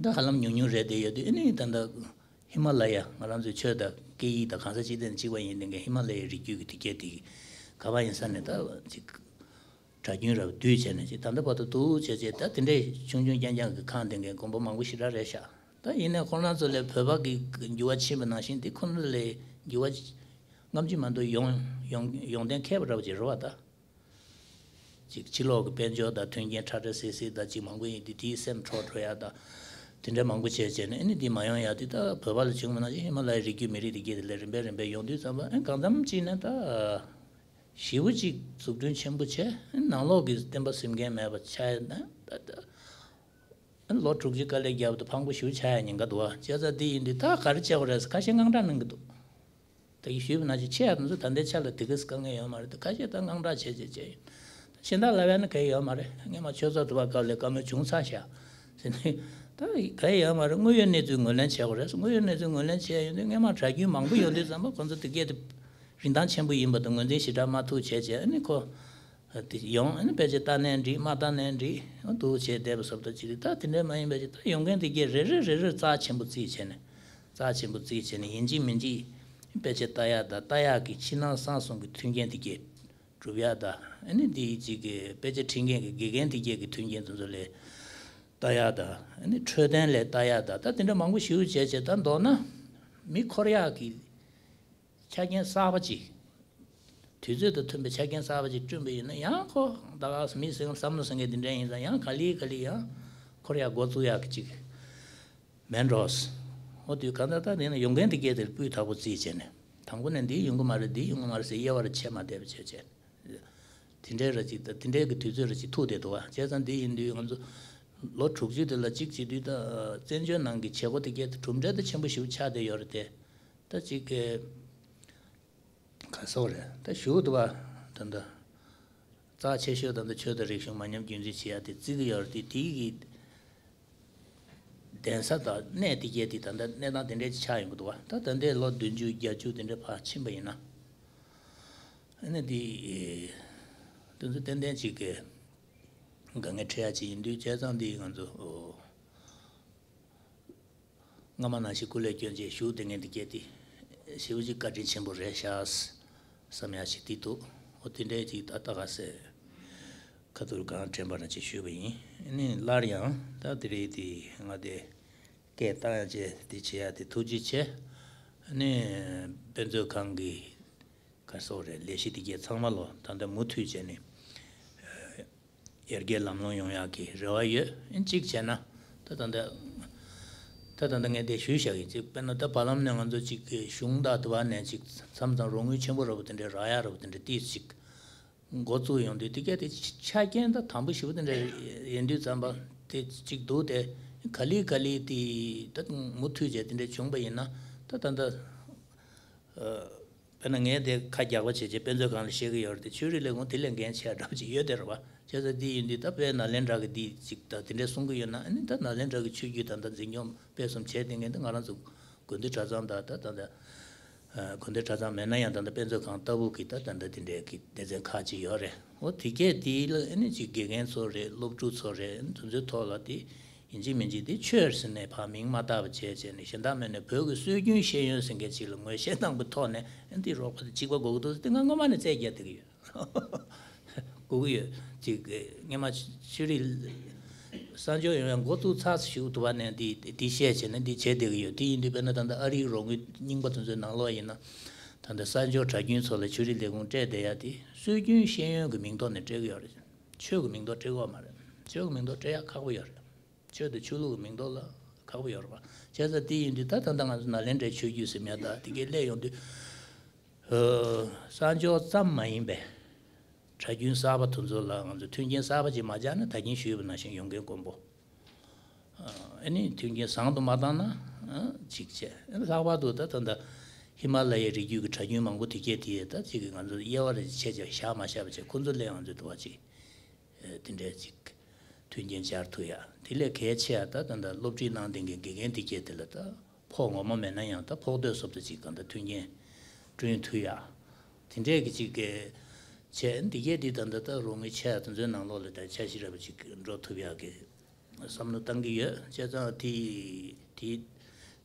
ད་ཧ་ལམ་ཉུང་ཉུང་རེད་བསྡད་ཡོད་དུས། ཨ་ནི་ད་ལྟ་ཧི་མ་ལ་ཡ་ང་རང་ཚོའི་ཆོས་དང་སྐད་ཡིག་དང་གང་ས་ཅི་ཐད་ནས་གཅིག་པ་ཡིན་བསྡད་མཁན་ཧི་མ་ལ་ཡའི་རི་རྒྱུད་ཀྱི་དེ་གས་དེ་ག་པར་ཡིན་ས་ནས་ད་ཅིག་གྲྭ་རྒྱུན་རབ་བསྡུས་བྱས་ནས་ཅིག་ད་ལྟ་བར་དུ་འདུག་བྱས་བྱས། ད་དེ་འདྲའི་ཆུང་ཆུང་རྐྱང་རྐྱང་གི་ཁང་དེ་འགའི་དགོན་པ་མང་པོ་ཞེ་དྲག་རེད་ཤག་ད་ཡིན་ནའི་ཁོང་རང་ཚོ་ལས་བོད་པ་གི་འགྱུར་བ་ཕྱིན་པ་ནང་བཞིན་དེ་ཁོང་ཚོ་ལས་འགྱུར་བ་སྔ་ཕྱི་མ་གཏོགས་ཡོང་ཡོང་ཡོང་གཏན་འཁེལ་བ་འདྲ་བོ་ཅིག་རེད་བ་ད། ཅིག་ཕྱི་ལོགས་ཀྱི་དཔལ་འབྱོར་དང་མཐུན་རྐྱེན་ཁྲ་ཁྲ་སིལ་སིལ་དང་ཅིག་མང་པོ་ཡིན་དུས་དེའི་སེམས་འཕྲོག་འགྲོ་ཡ་དང་། དེ་འདྲ་མང་པོ་བྱས་བྱས་ནས་ཨ་ནི་དེ་མ་ཡོང་ཡ་དེ། ད་བོད་པ་ལ་བྱུང་བ་ནང་བཞིན་ཧི་མ་ལ་ཡའི་རི་རྒྱུད་མི་རིགས་དེ་གས་དེ་ལས་རིམ་པས་རིམ་པས་ཡོང་དུས་ཙམ་པ་ཨ་གང་འཚམ་ཅིག་ནས་ད། ཞེ་པོ་ཅིག་འཛུགས་སྐྲུན་ཆེན་པོ་བྱས། ནང་ལོགས་ཀྱི་བསྟན་པ་ཟིན་མཁན་མེད་པ་ཆགས་ཡོད་ན་ད་ལྟ་ལོ་དྲུག་ཅུ་དཀའ་ལས་བརྒྱབ་དུས་ཕངས་པོ་ཞེ་པོ་ཆགས་ཡ་ཉེན་ཁ་འདུག་བ། བྱས་ཙང་འདི་ཡིན་དུས་ད་ག་རེ་བྱེད་དགོས་རེད་ཟེར་ཁ་ཤས་དངངས་སྐྲག་གནང་གི་འདུག་ད་གིན་ཞུས་པ་ནང་བཞིན་ཆེ་ཡ་དེ་ཚོ་ད་ལྟའི་ཆ་ལ་དེ་གས་དཀའ་ངལ་ཡོད་མ་རེད་དེ། ཁ་ཤས་ད་དངངས་སྐྲག་བྱས་བྱས་བྱས་ཡོད། ད་གཞན་དག་ལབ་ཡ་ནི་ག་ཡོད་མ་རེད། སྔས་མ་ཆོས་ཚོགས་དུ་བ་སྐབས་ལས་བཀའ་མོལ་བྱུང་ཚར་ཤག་ཟེར་ནས་ད་ག་ཡོད་མ་རེད། དངོས་ཡོད་གནས་ཚུལ་ངོས་ལེན་བྱེད་དགོས་རེད། དངོས་ཡོད་གནས་ཚུལ་ངོས་ལེན་བྱས་ཡོང་དུས་སྔས་མ་གྲྭ་རྒྱུན་མང་པོ་ཡོང་དུས་ཙམ་པ་ཁོང་ཚོ་དེ་གས་དེ། རིན་ཐང་ཆེན་པོ་ཡིན་པ་དང་ངོས་འཛིན་ཞེ་དྲག་མ་ཐུབ་བྱས་བྱས། ཨ་ནི་ཁོ་དེ་ཡོང་། ཨ་ནི་ཕལ་ཆེར་ལྟ་ནའི་འགྲིག་མ་ལྟ་ནའི་འགྲིག་འདུག་བྱས་བསྡད་པ་བཟོ་འདྲ་ཅིག་རེད། ད་དེ་འདྲ་མ་ཡིན་པ་ཅིག་ད་ཡོང་མཁན་དེ་གས་རེ་རེ་རེ་རེ་རྩ་ཆེན་པོ་བརྩིས་བྱས་ནས། རྩ་ཆེན་པོ་བརྩིས་བྱས་ནས་ཡིན་གཅིག་མིན་གཅིག་ཕལ་ཆེར་ལྟ་ཡག་དང་ལྟ་ཡག་གི་ཕྱི་ནང་གསང་གསུམ་གྱི་མཐུན་རྐྱེན་དེ་གས་སྒྲུབ་ཡག་དང་། ཨ་ནི་དེ་ཅིག་གི་ཕལ་ཆེར་ཁྲིམས་འགན་གྱི་དགེ་རྒན་དེ་གས་ཀྱི་མཐུན་རྐྱེན་དེ་ཚོ་ལ་ལྟ་ཡག་དང་། ཨ་ནི་འཕྲོད་བསྟེན་ལ་ལྟ་ཡག་དང་། ད་དེ་འདྲ་མང་པོ་ཞེ་པོ་བྱས་བྱས། ད་མདོར་ན་མི་འཁོར་ཡག་གི་ཆ་རྐྱེན་གསར་པ་ཅིག་དུས་ཚོད་དང་མཐུན་པའི་ཆ་རྐྱེན་གསར་པ་ཅིག་བསྐྲུན་པ་ཡིན་ན། ཡང་ཁོ་ད་ག་མི་སེམས་བསམ་བློ་ཟེར་མཁན་དེ་འདྲ་ཡིན་ཙང་། ཡང་ག་ལེ་ག་ལེ་ཡང་འཁོར་ཡག་འགོ་བཙུགས་ཡག་གི་ཅིག་མེད་འགྲོ། འོ་དུས་གང་ལྟར་ད་དེ་ནི་ཡོང་མཁན་དེ་གས་དེར་སྤུས་དག་པོ་བརྩིས་བྱས་ནས། དང་པོ་ནས་འདི་ཡོང་གི་མ་རེད། འདི་ཡོང་གི་མ་རེད་ཟེར་དབྱེ་བ་ར་ཕྱེ་མ་བསྡད་པ་བྱས་བྱས། དེ་འདྲའི་ར་ཅིག་ད་དེ་འདྲའི་གི་དུས་ཚོད་ར་ཅིག་ཐུག་བསྡད་འདུག་བ། བྱས་ཙང་འདི་ཡིན་དུས་ང་ཚོ་ལོ་དྲུག་ཅུ་དེ་ལ་གཅིག་བྱེད་དུས། ད་བཙན་བྱོལ་ནང་གི་བྱེད་སྒོ་དེ་གས་གྲུབ་འབྲས་ད་ཆེན་པོ་ཞིག་ཆགས་བསྡད་ཡོད་རེད་དེ། ད་ཅིག་གི་ག་སོགས་རེད། ད་ཞུ་འདུག་བ། ད་ད་རྩ་ཆེ་ཤོས་ད་ད་ཆོས་དང་རིག་གཞུང་མ་ཉམས་རྒྱུན་འཛིན་བྱེད་ཡ་དེ་བརྩི་གི་ཡོད་རེད་དེ། དེའི་གི་གདན་ས་དང་གནས་དེ་གས་དེ་ད་ལྟ་གནས་སྟངས་དེ་འདྲས་ཅིག་ཆགས་ཡོང་གི་འདུག་བ། ད་ད་ལྟའི་ལོ་བདུན་ཅུ་བརྒྱད་ཅུ་དེ་འདྲས་ཕར་ཕྱིན་པ་ཡིན་ན། ཨ་ནི་དེ་དེ་ཚོ་ཏན་ཏན་ཅིག་གི་དཀའ་ངལ་འཕྲད་ཡ་ཅིག་ཡིན་དུས། བྱས་ཙང་འདི་ང་ཚོ་སྔ་མ་ནང་བཞིན་སྐུ་ལས་བསྐྱོན་བྱས་བཞུགས་བསྡད་མཁན་དེ་གས་དེ་ཞེ་པོ་ཅིག་བཀའ་དྲིན་ཆེན་པོ་རེད་ཤག་བསམ་ཡ་ཞིག་དེ་འདུག་འོ་དེ་འདྲས་ཅིག་ད་ལྟ་ག་ཟེར། ཁ་ཐུག་གང་དྲན་པ་ར་ཅིག་ཞུས་པ་ཡིན། ཨ་ནི་སླར་ཡང་ད་དེ་རིང་དེ་ང་དེ་སྐད་བཏང་ཡ་བྱས་དེ་བྱེད་ཡ་དེ་ཐུགས་རྗེ་ཆེ། ཨ་ནི་དཔེ་མཛོད་ཁང་གི་ག་སོགས་རེད། ལས་གཞི་དེ་གས་ཚང་མ་ལོ་ད་ལྟ་མུ་མཐུད་བྱས་ནས་ ཡར་རྒྱས་ལམ་ལྷོང་ཡོང་ཡག་གི་རེ་བ་ཡོད། ཨ་ནི་གཅིག་བྱས་ན་ད་ད་ལྟ་ད་ད་ལྟ་ངས་དེ་ཞུས་བཞག་གི། གཅིག་དཔེར་ན་ད་བར་ལམ་ནས་ང་ཚོ་གཅིག་གཞུང་དང་དུ་བ་ནས་གཅིག་མཚམས་མཚམས་རོགས་དངུལ་ཆེན་པོ་འདྲ་པོ་དེ་འདྲའི་རག་ཡག་འདྲ་པོ་དེ་འདྲ་ཏིས་གཅིག་འགོ་བཙུགས་ཡོང་དུས། དེ་གས་དེ་ཆ་རྐྱེན་ད་དམ་པོ་ཞེ་པོ་དེ་འདྲ་ཡིན་དུས་ཙམ་པ་དེ་གཅིག་འདུག་སྟེ། ག་ལེ་ག་ལེ་དེ་ད་མུ་མཐུད་བྱས་དེ་འདྲ་བྱུང་པ་ཡིན་ན་ད་ད་ལྟ། དཔེར་ན་ངས་དེ་ཁ་རྒྱག་པ་བྱས་བྱས་དཔེ་མཛོད་ཁང་ལ་བཤད་ཀྱི་ཡོད་རེད་དེ། ཆོས་རིག་ལས་ཁུངས་དེ་ལས་འགན་ཆེ་བ་འདྲ་པོ་ཅིག་ཡོད་དེ་རེད་པ། བྱས་ཙང་དེ་ཡིན་དུས་ད་དཔེ་ནཱ་ལེནྡྲ་གི་འདི་ཅིག་ད་དེ་འདྲས་གསུང་གི་ཡོད་ན། ཨ་ནི་ད་ནཱ་ལེནྡྲ་གི་ཆོས་བརྒྱུད་ད་ལྟ་འཛིན་སྐྱོང་སྤེལ་གསུམ་བྱས་བསྡད་མཁན་དེ་ང་རང་ཚོ་དགོན་སྡེ་གྲྭ་ཚང་དང་ད་ད་ད་དགོན་སྡེ་གྲྭ་ཚང་མེད་ན་ཡང་ད་ལྟ་དཔེ་མཛོད་ཁང་ལྟ་བུ་གི་ད་ད་ད་དེ་འདྲས་ཀྱི་སྡེ་ཚན་ཁག་ཅིག་ཡོད་རེད། འོ་དེ་གས་དེ་ལ་ཨ་ནི་ཅིག་དགེ་རྒན་ཚོ་རེད། སློབ་ཕྲུག་ཚོ་རེད། དེ་ཚོའི་ཐོག་ལ་དེ་ཡིན་གཅིག་མིན་གཅིག་དེ་ཆོས་ཟེར་ནས་ཕར་མིང་མ་བཏགས་པ་བྱས་བྱས་ནས། གཞན་དག་མེད་ནས་བོད་ཀྱི་སྲོལ་རྒྱུན་ཤེས་ཡོན་ཟེར་མཁན་ཅིག་ལ་ངོས་བཞེས་གནང་པའི་ཐོག་ནས་ཨ་ནི་དེ་རོགས་པ་དང་གཅིག་པ་དགོས་ཀྱི་འདུག་ཟེར་དེ་ང་སྔོན་མ་ནས་རྩོད་རྒྱག་བསྡད་ཀྱི་ཡོད། དགོས་ཀྱི་ཡོད། ཅིག་སྔོན་མ་ཆོས་རིག་གསར་འབྱོར་ཡོང་ཡ་འགོ་བཙུགས་ཚར་ཞུ་ཐུབ་པ་ནས་འདི་འདི་བཤད་བྱས་ནས་འདི་བྱས་བསྡད་ཀྱི་ཡོད། དེ་ཡིན་དུས་དཔེར་ན་ད་ལྟ་ཨ་རིའི་རོགས་དངུལ་རྙིང་པ་དེ་ཚོའི་ནང་ལོགས་ཡིན་ན། ད་ལྟ་གསར་འབྱོར་གྲྭ་རྒྱུན་ཚོ་ལ་ཆོས་རིག་ལས་ཁུངས་སྤྲད་བསྡད་ཡ་དེ་སྲོལ་རྒྱུན་ཤེས་ཡོན་གྱི་མིང་ཐོག་ནས་སྤྲད་ཀྱི་ཡོད་རེད། ཆོས་ཀྱི་མིང་ཐོག་སྤྲད་ཀྱི་ཡོད་མ་རེད། ཆོས་ཀྱི་མིང་ཐོག་སྤྲད་ཡ་ཁག་པོ་ཡོད་རེད། ཆོས་དང་ཆོས་ལུགས་ཀྱི་མིང་ཐོག་ལ་ཁག་པོ་ཡོད་རེད་པ། བྱས་ཙང་དེ་ཡིན་དུས་ད་ད་ལྟ་ང་ཚོ་ནཱ་ལེནྡྲའི་ཆོས་བརྒྱུད་ཟེར་མཁན་ད་དེ་གའི་སླེབས་ཡོང་དུས། ཨ། གསར་འབྱོར་ཙམ་མ་ཡིན་པའི་གྲྭ་རྒྱུན་གསར་པ་དེ་ཚོ་ལ་ང་ཚོས་མཐུན་རྐྱེན་གསར་པ་ཅིག་མ་སྦྱར་ན་ད་གིན་ཞུས་པ་ནང་བཞིན་ཡོང་མཁན་དཀོན་པོ། ཨ་ནི་མཐུན་རྐྱེན་བཟང་དུ་མ་བཏང་ན་ཨ་ཅིག་བྱས། ལྷག་པར་དུ་ད་ད་ལྟ་ཧི་མ་ལ་ཡའི་རི་རྒྱུད་ཀྱི་གྲྭ་རྒྱུན་མང་པོ་དེ་གས་དེ་ད་ཅིག་གི་ང་ཚོ་དབྱེ་བ་རེ་བྱས་བྱས་བཞག་མ་བཞག་པ་བྱས། ཁོ་ཚོ་སླེབས་ང་ཚོས་དུ་བ་ཅིག་ཨ། དེ་འདྲས་ཅིག་མཐུན་རྐྱེན་སྦྱར་ཐུབ་ཡ། དེ་ལས་གལ་ཆེ་ཡ་ད་ད་ལྟ་སློབ་ཁྲིད་གནང་བསྡད་མཁན་དགེ་རྒན་དེ་གས་དེ་ལ་ད་ཕོགས་ངོ་མ་མེད་ན་ཡང་ད་ཕོགས་ཐོས་སོབ་ཏུ་ཅིག་གང་ལྟར་མཐུན་རྐྱེན་བསྐྲུན་ཐུབ་ཡ། དེ་འདྲས་ཀྱི་ཅིག་གི་བྱས། འདི་གས་འདི་ད་ལྟ་ད་རོགས་དངུལ་ཆེ་ཡ་དེ་ཚོའི་ནང་ལོགས་ལ་ད་འཆར་གཞི་འདྲ་པོ་ཅིག་འགྲོ་ཐུབ་ཡ་གི་བསམ་བློ་བཏང་གི་ཡོད། བྱས་ཙང་དེ་དེ་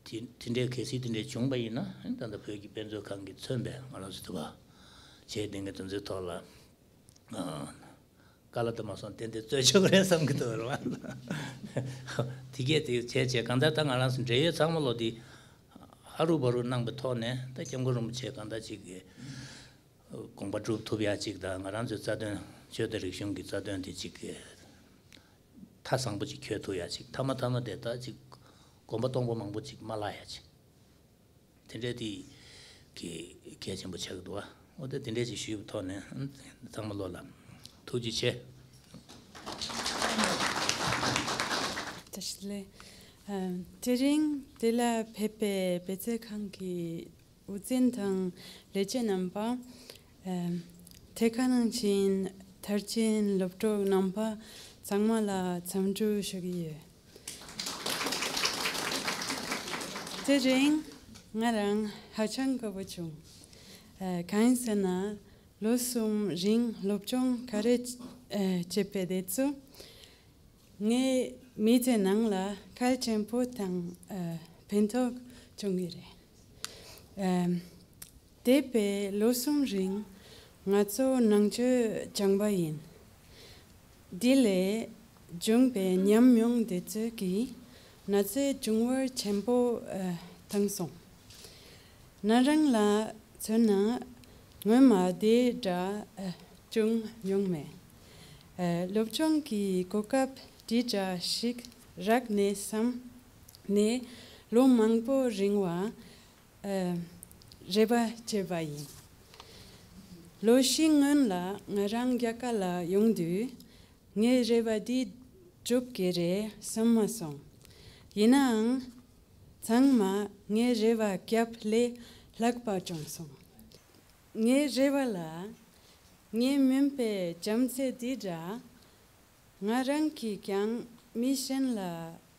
དེ་དེ་འདྲའི་གལ་སྲིད་དེ་འདྲའི་བྱུང་པ་ཡིན་ན་ད་ལྟ་བོད་ཀྱི་དཔེ་མཛོད་ཁང་གིས་མཚོན་པའི་ང་རང་ཚོ་དུ་བ་བྱས་བསྡད་མཁན་དེ་ཚོའི་ཐོག་ལ། ཨ། དཀའ་ལས་དུ་མ་སོང་ཏན་ཏན་རྩོད་ཆོག་རེད་བསམ་གྱི་འདུག་རེད་བ། དེ་གས་དེ་བྱས་བྱས་གང་ལྟར་ད་ང་རང་ཚོ་འབྲེལ་ཡོད་ཚང་མ་ལོ་དེ་ཧ་རུ་བ་རུ་གནང་པའི་ཐོག་ནས་ད་སྐྱབས་མགོན་རིན་པོ་ཆེ་གང་ལྟར་ཅིག་གི་དགོངས་པ་སྒྲུབ་ཐུབ་ཡ་ཅིག་དང་། ང་རང་ཚོའི་རྩ་དོན་ཆོས་དང་རིག་གཞུང་གི་རྩ་དོན་དེ་ཅིག་གི་མཐའ་བཟང་པོ་ཅིག་འཁྱོལ་ཐུབ་ཡ་ཅིག་མཐའ་མ་མཐའ་མ་དེ་ད་ཅིག་གོམ་པ་སྟོང་པ་མང་པོ་ཅིག་མ་བརླག་ཡ་ཅིག་དེ་འདྲ་དེ་གི་གལ་ཆེན་པོ་ཆགས་ཀྱི་འདུག་བ། འོ་ད་དེ་འདྲ་ཅིག་ཞུས་པའི་ཐོག་ནས་ཚང་མ་ལོ་ལ་ཐུགས་རྗེ་ཆེ། བཀྲ་ཤིས་བདེ་ལེགས། ཨ། དེ་རིང་འདི་ལ་ཕེབས་པའི་དཔེ་མཛོད་ཁང་གི་དབུ་འཛིན་དང་ལས་བྱེད་རྣམ་པ། ཨ། དེ་ག་ནང་བཞིན་མཐར་ཕྱིན་སློབ་གྲོགས་རྣམ་པ་ཚང་མ་ལ་འཚམས་འདྲི་ཞུ་གི་ཡོད། དེ་རིང་ང་རང་ཧ་ཅང་དགའ་པོ་བྱུང་། ཨ། གང་ཡིན་ཟེར་ན་ལོ་གསུམ་རིང་སློབ་སྦྱོང་ག་རེ་བྱས་པའི་དེ་ཚོ་ངའི་མི་ཚེ་ནང་ལ་གལ་ཆེན་པོ་དང་ཨ་ཕན་ཐོགས་བྱུང་གི་རེད། ཨ། འདས་པའི་ལོ་གསུམ་རིང་ང་ཚོ་ནང་ཆོས་སྦྱངས་པ་ཡིན། འདི་ལས་བྱུང་བའི་ཉམས་མྱོང་དེ་ཚོ་གིས་ང་ཚོའི་འབྱུང་བར་ཆེན་པོ་ཨ་བཏང་སོང་། ང་རང་ལ་མཚོན་ན་སྔོན་མ་དེ་འདྲ་ཨ་བྱུང་མྱོང་མེད། ཨ། སློབ་སྦྱོང་གི་གོ་སྐབས་འདི་འདྲ་ཞིག་རག་ནས་བསམ་ནས་ལོ་མང་པོ་རིང་བ་ཨ་རེ་བ་བྱས་པ་ཡིན། ལོ་བཞི་སྔོན་ལ་ང་རང་རྒྱ་གར་ལ་ཡོང་དུས་ངའི་རེ་བ་འདི་འགྲུབ་ཀྱི་རེད་བསམ་མ་སོང་། ཡིན་ནའང་ཚང་མ་ངའི་རེ་བ་བརྒྱབ་ལས་ལྷག་པ་བྱུང་སོང་། ངའི་རེ་བ་ལ་ངའི་སྨན་པའི་བྱམས་བརྩེ་འདི་འདྲ་ང་རང་གིས་ཀྱང་མི་གཞན་ལ་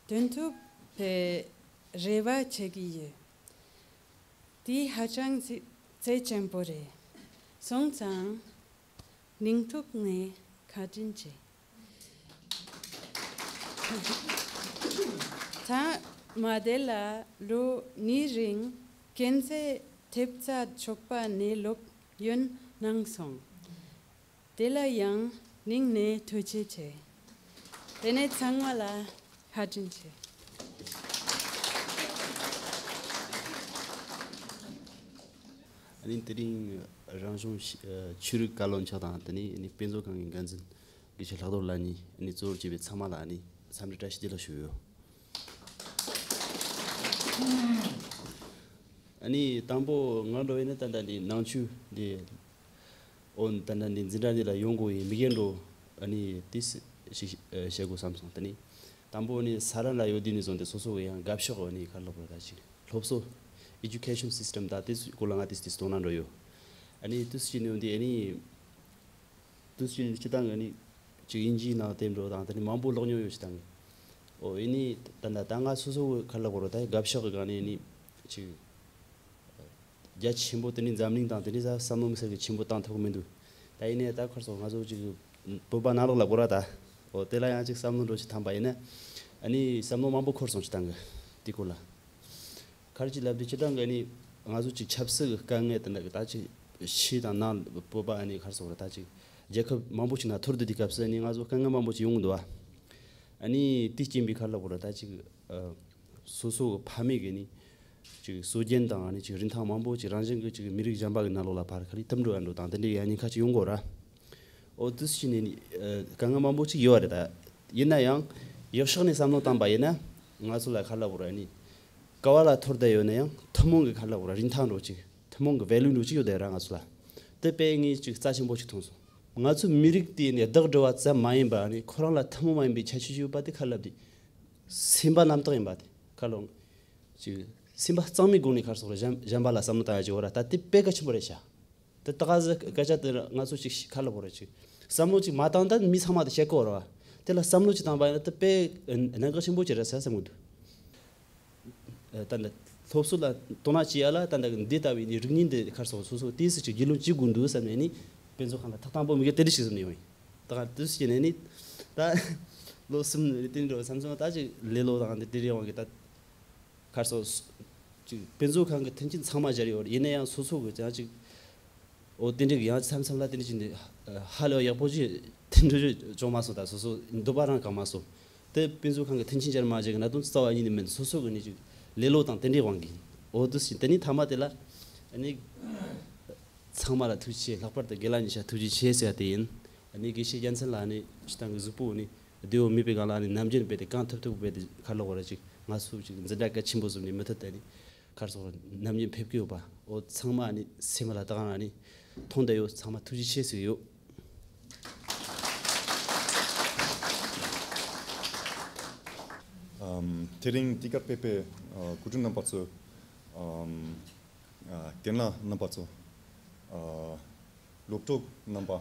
སྟོན་ཐུབ་པའི་རེ་བ་བྱེད་ཀྱི་ཡོད། འདི་ཧ་ཅང་ཚེ་ཚེགས་ཆེན་པོ་རེད། སོང་ཙང་སྙིང་ཐུག་ནས་བཀའ་དྲིན་ཆེ། མཐའ་མ་དེ་ལ་ལོ་གཉིས་རིང་རྒན་རྩེ་ཐེབས་རྩ་ཚོགས་པ་ནས་སློབ་ཡོན་གནང་སོང་། དེ་ལ་ཡང་སྙིང་ནས་ཐུགས་རྗེ་ཆེ། དེ་ནས་ཚང་མ་ལ་བཀའ་དྲིན་ཆེ། ཨ་ནི་དེ་རིང་རང་གཞུང་ཤེས་ཆོས་རིག་བཀའ་བློན་མཆོག་དང་། དེ་ནས་ཨ་ནི་དཔེ་མཛོད་ཁང་གི་འགན་འཛིན་ དགེ་བཤེས་ལྷག་རྡོར་ལགས་ནས་ཨ་ནི་གཙོ་བོར་བྱས་པའི་ཚང་མ་ལ་ཨ་ནི་འཚམས་འདྲི་བཀྲ་ཤིས་བདེ་ལེགས་ཞུ་ཡོད། ཨ་ནི་དང་པོ་ང་འགྲོ་བའི་ནི་ད་ལྟ་འདི་ནང་ཆོས་འདི་འོ་ད་ལྟ་འདི་འཛིན་གྲྭ་འདི་ལ་ཡོང་དགོས་ཡིན་མི་རྒན་འགྲོ་ཨ་ནི་དེ་ཞིག་བཤད་དགོས་བསམ་སོང་། ད་ནི་དང་པོ་ནི་ས་ར་ལ་ཡོད་དུས་ནས་བཟུང་སྟེ་སོ་སོ་གི་ཡང་དགའ་ཕྱོགས་ཨ་ནི་ག་ལབ་དགོས་རེད། ད་ཅིག་སློབ་གསོ་education system ད་དེ་སྐོར་ལ་ང་དེ་དེ་གཏོང་ན་འགྲོ་ཡོད། ཨ་ནི་དུས་ཕྱིན་ནས་འདི་ཨ་ནི་དུས་ཕྱིན་སྤྱི་བཏང་གི་ཨ་ནི་ཅིག་དབྱིན་ཇིའི་ནང་དེ་འགྲོ་དང་དེ་ནི་མང་པོ་ཀློག་མྱོང་ཡོད་སྤྱི་བཏང་གི། ཨོ་ཨ་ནི་ད་ད་ད་ང་སོ་སོ་གི་ག་ལབ་དགོས་རེད། ད་དགའ་ཕྱོགས་གི་སྒང་ནས་ཨ་ནི་ཅིག་རྒྱ་ཆེན་པོ་དེ་ནི་འཛམ་གླིང་དང་དེ་ནི་ས་བསམ་བློ་མི་སེར་གི་ཆེན་པོ་བཏང་ཐུབ་གི་མི་འདུག། ད་ཡིན་ནའི་ད་ཁར་སོང་ང་ཚོ་ཅིག་བོད་པ་ནང་ལོགས་ལ་གོ་ར་ད། ཨོ་དེ་ལ་ཡང་ཅིག་བསམ་བློ་འགྲོ་ཅིག་ཐམ་པ་ཡིན་ན་ཨ་ནི་བསམ་བློ་མང་པོ་འཁོར་སོང་སྤྱི་བཏང་གི་དེ་སྐོར་ལ། ག་རེ་ཅིག་ལབ་དུས་སྤྱི་བཏང་གི་ཨ་ནི་ང་ཚོ་ཅིག་ཆབ་སྲིད་ཀྱི་དཀའ་ངལ་དེ་འདྲ་གི་ད་ཅིག་ཕྱི་དང་ནང་བོད་པ་ཨ་ནི་ག་རེ་ཟེར་དགོས་རེད། ད་ཅིག་རྒྱལ་ཁབ་མང་པོ་ཅིག་ནང་འཐོར་བསྡད་དུས་སྐབས་སུ་ཨ་ནི་ང་ཚོ་དཀའ་ངལ་མང་པོ་ཅིག་ཡོང་གི་འདུག་བ། ཨ་ནི་དེའི་རྐྱེན་པས་ག་རེ་ལབ་དགོས་རེད། ད་ཅིག་ཨ་སོ་སོ་གི་ཕ་མེས་ཀྱི་ཨ་ནི་ཅིག་སྲོལ་རྒྱུན་དང་ཨ་ནི་ཅིག་རིན་ཐང་མང་པོ་ཅིག་རང་བཞིན་གྱི་ཅིག་མི་རིགས་གཞན་པ་གི་ནང་ལོགས་ལ་ཕར་ག་རེ་བཏབ་འགྲོ་ཡ་འགྲོ་དང་དེ་འདྲའི་ཡ་ཉེན་ཁ་ཅིག་ཡོང་གི་ཡོད་ར། ཨོ་དུས་ཕྱིན་ནས་ནི་ཨ་དཀའ་ངལ་མང་པོ་ཅིག་ཡོད་རེད་ད། ཡིན་ན་ཡང་ཡག་ཕྱོགས་ནས་བསམ་བློ་བཏང་པ་ཡིན་ན་ང་ཚོ་ལ་ག་རེ་ལབ་དགོས་རེད། ཨ་ནི་ག་བ་ལ་འཐོར་བསྡད་ཡོད་ན་ཡང་ཐུན་མོང་གི་ག་རེ་ལབ་དགོས་རེད། རིན་ཐང་འདྲ་བོ་ཅིག་ཐུན་མོང་གི་ཝེ་ལུ་འདྲ་བོ་ཅིག་ཡོད་བསྡད་ར་ང་ཚོ་ལ། དེ་དཔེ་ངས་ཅིག་རྩ་ཆེན་པོ་ཅིག་མཐོང་སོང་། ང་ཚོའི་མི་རིགས་དེ་ནི་བདག་སྒྲུབ་པ་ཙམ་མ་ཡིན་པ་ཨ་ནི་ཁོ་རང་ལ་ཐུན་མོང་མ་ཡིན་པའི་ཁྱད་ཆོས་ཅིག་ཡོད་པ་དེ་ག་རེ་ལབ་དེ། སེམས་པ་རྣམ་དག་ཡིན་པ་དེ་ག་རེ་ལབ། ཅིག་སེམས་པ་གཙང་མའི་སྒོ་ནས་ག་རེ་ཟེར་དགོས་རེད། གཞན་གཞན་པ་ལ་བསམ་བློ་བཏང་ཡ་ཅིག་ཡོད་ར། ད་དེ་དཔེ་གལ་ཆེན་པོ་རེད་ཤག། དེ་ད་ག་ཟེ་སྐད་ཆ་དེ་ང་ཚོ་ཅིག་ག་ལབ་དགོས་རེད། ཅིག་བསམ་བློ་ཅིག་མ་བཏང་ད་མི་ཚང་མ་དེ་བཤད་ཀྱི་ཡོད་རེད་བ། དེ་ལ་བསམ་བློ་ཅིག་བཏང་པ་ཡིན་ན་དེ་དཔེ་གནད་འགག་ཆེན་པོ་ཅིག་རེད་ཟེར་བསམ་གྱི་འདུག། ཨ་ད་ནི་སློབ་གསོ་ལ་དོ་སྣང་བྱེད་ཡ་ལ་ད་ནི་འདི་ལྟ་བུའི་ནི་རིགས་ངན་འདི་ག་རེ་ཟེར་དགོས། སོ་སོ་ཏོག་ཙམ་ཅིག་རྒྱུས་ལོན་བྱེད་དགོས་འདུག་བསམ་ནས་ནི་དཔེ་མཛོད་ཁང་ལ་ཐག་དང་པོ་མི་གེ་དེ་འདྲ་ཞིག་བཟུང་ནས་ཡོང་ཡིན། ད་ག་དུས་ཤིག་ནས་ནི་ད་ལོ་གསུམ་རེ་བསྟན་འགྲོ་བསམ་སོང་། ད་ཅིག་ལེ་ལོ་དང་འདི་དེ་རེ་འོང་གི་ད། གར་སོགས་ཅིག་དཔེ་མཛོད་ཁང་གི་མཐུན་རྐྱེན་ཚང་མ་སྦྱར་ཡོད་རེད། ཡིན་ན་ཡང་སོ་སོ་གི་ཅང་ཅིག་འོ་དེ་འདྲའི་གི་ཡང་མཚམས་མཚམས་ལ་དེ་འདྲ་ཅིག་འདི་ཧ་ལས་པ་ཡག་པོ་ཅིག་དེ་འདྲ་ཅིག་བྱུང་མ་སོང་། ད་སོ་སོ་འདོད་པ་རང་གང་མ་སོང་། དེ་དཔེ་མཛོད་ཁང་གི་མཐུན་རྐྱེན་སྦྱར་མ་སྦྱར་གི་གནད་དོན་རྩ་བ་ཉིད་ནས་མིན། སོ་སོ་གི་ནི་ཅིག་ལེ་ལོ་དང་དེ་འདྲའི་དབང་གིས། འོ་དུ་ཞིག་དེ་ནི་ཐ་མ་དེ་ལ་ཨ་ནི་ཚང་མ་ལ་ཐུགས་རྗེ་ཆེ། ལྷག་པར་དུ་དགེ་ལགས་གཉིས་ཆ་ཐུགས་རྗེ་ཆེ་ཟེར་ཡ་དེ་ཡིན། ཨ་ནི་དགེ་བཤེས་རྒྱལ་མཚན་ལགས་ནི་སྤྱི་བཏང་གི་གཟུགས་པོ་ནི་བདེ་བོ་མེད་པའི་སྒང་ལ་ནི་ནམ་རྒྱུན་རྦད་དེ་གང་ཐུབ་ཐུབ་རྦད་དེ་ག་ལབ་དགོས་རེད། ཅིག་ང་ཚོ་ཅིག་འཛིན་གྲྭ་གལ་ཆེན་པོ་བཟོས་ནས་མུ་མཐུད་དེ་ནི་གར་སོང་ནམ་རྒྱུན་ཕེབས་ཀྱི་ཡོད་པ། འོ་ཚང་མ་ནི་སེམས་ལ་ད་ག་ནང་ནི་མཐོང་བསྡད་ཡོད། ཚང་མ་ཐུགས་རྗེ་ཆེ་ཟེར་གྱི་ཡོད། ཨམ། དེ་རིང་འདི་གར་ཕེབས་པའི་ཨ་སྐུ་མགྲོན་རྣམ་པ་ཚོ། ཨམ། ཨ་རྒན་ལགས་རྣམ་པ་ཚོ། ཨ་སློབ་གྲོགས་རྣམ་པ།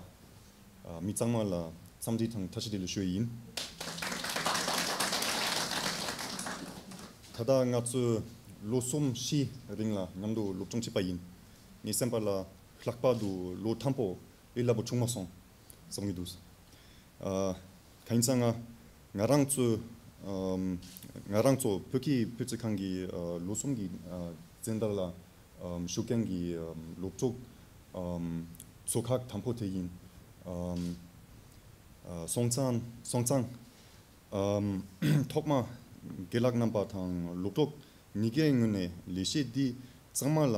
ཨ་མི་ཚང་མ་ལ་འཚམས་འདྲི་དང་བཀྲ་ཤིས་བདེ་ལེགས་ཞུ་ཡི་ཡིན། ད་ལྟ་ང་ཚོས་ལོ་གསུམ་བཞིའི་རིང་ལ་མཉམ་དུ་སློབ་སྦྱོང་བྱས་པ་ཡིན། ངའི་སེམས་པ་ལ་ལྷག་པར་དུ་ལོ་དང་པོ་ཨེ་སླ་པོ་བྱུང་མ་སོང་བསམ་གྱི་འདུག། ཨ་གང་ཡིན་ཟེར་ན་ང་རང་ཚོ་ཨམ་ང་རང་ཚོ་བོད་ཀྱི་བོད་རྩིས་ཁང་གི་ཨ་ལོ་གསུམ་གྱི་ཨ་འཛིན་གྲྭ་ལ་ཨམ་ཞུགས་མཁན་གྱི་ཨམ་སློབ་གྲོགས་ཨམ་ཚོ་ཁག་དང་པོ་དེ་ཡིན། ཨམ་ཨ་སོང་ཙང་སོང་ཙང་། ཨམ་ཐོག་མ་དགེ་ལགས་རྣམ་པ་དང་སློབ་གྲོགས་གཉིས་ཀའི་ངོས་ནས་ལས་བྱེད་འདི་ཚང་མ་ལ་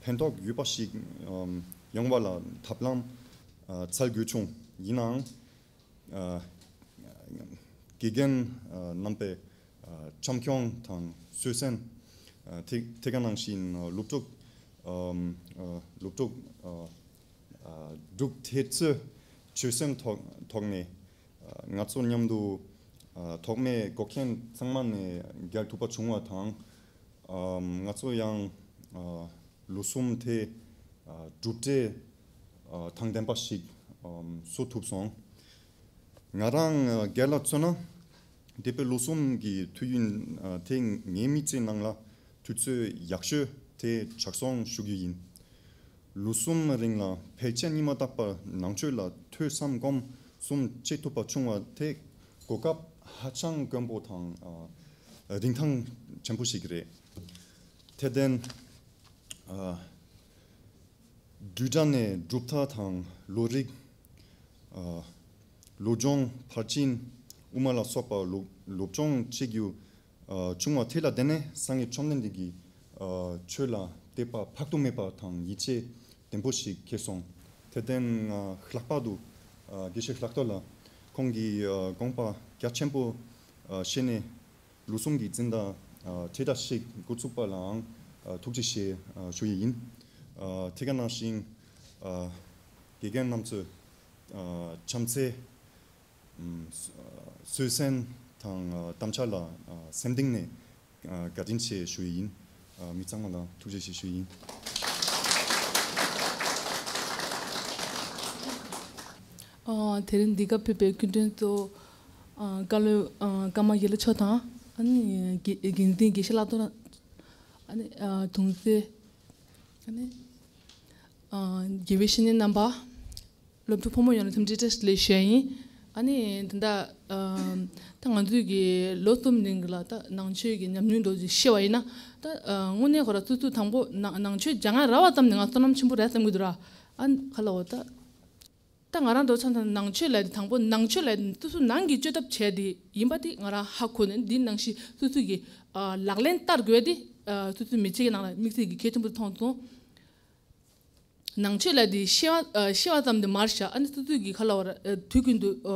ཕན་ཐོགས་ཡོད་པ་ཞིག་ཨམ་ཡོང་བ་ལ་ཐབས་ལམ་ཨ་འཚོལ་དགོས་བྱུང་། ཡིན་ནའང་ཨ་དགེ་རྒན་ཨ་རྣམ་པས་ཨ་བྱམས་སྐྱོང་དང་བཟོད་བསྲན། ཨ་དེ་དེ་ག་ནང་བཞིན་སློབ་གྲོགས་ཨམ་ཨ་སློབ་གྲོགས་ཨ་ཨ་སྒྲུབ་ཐེབས་རྩོད་ཆོད་སེམས་ཐོག་ཐོག་ནས་ང་ཚོ་མཉམ་དུ་ཐོག་མའི་འགོག་རྐྱེན་ཚང་མ་ནས་རྒྱལ་ཐུབ་པ་བྱུང་བ་དང་། ང་ཚོ་ཡང་ལོ་གསུམ་དེ་གྲུབ་འབྲས་དང་ལྡན་པ་ཞིག་བཟོ་ཐུབ་སོང་། ང་རང་སྒེར་ལ་མཚོན་ན། འདས་པའི་ལོ་གསུམ་གྱི་དུས་ཡུན་དེ་ངའི་མི་ཚེའི་ནང་ལ་དུས་ཚོད་ཡག་ཤོས་དེ་ཆགས་སོང་ཞུ་རྒྱུ་ཡིན། ལོ་གསུམ་རིང་ལ་ཕལ་ཆེར་ཉི་མ་རྟག་པར་ནང་ཆོས་ལ་ཐོས་བསམ་སྒོམ་གསུམ་བྱེད་ཐུབ་པ་བྱུང་བ་དེ་གོ་སྐབས་ཧ་ཅང་དཀོན་པོ་དང་རིན་ཐང་ཆེན་པོ་ཞིག་རེད། དེར་བརྟེན། བསྡུས་གྲྭ་ནས་གྲུབ་མཐའ་དང་བློ་རིག །ཨ་བློ་སྦྱོང་ཕར་ཕྱིན་དབུ་མ་ལ་སོགས་པ་སློབ་སློབ་སྦྱོང་བྱེད་རྒྱུ་ཨ་བྱུང་བ་དེ་ལ་བརྟེན་ནས་སངས་རྒྱས་བཅོམ་ལྡན་འདས་ཀྱིས་ཨ་ཆོས་ལ་དད་པ་དཔག་ཏུ་མེད་པ་དང་ཡིད་ཆེས་ལྡན་པོ་ཞིག་སྐྱེས་སོང་། དེར་བརྟེན་ང་ལྷག་པར་དུ་ཨ་དགེ་བཤེས་ལྷག་རྡོར་ལ་ ཁོང་གིས་ཨ་དགོངས་པ་རྒྱ་ཆེན་པོ་ཨ་བཞེས་ནས་ལོ་གསུམ་གྱི་འཛིན་གྲྭ་ཨ་དེ་འདྲ་ཞིག་འགོ་བཙུགས་པ་ལའང་ཨ་ཐུགས་རྗེ་ཆེ་ཨ་ཞུ་ཡི་ཡིན། ཨ་དེ་ག་ནང་བཞིན་ཨ་དགེ་རྒན་རྣམ་ཚོས་ཨ་བྱམས་བརྩེ་ཨམ་བཟོད་བསྲན་དང་ཨ་དམ་བཅའ་ལ་ཨ་སེམས་གཏིང་ནས་ཨ་བཀའ་དྲིན་ཆེ་ཞུ་ཡི་ཡིན། ཨ་མི་ཚང་མ་ལ་ཐུགས་རྗེ་ཆེ་ཞུ་ཡི་ཡིན། ཨ་དེ་རིང་འདི་ག་ཕེབས་པའི་སྐུ་མགྲོན་གཙོ་བོ་ཨ་བཀའ་བློན་ཨ་ཀརྨ་དགེ་ལེགས་མཆོག་དང་ཨ་ནི་དགེ་འགན་འཛིན་དགེ་བཤེས་ལྷག་རྡོར་ཨ་ནི་ཨ་དུང་སེ་ཨ་ནི་ཨ་དགེ་བའི་བཤེས་གཉེན་རྣམ་པ། སློབ་ཕྲུག་ཕོ་མོ་ཡོངས་ལ་འཚམས་འདྲི་བཀྲ་ཤིས་བདེ་ལེགས་ཞུ་ཡ་ཡིན། ཨ་ནི་ད་ལྟ་ཨམ་ད་ང་ཚོའི་གི་ལོ་གསུམ་རིང་གི་ལ་ད་ནང་ཆོས་ཀྱི་ཉམས་མྱོང་འདྲ་ཅིག་བཤད་པ་ཡིན་ན། ད་ཨ་དངོས་གནས་ཁོ་ར་སོ་སོ་དང་པོ་ནང་ནང་ཆོས་སྦྱང་ཡ་རག་པ་ཙམ་ནས་ང་བསོད་ནམས་ཆེན་པོ་རེད་བསམ་གྱི་འདུག་ར། ཨ་ནི་ག་ལ་འོ་ད་ད་ང་རང་འདྲ་ཆ་ཚང་ནང་ཆོས་ལབ་དེ་དང་པོ་ནང་ཆོས་ལབ་དེ་སོ་སོ་ནང་གི་བཅོས་ཐབས་བྱས་དེ་ཡིན་པ་དེ་ང་རང་ཧ་གོ་ནས། འདི་ནང་བཞིན་སོ་སོ་གི་ཨ་ལག་ལེན་བསྟར་དགོས་དེ་ཨ་སོ་སོའི་མི་ཚེ་གི་ནང་ལ་དམིགས་བསལ་གྱི་གལ་ཆེན་པོ་མཐོང་སོང་། ནང་ཆོས་ལབ་དེ་ཤེས་པ་ཨ་ཤེས་པ་ཙམ་དེ་མ་རེད་ཤག་ཨ་ནི་སོ་སོའི་གི་ག་ལ་བར་ཨ་དུས་རྒྱུན་དུ་ཨ་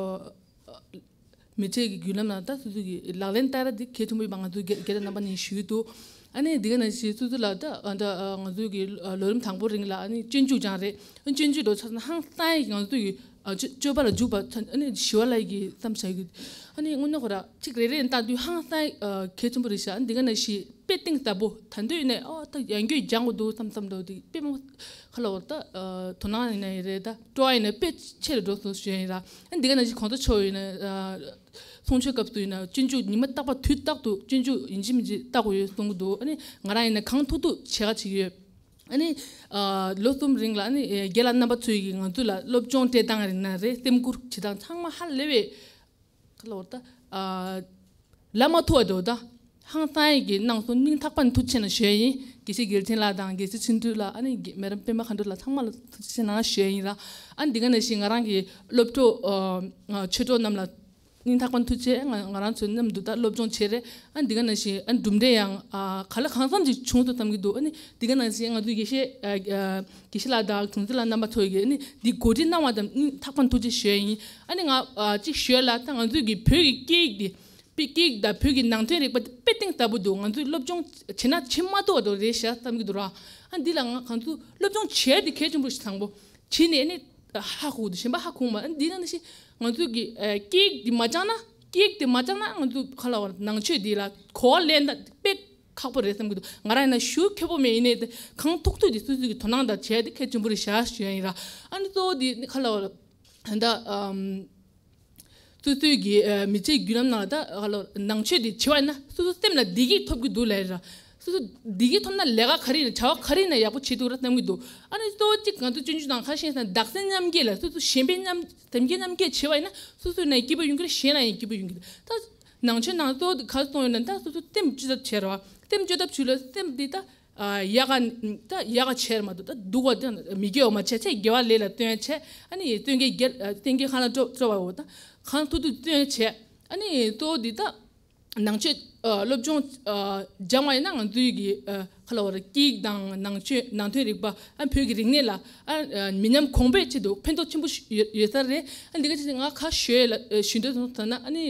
མི་ཚེ་གི་བརྒྱུད་ལམ་ནང་ད་སོ་སོའི་གི་ལག་ལེན་བསྟར་ཡ་དེ་གལ་ཆེན་པོ་ཡིན་པ་ང་ཚོའི་དགེ་དགེ་རྒན་རྣམ་པ་གཉིས་ཞུས་འདུག་ཨ་ནི་འདི་ག་ནང་བཞིན་སོ་སོ་ལ་ད་ཨ་ད་ཨ་ང་ཚོའི་གི་ཨ་ལོ་རིམ་དང་པོ་རིང་ལ་ཨ་ནི་སྤྱོད་འཇུག་སྦྱངས་རེད། ཨ་སྤྱོད་འཇུག་འདྲ་ཆ་ཚང་ཧང་སང་ཡ་གི་ང་ཚོའི་གི་ཨ་སྤྱོད་སྤྱོད་པ་ལ་འཇུག་པ་ཨ་ནི་ཞི་བ་ལྷ་ཡི་གི་བསམ་བྱ་གི་ཨ་ནི་དངོས་གནས་ཁོ་ར་གཅིག་རེ་རེ་བལྟ་དུས་ཧང་སང་ཡ་ཨ་གལ་ཆེན་པོ་རེད་ཤག་ཨ་ནི་འདི་ག་ནང་བཞིན། དཔེ་གཏིང་ཟབ་པོ། ད་འདོད་ནས་ཨོ་ད་ཡང་སྐྱོད་སྦྱང་དགོས་འདུག་བསམ་བསམ་འདུག་དེ་དཔེ་མང་ཁ་ལ་བར་ད་ཨ་དོ་སྣང་ཡིན་ན་ཡིན་རེད། ད་སྤྲོ་བ་ཡིན་ན་དཔེ་ཆེ་རུ་འགྲོ་སོང་ཞུ་ཡ་ཡིན་ར། ཨ་འདི་ག་ནང་བཞིན་གོང་ས་མཆོག་ཡིན་ན་ཨ་གསུང་ཆོས་སྐབས་སུ་ཡིན་ན་སྤྱོད་འཇུག་ཉི་མ་རྟག་པར་དུས་རྟག་ཏུ་སྤྱོད་འཇུག་ཡིན་གཅིག་མིན་གཅིག་བལྟ་དགོས་ཡོད་གསུང་གི་འདུག་ཨ་ནི་ང་རང་ཡིན་ན་གང་ཐུབ་ཐུབ་བྱེད་ཁ་བྱེད་ཀྱི་ཡོད། ཨ་ནི་ཨ་ལོ་གསུམ་རིང་ལ་ཨ་ནི་རྒན་ལགས་རྣམ་པ་ཚོས་ཀྱིས་ང་ཚོ་ལ་སློབ་སྦྱོང་སྤྲད་སྟངས་རིགས་ན་རེད། སེམས་ཁུར་བྱེད་སྟངས་ཚང་མ་ཧ་ལས་པའི་ཁ་ལ་བར་ད་ཨ་ལབ་མ་ཐུབ་པ་འདུག་ད་ཧང་སང་ཡིན་གྱི་གནང་སོང་། སྙིང་ཐག་པ་ནས་ཐུགས་རྗེ་ཆེ་གནང་ཞུ་ཡ་ཡིན། དགེ་བཤེས་རྒྱལ་མཚན་ལགས་དང་དགེ་བཤེས་ཆོས་སྒྲོན་ལགས། ཨ་ནི་རྒན་མེ་རམ་པད་མ་མཁའ་འགྲོ་ལགས་ཚང་མ་ལ་ཐུགས་རྗེ་ཆེ་གནང་ཞུ་ཡ་ཡིན་ར། ཨ་ནི་འདི་ག་ནང་བཞིན་ང་རང་གི་སློབ་གྲོགས་ཨ་ཆོས་གྲོགས་རྣམས་ལ་སྙིང་ཐག་པ་ནས་ཐུགས་རྗེ་ཆེ། ང་ང་རང་ཚོའི་མཉམ་དུ་ད་སློབ་སྦྱོང་བྱས་རེད། ཨ་ནི་འདི་ག་ནང་བཞིན་ཨ་ནི་གྲུབ་འབྲས་ཡང་ཨ་ག་ལ་གང་འཚམ་ཅིག་བྱུང་སོང་བསམ་གྱི་འདུག་ཨ་ནི་འདི་ག་ནང་བཞིན་ང་ཚོའི་དགེ་བཤེས་ཨ་ཨ་དགེ་བཤེས་ལགས་དང་དྲུང་འཚོ་ལགས་རྣམ་པ་ཚོ་ཡིས་ཨ་ནི་འདི་གོ་སྒྲིག་གནང་བ་དང་སྙིང་ཐག་པ་ནས་ཐུགས་རྗེ་ཆེ་ཞུ་ཡ་ཡིན། ཨ་ནི་ང་ཨ་གཅིག་ཞུ་ཡ་ལ། ད་ང་ཚོའི་གི་བོད་ཀྱི་སྐད་ཡིག་འདི་དཔེ་སྐད་ཡིག་དང་བོད་ཀྱི་ནང་དོན་རིག་པ་དེ་དཔེ་གཏིང་ཟབ་པོ་འདུག་ང་ཚོས་སློབ་སྦྱོང་བྱེད་ན་བྱེད་མ་ཐུབ་པ་དང་རེད་ཤག་བསམ་གྱི་འདུག་ར། ཨ་འདི་ལ་ང་ང་ཚོ་སློབ་སྦྱོང་བྱས་ཏེ་གལ་ཆེན་པོ་ཞིག་དང་པོ་བྱས་ནས་ཨ་ནི་ཧ་གོ་འདུག་གཞན་པ་ཧ་གོ་མ། ཨ་འདི་ནང་བཞིན་ང་ཚོའི་གི་ཨ་སྐད་ཡིག་འདི་མ་སྦྱངས་ན། སྐད་ཡིག་འདི་མ་སྦྱངས་ན་ང་ཚོ་ག་ལ་བར་ནང་ཆོས་འདི་ལ་གོ་བ་ལེན་ན་དཔེ་ཁག་པོ་རེད་བསམ་གྱི་འདུག་ང་རང་ཡིན་ན་ཞུ་མཁས་པོ་མེད། ཡིན་ནའི་གང་ཐུབ་ཐུབ་ཀྱིས་སོ་སོ་གི་དོ་སྣང་དང་བྱས་ཏེ་གལ་ཆེན་པོ་རེད་ཤག་ཞུ་ཡ་ཡིན་ར། ཨ་ནི་གཙོ་བོ་འདི་ག་ལ་བར་ད་ཨམ། སོ་སོའི་གི་ཨ་མི་ཚེའི་བརྒྱུད་ལམ་ནང་ལ་ད་ག་ལ་ནང་ཆོས་འདི་བྱེད་པ་ཡིན་ན་སོ་སོ་སེམས་ལ་བདེ་སྐྱིད་ཐོབ་ཀྱི་འདུག་ལབ་ར། སོ་སོ་བདེ་སྐྱིད་ཐོབ་ན་ལས་ཀ་ག་རེ་ཡིན་ན་བྱ་བ་ག་རེ་ཡིན་ན་ཡག་པོ་བྱེད་ཐུབ་ར་བསམ་གྱི་འདུག་ཨ་ནི་གཙོ་བོ་གཅིག་ང་ཚོ་སྤྱོད་འཇུག་ནང་ཁ་ཤས་ན་བདག་སེམས་མཉམ་སྐྱེད་ལ་སོ་སོ་གཞན་ཕན་མཉམ་དམ་བཅའ་མཉམ་སྐྱེད་བྱེད་པ་ཡིན་ན་སོ་སོ་ན་སྐྱིད་པོ་ཡོང་གི་རེད། གཞན་ལ་ཡང་སྐྱིད་པོ་ཡོང་གི་རེད། ད་ནང་ཆོས་ནང་གཙོ་བོ་ག་རེ་གསུངས་ཡོད་ན་ད་སོ་སོ་སེམས་བཅོས་ཐབས་བྱེད་ར། སེམས་བཅོས་ཐབས་བྱུས་ལ་སེམས་འདི་ད། ཨ་ཡག་ག་ད་ཡག་ག་བྱེད་མ་གཏོགས་ད་སྡུག་པ་དེ་མི་དགེ་བ་མ་བྱས། ཚེ་དགེ་བ་ལས་ལ་བརྟེན་བྱས། ཨ་ནི་བརྟེན་མཁན་དགེ་བརྟེན་མཁན་གང་ལ་སྤྲོ་སྤྲོ་བའོ། ད་གང་ཐུབ་ཐུབ་བརྟེན་བྱས། ཨ་ནི་གཙོ་བོ་འདི་ད་ནང་ཆོས་ཨ་སློབ་སྦྱོང་ཨ་སྦྱང་བ་ཡིན་ན་ང་ཚོའི་གི་ཨ་ག་ལ་བར་སྐད་ཡིག་དང་ནང་ཆོས་ནང་དོན་རིག་པ། ཨ་བོད་ཀྱི་རིག་གནས་ལ་ཨ་ཨ་མི་ཉམས་གོང་འཕེལ་ཆེད་དུ་ཕན་ཐོགས་ཆེན་པོ་ཞིག་ཡོད་ཡོད་ས་རེད། ཨ་འདི་ག་ཅིག་ང་ཁ་ཤས་ལ་ཨ་ཞུ་འདོད་སོང་ཟེར་ན། ཨ་ནི།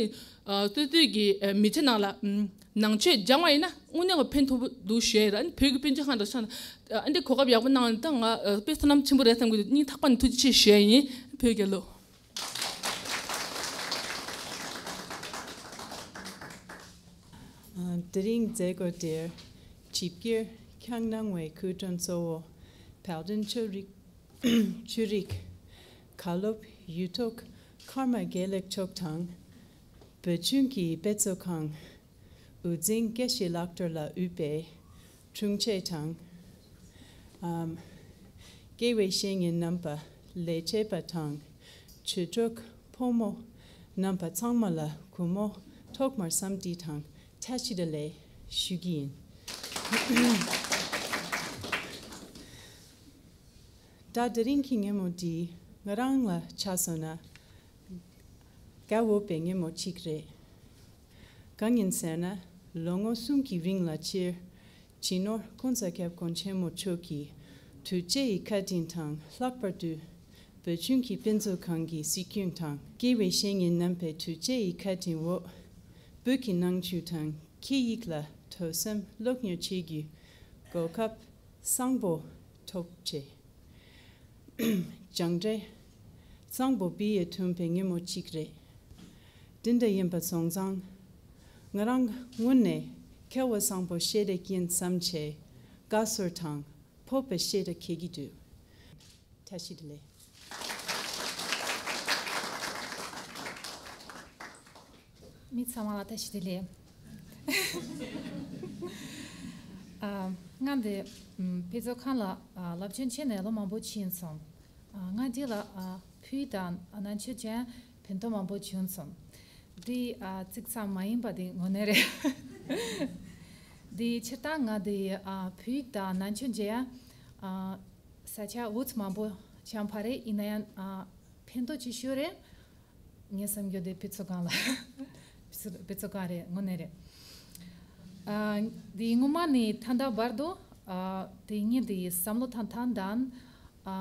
ཨ་སོ་སོའི་གི་ཨ་མི་ཚེ་ནང་ལ་ཨམ་ནང་ཆོས་སྦྱང་བ་ཡིན་ན་དངོས་གནས་ཀྱི་ཕན་ཐོགས་པོ་འདུག་ཞུ་ཡ་ཡིན་ར། ཨ་ནི་བོད་ཀྱི་པཎ་ཆེན་ཁང་དུ་ཆ་ཨ་འདི་གོ་སྐབས་ཡག་པོ་གནང་བ་ད་ང་ཨ་དཔེ་བསོད་ནམས་ཆེན་པོ་རེད་བསམ་གྱི་འདུག་སྙིང་ཐག་པ་ནས་ཐུགས་རྗེ་ཆེ་ཞུ་ཡ་ཡིན། བོད་རྒྱལ་ལོ། ཨ་དེ་རིང་མཛད་སྒོ་དེར་ཆིབས་བསྒྱུར་འཁྱག་སྣང་བའི་སྐུ་མགྲོན་གཙོ་བོ་དཔལ་ལྡན་ཆོས་རིག་ཆོས་རིག་བཀའ་སློབ་གཡུ་ཐོག་ཀརྨ་དགེ་ལེགས་མཆོག་དང་། བོད་ལྗོངས་ཀྱི་དཔེ་མཛོད་ཁང་དབུ་འཛིན་དགེ་བཤེས་ལགས་ལྟར་ལ་དབུས་པའི་དྲུང་ཆེ་དང་། ཨམ། དགེ་བའི་བཤེས་གཉེན་རྣམ་པ། ལས་བྱེད་པ་དང་ཆོས་གྲོགས་ཕོ་མོ་རྣམ་པ་ཚང་མ་ལ་སྒོ་མོ་ཐོག་མར་འཚམས་འདྲི་དང་བཀྲ་ཤིས་བདེ་ལེགས་ཞུ་གི་ཡིན། ད་དེ་རིང་གི་ཉིན་མོ་འདི་ང་རང་ལ་ཆ་མཚོན་ན་དགའ་འོས་པའི་ཉིན་མོ་གཅིག་རེད། གང་ཡིན་ཟེར་ན་ལོ་ངོ་གསུམ་གྱི་རིང་ལ་སྤྱིར་སྤྱི་ནོར་༸གོང་ས་༸སྐྱབས་མགོན་ཆེན་པོ་མཆོག་གི་ཐུགས་རྗེ་ཡི་བཀའ་དྲིན་དང་ལྷག་པར་དུ་ བོད་ལྗོངས་ཀྱི་དཔེ་མཛོད་ཁང་གི་གཟིགས་སྐྱོང་དང་། དགེ་བའི་བཤེས་གཉེན་རྣམ་པའི་དྲིན་ཅན་གྱི་ཁ་དན་འོག་བོད་ཀྱི་ནང་ཆོས་དང་སྐད་ཡིག་ལ་ཐོས་བསམ་སློབ་གཉེར་བྱེད་རྒྱུའི་གོ་སྐབས་བཟང་པོ་ཐོབ་བྱས། སྦྱངས་འབྲས་བཟང་པོ་སྦས་ཡས་ཐོན་པའི་ཉིན་མོ་གཅིག་རེད། དེ་འདྲ་ཡིན་པ་སོང་ཙང་། ང་རང་ངོས་ནས་སྐལ་བ་བཟང་པོ་ཞེ་དྲག་ཡིན་བསམ་བྱས་དགའ་ཚོར་དང་སྤོབས་པ་ཞེ་དྲག་སྐྱེ་གི་འདུག་བཀྲ་ཤིས་བདེ་ལེགས། མི་ཚང་མ་ལ་བཀྲ་ཤིས་བདེ་ལེགས། ཨ། ང་འདི་ཨམ་དཔེ་མཛོད་ཁང་ལ་ཨ་སློབ་སྦྱོང་བྱས་ནས་ལོ་མང་པོ་ཕྱིན་སོང་། ཨ། ང་འདི་ལ་ཨ་བོད་ཡིག་དང་ཨ་ནང་ཆོས་སྦྱང་ཕན་ཐོགས་མང་པོ་བྱུང་སོང་། འདི་ཨ་ཚིག་ཙམ་མ་ཡིན་པ་འདི་དངོས་གནས་རེད། འདི་སྤྱིར་བཏང་ང་འདི་ཨ་བོད་ཡིག་དང་ནང་ཆོས་སྦྱང་ཡ་ཨ་ས་ཆ་འུ་ཚོ་མང་པོ་སྦྱངས་པ་རེད། ཡིན་ན་ཡང་ཨ་ཕན་ཐོགས་ཆེ་ཤོས་རེད། ངའི་བསམ་རྒྱུ་དེ་དཔེ་མཛོད་ཁང་ལ། དཔེ་མཛོད་ཁང་རེད། དངོས་གནས་རེད། ཨ། འདི་སྔོན་མ་ནས་ད་ལྟ་བར་དུ་ཨ་དེ་ངས་དེ་བསམ་བློ་བཏང་སྟངས་དང་ཨ་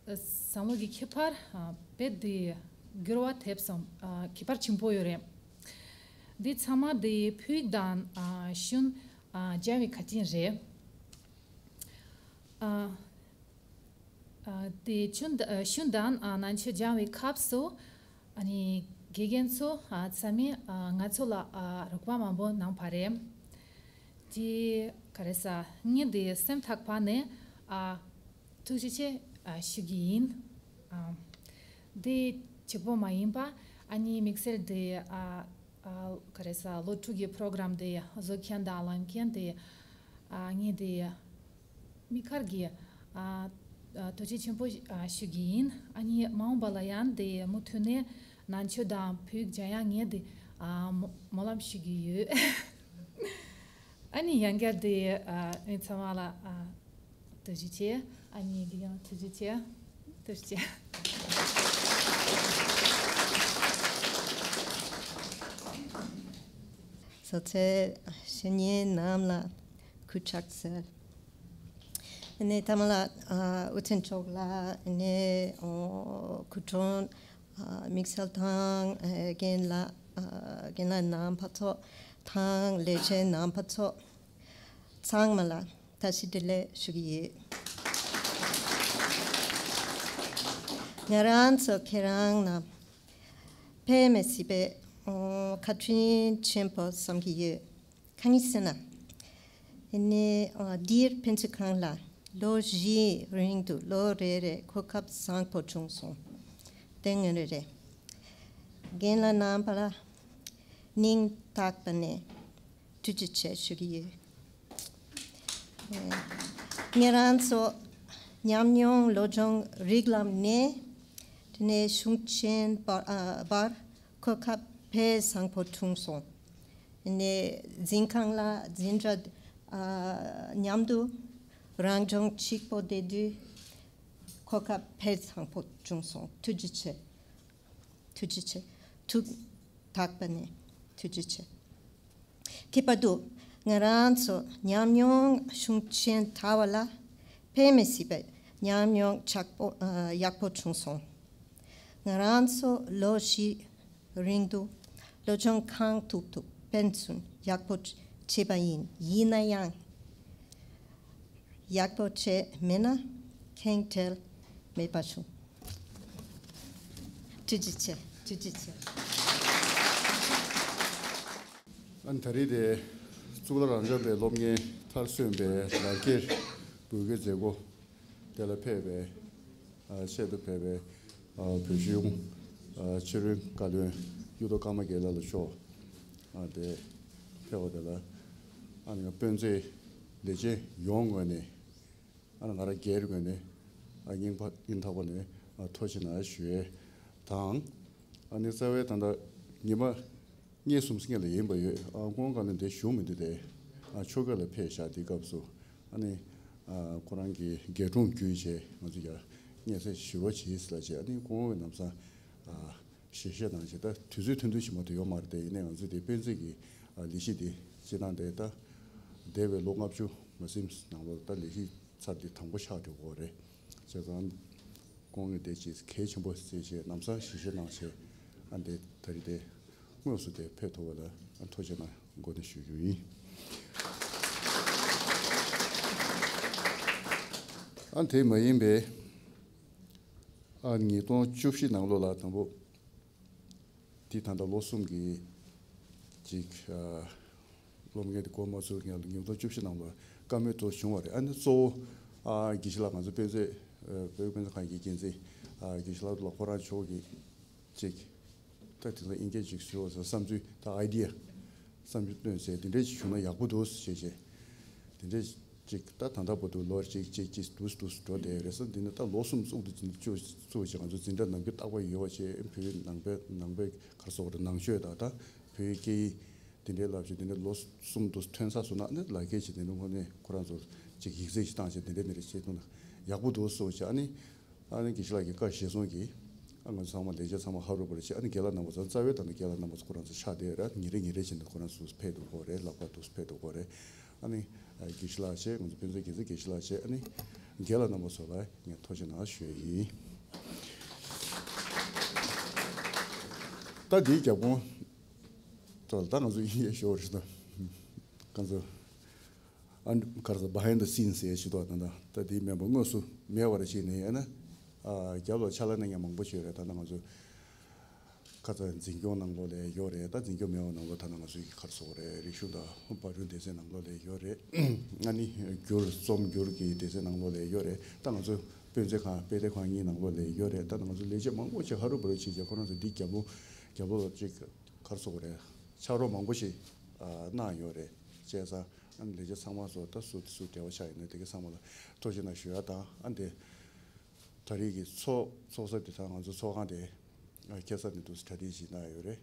བསམ་བློ་གི་ཁྱད་པར་ཨ་རྦད་དེ་འགྱུར་བ་ཐེབས་སོང་། ཨ་ཁྱད་པར་ཆེན་པོ་ཡོད་རེད། འདི་ཚང་མ་དེ་བོད་ཡིག་དང་ཨ་གཞུང་ཨ་སྦྱང་བའི་ཁ་ཆེམས་རེད། ཨ། ཨ། དེ་གཞུང་ད་གཞུང་དང་ཨ་ནང་ཆོས་སྦྱང་བའི་སྐབས་སུ་ཨ་ནི་དགེ་རྒན་ཚོ་ཨ་ཚང་མས་ཨ་ང་ཚོ་ལ་ཨ་རོགས་པ་མང་པོ་གནང་བ་རེད། དེ་ག་རེ་ཟ། ངས་དེ་སེམས་ཐག་པ་ནས་ཨ་ཐུགས་རྗེ་ཆེ་ཨ་ཞུ་གི་ཡིན། ཨ། དེ་གཅིག་པོ་མ་ཡིན་པ་ཨ་ནི་དམིགས་བསལ་དེ་ཨ་ཨ་ག་རེ་ཟ། ལོ་དྲུག་གི་པོ་རོ་གྷ་རམ་དེ་བཟོ་མཁན་དང་བླངས་མཁན་དེ་ཨ་ངས་དེ་དམིགས་བཀར་གྱིས་ཨ་ཨ་ཐུགས་རྗེ་ཆེན་པོ་ཨ་ཞུ་གི་ཡིན། ཨ་ནི་མ་འོངས་པ་ལ་ཡང་དེ་མུ་མཐུད་ནས་ནང་ཆོས་དང་བོད་ཡིག་སྦྱང་ཡག་ངས་དེ་ཨ་སྨོན་ལམ་ཞུ་གི་ཡོད། ཨ་ནི་ཡང་བསྐྱར་དེ་ཨ་མི་ཚང་མ་ལ་ཨ་ཐུགས་རྗེ་ཆེ། ཨ་ནི་དགེ་རྒན་ཐུགས་རྗེ་ཆེ། ཐུགས་རྗེ་ཆེ། ས་ཆའི་བཤེས་གཉེན་རྣམས་ལ་སྐུ་ཕྱག་འཚལ། ཨ་ནི་ཐ་མ་ལ་ཨ་ཨུ་ཆེན་མཆོག་ལ། ཨ་ནི་ཨོ་སྐུ་མགྲོན་ཨ་དམིགས་བསལ་དང་ཨ་རྒན་ལགས་ཨ་རྒན་ལགས་རྣམ་པ་ཚོ་དང་ལས་བྱེད་རྣམ་པ་ཚོ་ཚང་མ་ལ་བཀྲ་ཤིས་བདེ་ལེགས་ཞུ་གི་ཡོད། ང་རང་ཚོ་ཁྱེད་རང་རྣམས་དཔེ་མི་སྲིད་པའི་ཨོ་བཀའ་དྲིན་ཆེན་པོ་བསམ་གྱི་ཡོད། གང་ཡིན་ཟེར་ན། ཨ་ནི་ཨ་འདིར་ཕན་ཚུན་ཁང་ལ་ལོ་བཞིའི་རིང་དུ་ལོ་རེ་རེ་གོ་སྐབས་བཟང་པོ་བྱུང་སོང་། དེ་ངོས་རེ་རེ། རྒན་ལགས་རྣམ་པ་ལ་སྙིང་ཐག་པ་ནས་ཐུགས་རྗེ་ཆེ་ཞུ་གི་ཡོད། ཨེ། ང་རང་ཚོ་ཉམས་མྱོང་བློ་སྦྱོང་རིགས་ལམ་ནས་དེ་ནས་གཞུང་ཆེན་བར་ཨ་བར་གོ་སྐབས་དཔེ་བཟང་པོ་བྱུང་སོང་། ནས་འཛིན་ཁང་ལ་འཛིན་གྲྭ་ཨ་མཉམ་དུ་རང་སྦྱོང་གཅིག་པོ་བསྡད་དུས་གོ་སྐབས་དཔེ་བཟང་པོ་བྱུང་སོང་། ཐུགས་རྗེ་ཆེ། ཐུགས་རྗེ་ཆེ། ཐུགས་ཐག་པ་ནས་ཐུགས་རྗེ་ཆེ། ཁྱད་པར་དུ་ང་རང་ཚོ་ཉམས་མྱོང་གཞུང་ཆེན་དར་བ་ལ་དཔེ་མི་སྲིད་པའི་ཉམས་མྱོང་ཆག་པོ་ཨ་ཡག་པོ་བྱུང་སོང་། ང་རང་ཚོ་ལོ་བཞི་རིང་དུ་སློབ་སྦྱོང་གང་ཐུབ་ཐུབ་ཕན་ཚུན་ཡག་པོ་བྱས་པ་ཡིན། ཡིན་ན་ཡང་ཡག་པོ་བྱས་མེད་ན་ཁེངས་དྲེགས་མེད་པ་བྱུང་། ཐུགས་རྗེ་ཆེ། ཐུགས་རྗེ་ཆེ། ཨ་ནི་ད་རེས་དེ་གཙུག་ལག་རབ་འབྱམས་པའི་སློབ་གཉེར་མཐར་སོན་པའི་ལག་འཁྱེར་འབུལ་གྱི་མཛད་སྒོ་དེ་ལ་ཕེབས་པའི་ཨ་ཆེད་དུ་ཕེབས་པའི་ཨ་བོད་གཞུང་ཨ་ཕྱི་དྲིལ་བཀའ་བློན་གཡུ་ཐོག་ཀརྨ་རྒྱལ་ལགས་ལ་མཆོག་ཨ་དེ་ཕེབས་པ་དེ་ལ་ཨ་ནི་ང་དཔོན་རིགས་ལས་བྱེད་ཡོངས་ངོས་ནས་ཨ་ནི་ང་རང་སྒེར་ངོས་ནས་ཨ་སྙིང་ཐག་སྙིང་ཐག་པ་ནས་ཨ་ཐུགས་རྗེ་གནང་ཞུ་ཡས་དང་། ཨ་ནི་རྩ་བའི་ད་ལྟ་ཉི་མ་གཉིས་གསུམ་སྔོན་ལ་ཡིན་པ་ཡོད། ཨ་ཁོང་ག་ལ་འདིར་བཞུགས་མི་འདུག་སྟེ། ཨ་ཕྱོགས་ཁག་ལ་ཕེབས་བཞག་དེ་སྐབས་སུ་ཨ་ནི་ཨ་ཁོ་རང་གི་རྒྱལ་དྲུང་བརྒྱུད་བྱས་ང་ཚོ་ཡར་སྙན་སེང་ཞུ་བ་བྱས་ཟེར་ལ་བྱས། ཨ་ནི་ཁོང་གིས་ལམ་སང་ཨ་ཞལ་བཞེས་གནང་བྱས། ད་དུས་ཚོད་ཐུང་ཐུང་ཞིག་མ་གཏོགས་ཡོད་མ་རེད་དེ། ཡིན་ནའི་ང་ཚོ་དེ་དཔོན་རིགས་ཀྱི་ཨ་ལས་གཞི་དེ་སྤྱིར་བཏང་དེ་ད་འདས་པའི་ལོ་ལྔ་བཅུ་མ་ཟིན་ནང་ལོགས་ད་ལས་གཞི་ཚར་དེ་དང་པོ་ཆགས་འགྲོ་གི་རེད། བྱས་ཙང་། གཏོང་ཡོད་དེ་ཅིག་གལ་ཆེན་པོ་བརྩིས་བྱས་ལམ་སང་ཞིབ་བཤེར་གནང་བྱས། ཨ་འདི་ད་རེས་དེ་དངོས་སུ་དེ་ཕེབས་ཐུབ་པ་ལ་ཨ་ཐུགས་རྗེ་གནང་དགོངས་དག་ཞུ་རྒྱུ་ཡིན། ཨ་དེ་མ་ཡིན་པའི་ཨ་ཉིས་སྟོང་བཅུ་བཞི་ནང་ལོགས་ལ་དང་པོ་དེ་ད་ལྟ་ལོ་གསུམ་གྱི་ཅིག་ཨ་སློབ་གཉེར་དེ་འགོ་མ་ཚུགས་སྔོན་ལ་ཉིས་སྟོང་བཅུ་བཞི་ནང་ལ་བཀའ་མོལ་དུ་བྱུང་བ་རེད། ཨ་ནི་གཙོ་བོ་ཨ་དགེ་བཤེས་ལགས་ང་ཚོ་དཔེ་མཛོད་ཨ་བོད་དཔེ་མཛོད་ཁང་གི་འགན་འཛིན་ཨ་དགེ་བཤེས་ལགས་ལ་ཁོ་རང་ཕྱོགས་ཀྱི་ཅིག་ད་དེ་ཚོ་དབྱིན་སྐད་ཅིག་ཞུ་བ་སོགས་བསམ་ཚུལ་ད་ཨའི་ཌི་ཡ་བསམ་ཚུལ་བཏོན་ཟེར་དེ་འདྲས་ཅིག་བྱུང་ན་ཡག་པོ་འདུག་ཟེར་བྱས་བྱས་དེ་འདྲས་ཅིག་ད་ད་ལྟ་བར་དུ་ལོ་གཅིག་གཅིག་གཅིག་འདུག་འདུག་འགྲོ་བསྡད་རེད་ཟེར། འདི་ནི་ད་ལོ་གསུམ་བཙུགས་དུ་བཅུག་བཅུག་བྱས་ང་ཚོ་འཛིན་གྲྭ་ནང་ཁུལ་བརྟག་པ་ཡོད་པ་བྱས་བོད་ནང་པའི་ནང་པའི་ག་རེ་ཟེར་དགོས་རེད། ནང་ཆོས་དང་ད་བོད་སྐད་ཡིག་དེ་འདྲའི་བསླབ་བྱ་དེ་འདྲའི་ལོ་གསུམ་དུ་ཐོན་ས་སོང་ན་ཨ་ནི་ལག་འཁྱེར་བྱས་དེ་འདྲ་ཁོ་ནས་ཁོ་རང་ཚོ་ཅིག་ཡིག་ཚད་ཅིག་བཏང་བྱས་དེ་འདྲ་དེ་འདྲ་བྱས་ཐུབ་ན་ཡག་པོ་འདུག་གསུངས་བྱས། ཨ་ནི་ཨ་ནི་དགེ་བཤེས་ལགས་ཀྱི་བཀའ་གཞིར་བཟུང་གིས་ཨ་ང་ཚོ་ཚང་མ་ལས་བྱེད་ཚང་མ་ཧ་རུ་བ་རུ་བྱས། ཨ་ནི་རྒན་ལགས་རྣམ་པ་ཚོ་རྩ་བའི་ཐོག་ནས་རྒན་ལགས་རྣམ་པ་ཚོ་ཁོ་རང་ཚོ་ཆགས་བསྡད་ཡོད་རེད། ཉིན་རེ་ཉིན་རེ་བྱས་ནས་ཁོ་རང་ཚོ་ཕེབས་འགྲོ་གི་རེད། ལྷག་པར་དུ་ཕེབས་འགྲོ་གི་རེད། ཨ་ནི་ཨ་དགེ་བཤེས་ལགས་བྱས། ང་ཚོ་ཕན་ཚུན་དགེ་རྩ་དགེ་བཤེས་ལགས་བྱས། ཨ་ནི་རྒན་ལགས་རྣམ་པ་ཚོ་ལ་ངས་ཐུགས་རྗེ་གནང་ཞུ་ཡས་ཡིན། ད་འདིའི་རྒྱབ་ཁུངས་ཐོག་ལ་ད་ང་ཚོ་དབྱིན་ཡས་ཞུ་བ་རེད་ད། ང་ཚོ་ཨ་ནི་ག་རེ་ཟེར་behind the scenes ཟེར་ཞིག་འདུག་ད་ད་དེའི་མེམ་བར་དངོས་སུ་མེད་པ་རེ་བྱས་ནས་ཡིན་ན་ཨ་རྒྱབ་ལ་ཕྱག་ལས་གནང་མཁན་མང་པོ་ཞིག་ཡོད་རེད། ད་ལྟ་ང་ཚོ་ཁ་ཚ་འཛིན་སྐྱོང་ནང་ལོགས་ལ་ཡོད་རེད། ད་འཛིན་སྐྱོང་མེད་པ་ནང་ལོགས་ད་ལྟ་ང་ཚོའི་ག་རེ་ཟེར་དགོས་རེད། རིག་གཞུང་དང་བར་སྐྲུན་སྡེ་ཚན་ནང་ལོགས་ལ་ཡོད་རེད། ཨ་ནི་བསྒྱུར་རྩོམ་བསྒྱུར་གྱི་སྡེ་ཚན་ནང་ལོགས་ལ་ཡོད་རེད། ད་ང་ཚོ་དཔེ་མཛོད་ཁང་དཔེ་དེབ་ཁང་གཉིས་ནང་ལོགས་ལ་ཡོད་རེད། ད་ང་ཚོ་ལས་བྱེད་མང་པོ་ཞིག་ཧ་རུ་བ་རུ་བྱས་བྱས་ཁོ་རང་ཚོ་འདི་རྒྱབ་ལོགས་རྒྱབ་ལོགས་ལ་ཅིག་ག་རེ་ཟེར་དགོས་རེད། ཕྱག་རོགས་མང་པོ་ཞིག་ཨ་གནང་ཡོད་རེད། བྱས་ཙང་ཨ་ནི་ལས་བྱེད་ཚང་མ་ཚོ་ད་སུ་སུ་འབྲེལ་བ་ཆགས་ཡོད་ན་དེ་ག་ཚང་མ་ལ་ཐུགས་རྗེ་གནང་ཞུ་ཡ་དང་། ཨ་འདི་ད་རེས་ཀྱི་ཚོགས་ཚོགས་ས་དེ་ད་ང་ཚོ་ཚོགས་ཁང་དེ་ཨ་ཁ་སང་ནས་འདུག་སེ་གྲ་སྒྲིག་ཞིག་གནང་ཡོད་རེད།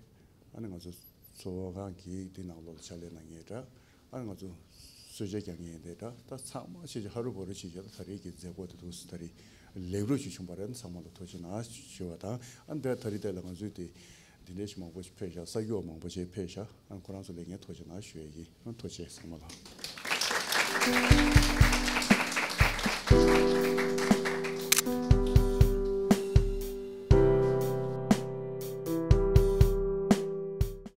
ཨ་ནི་ང་ཚོ་ཚོགས་ཁང་གི་དེ་ནང་ལོགས་ལ་ཕྱག་ལས་གནང་མཁན་འདྲ། ཨ་ནི་ང་ཚོ་གསོལ་ཇ་རྒྱག་མཁན་འདྲ། ད་ཚང་མ་ཆེ་ཆེ་ཧ་རུ་བ་རུ་བྱས་བྱས་ད་ད་རེས་ཀྱི་མཛད་སྒོ་དེ་འདུག་སེ་ད་རེས་ལེགས་གྲུབ་ཅིག་བྱུང་བ་རེད། ཚང་མ་ལ་ཐུགས་རྗེ་གནང་ཞུ་བ་དང་། ཨ་ནི་ད་ད་རེས་དེ་ལ་ང་ཚོའི་དེ་འདི་འདྲ་ཞིག་མང་པོ་ཞིག་ཕེབས་ཤག་གསར་འགྱུར་བ་མང་པོ་ཞིག་ཕེབས་ཤག་ཨ་ནི་ཁོ་རང་ཚོ་ལ་ངས་ཐུགས་རྗེ་གནང་ཞུ་ཡས་ཡིན། ཨ་ནི་ཐུགས་རྗེ་ཆེ་ཚང་མ་ལ།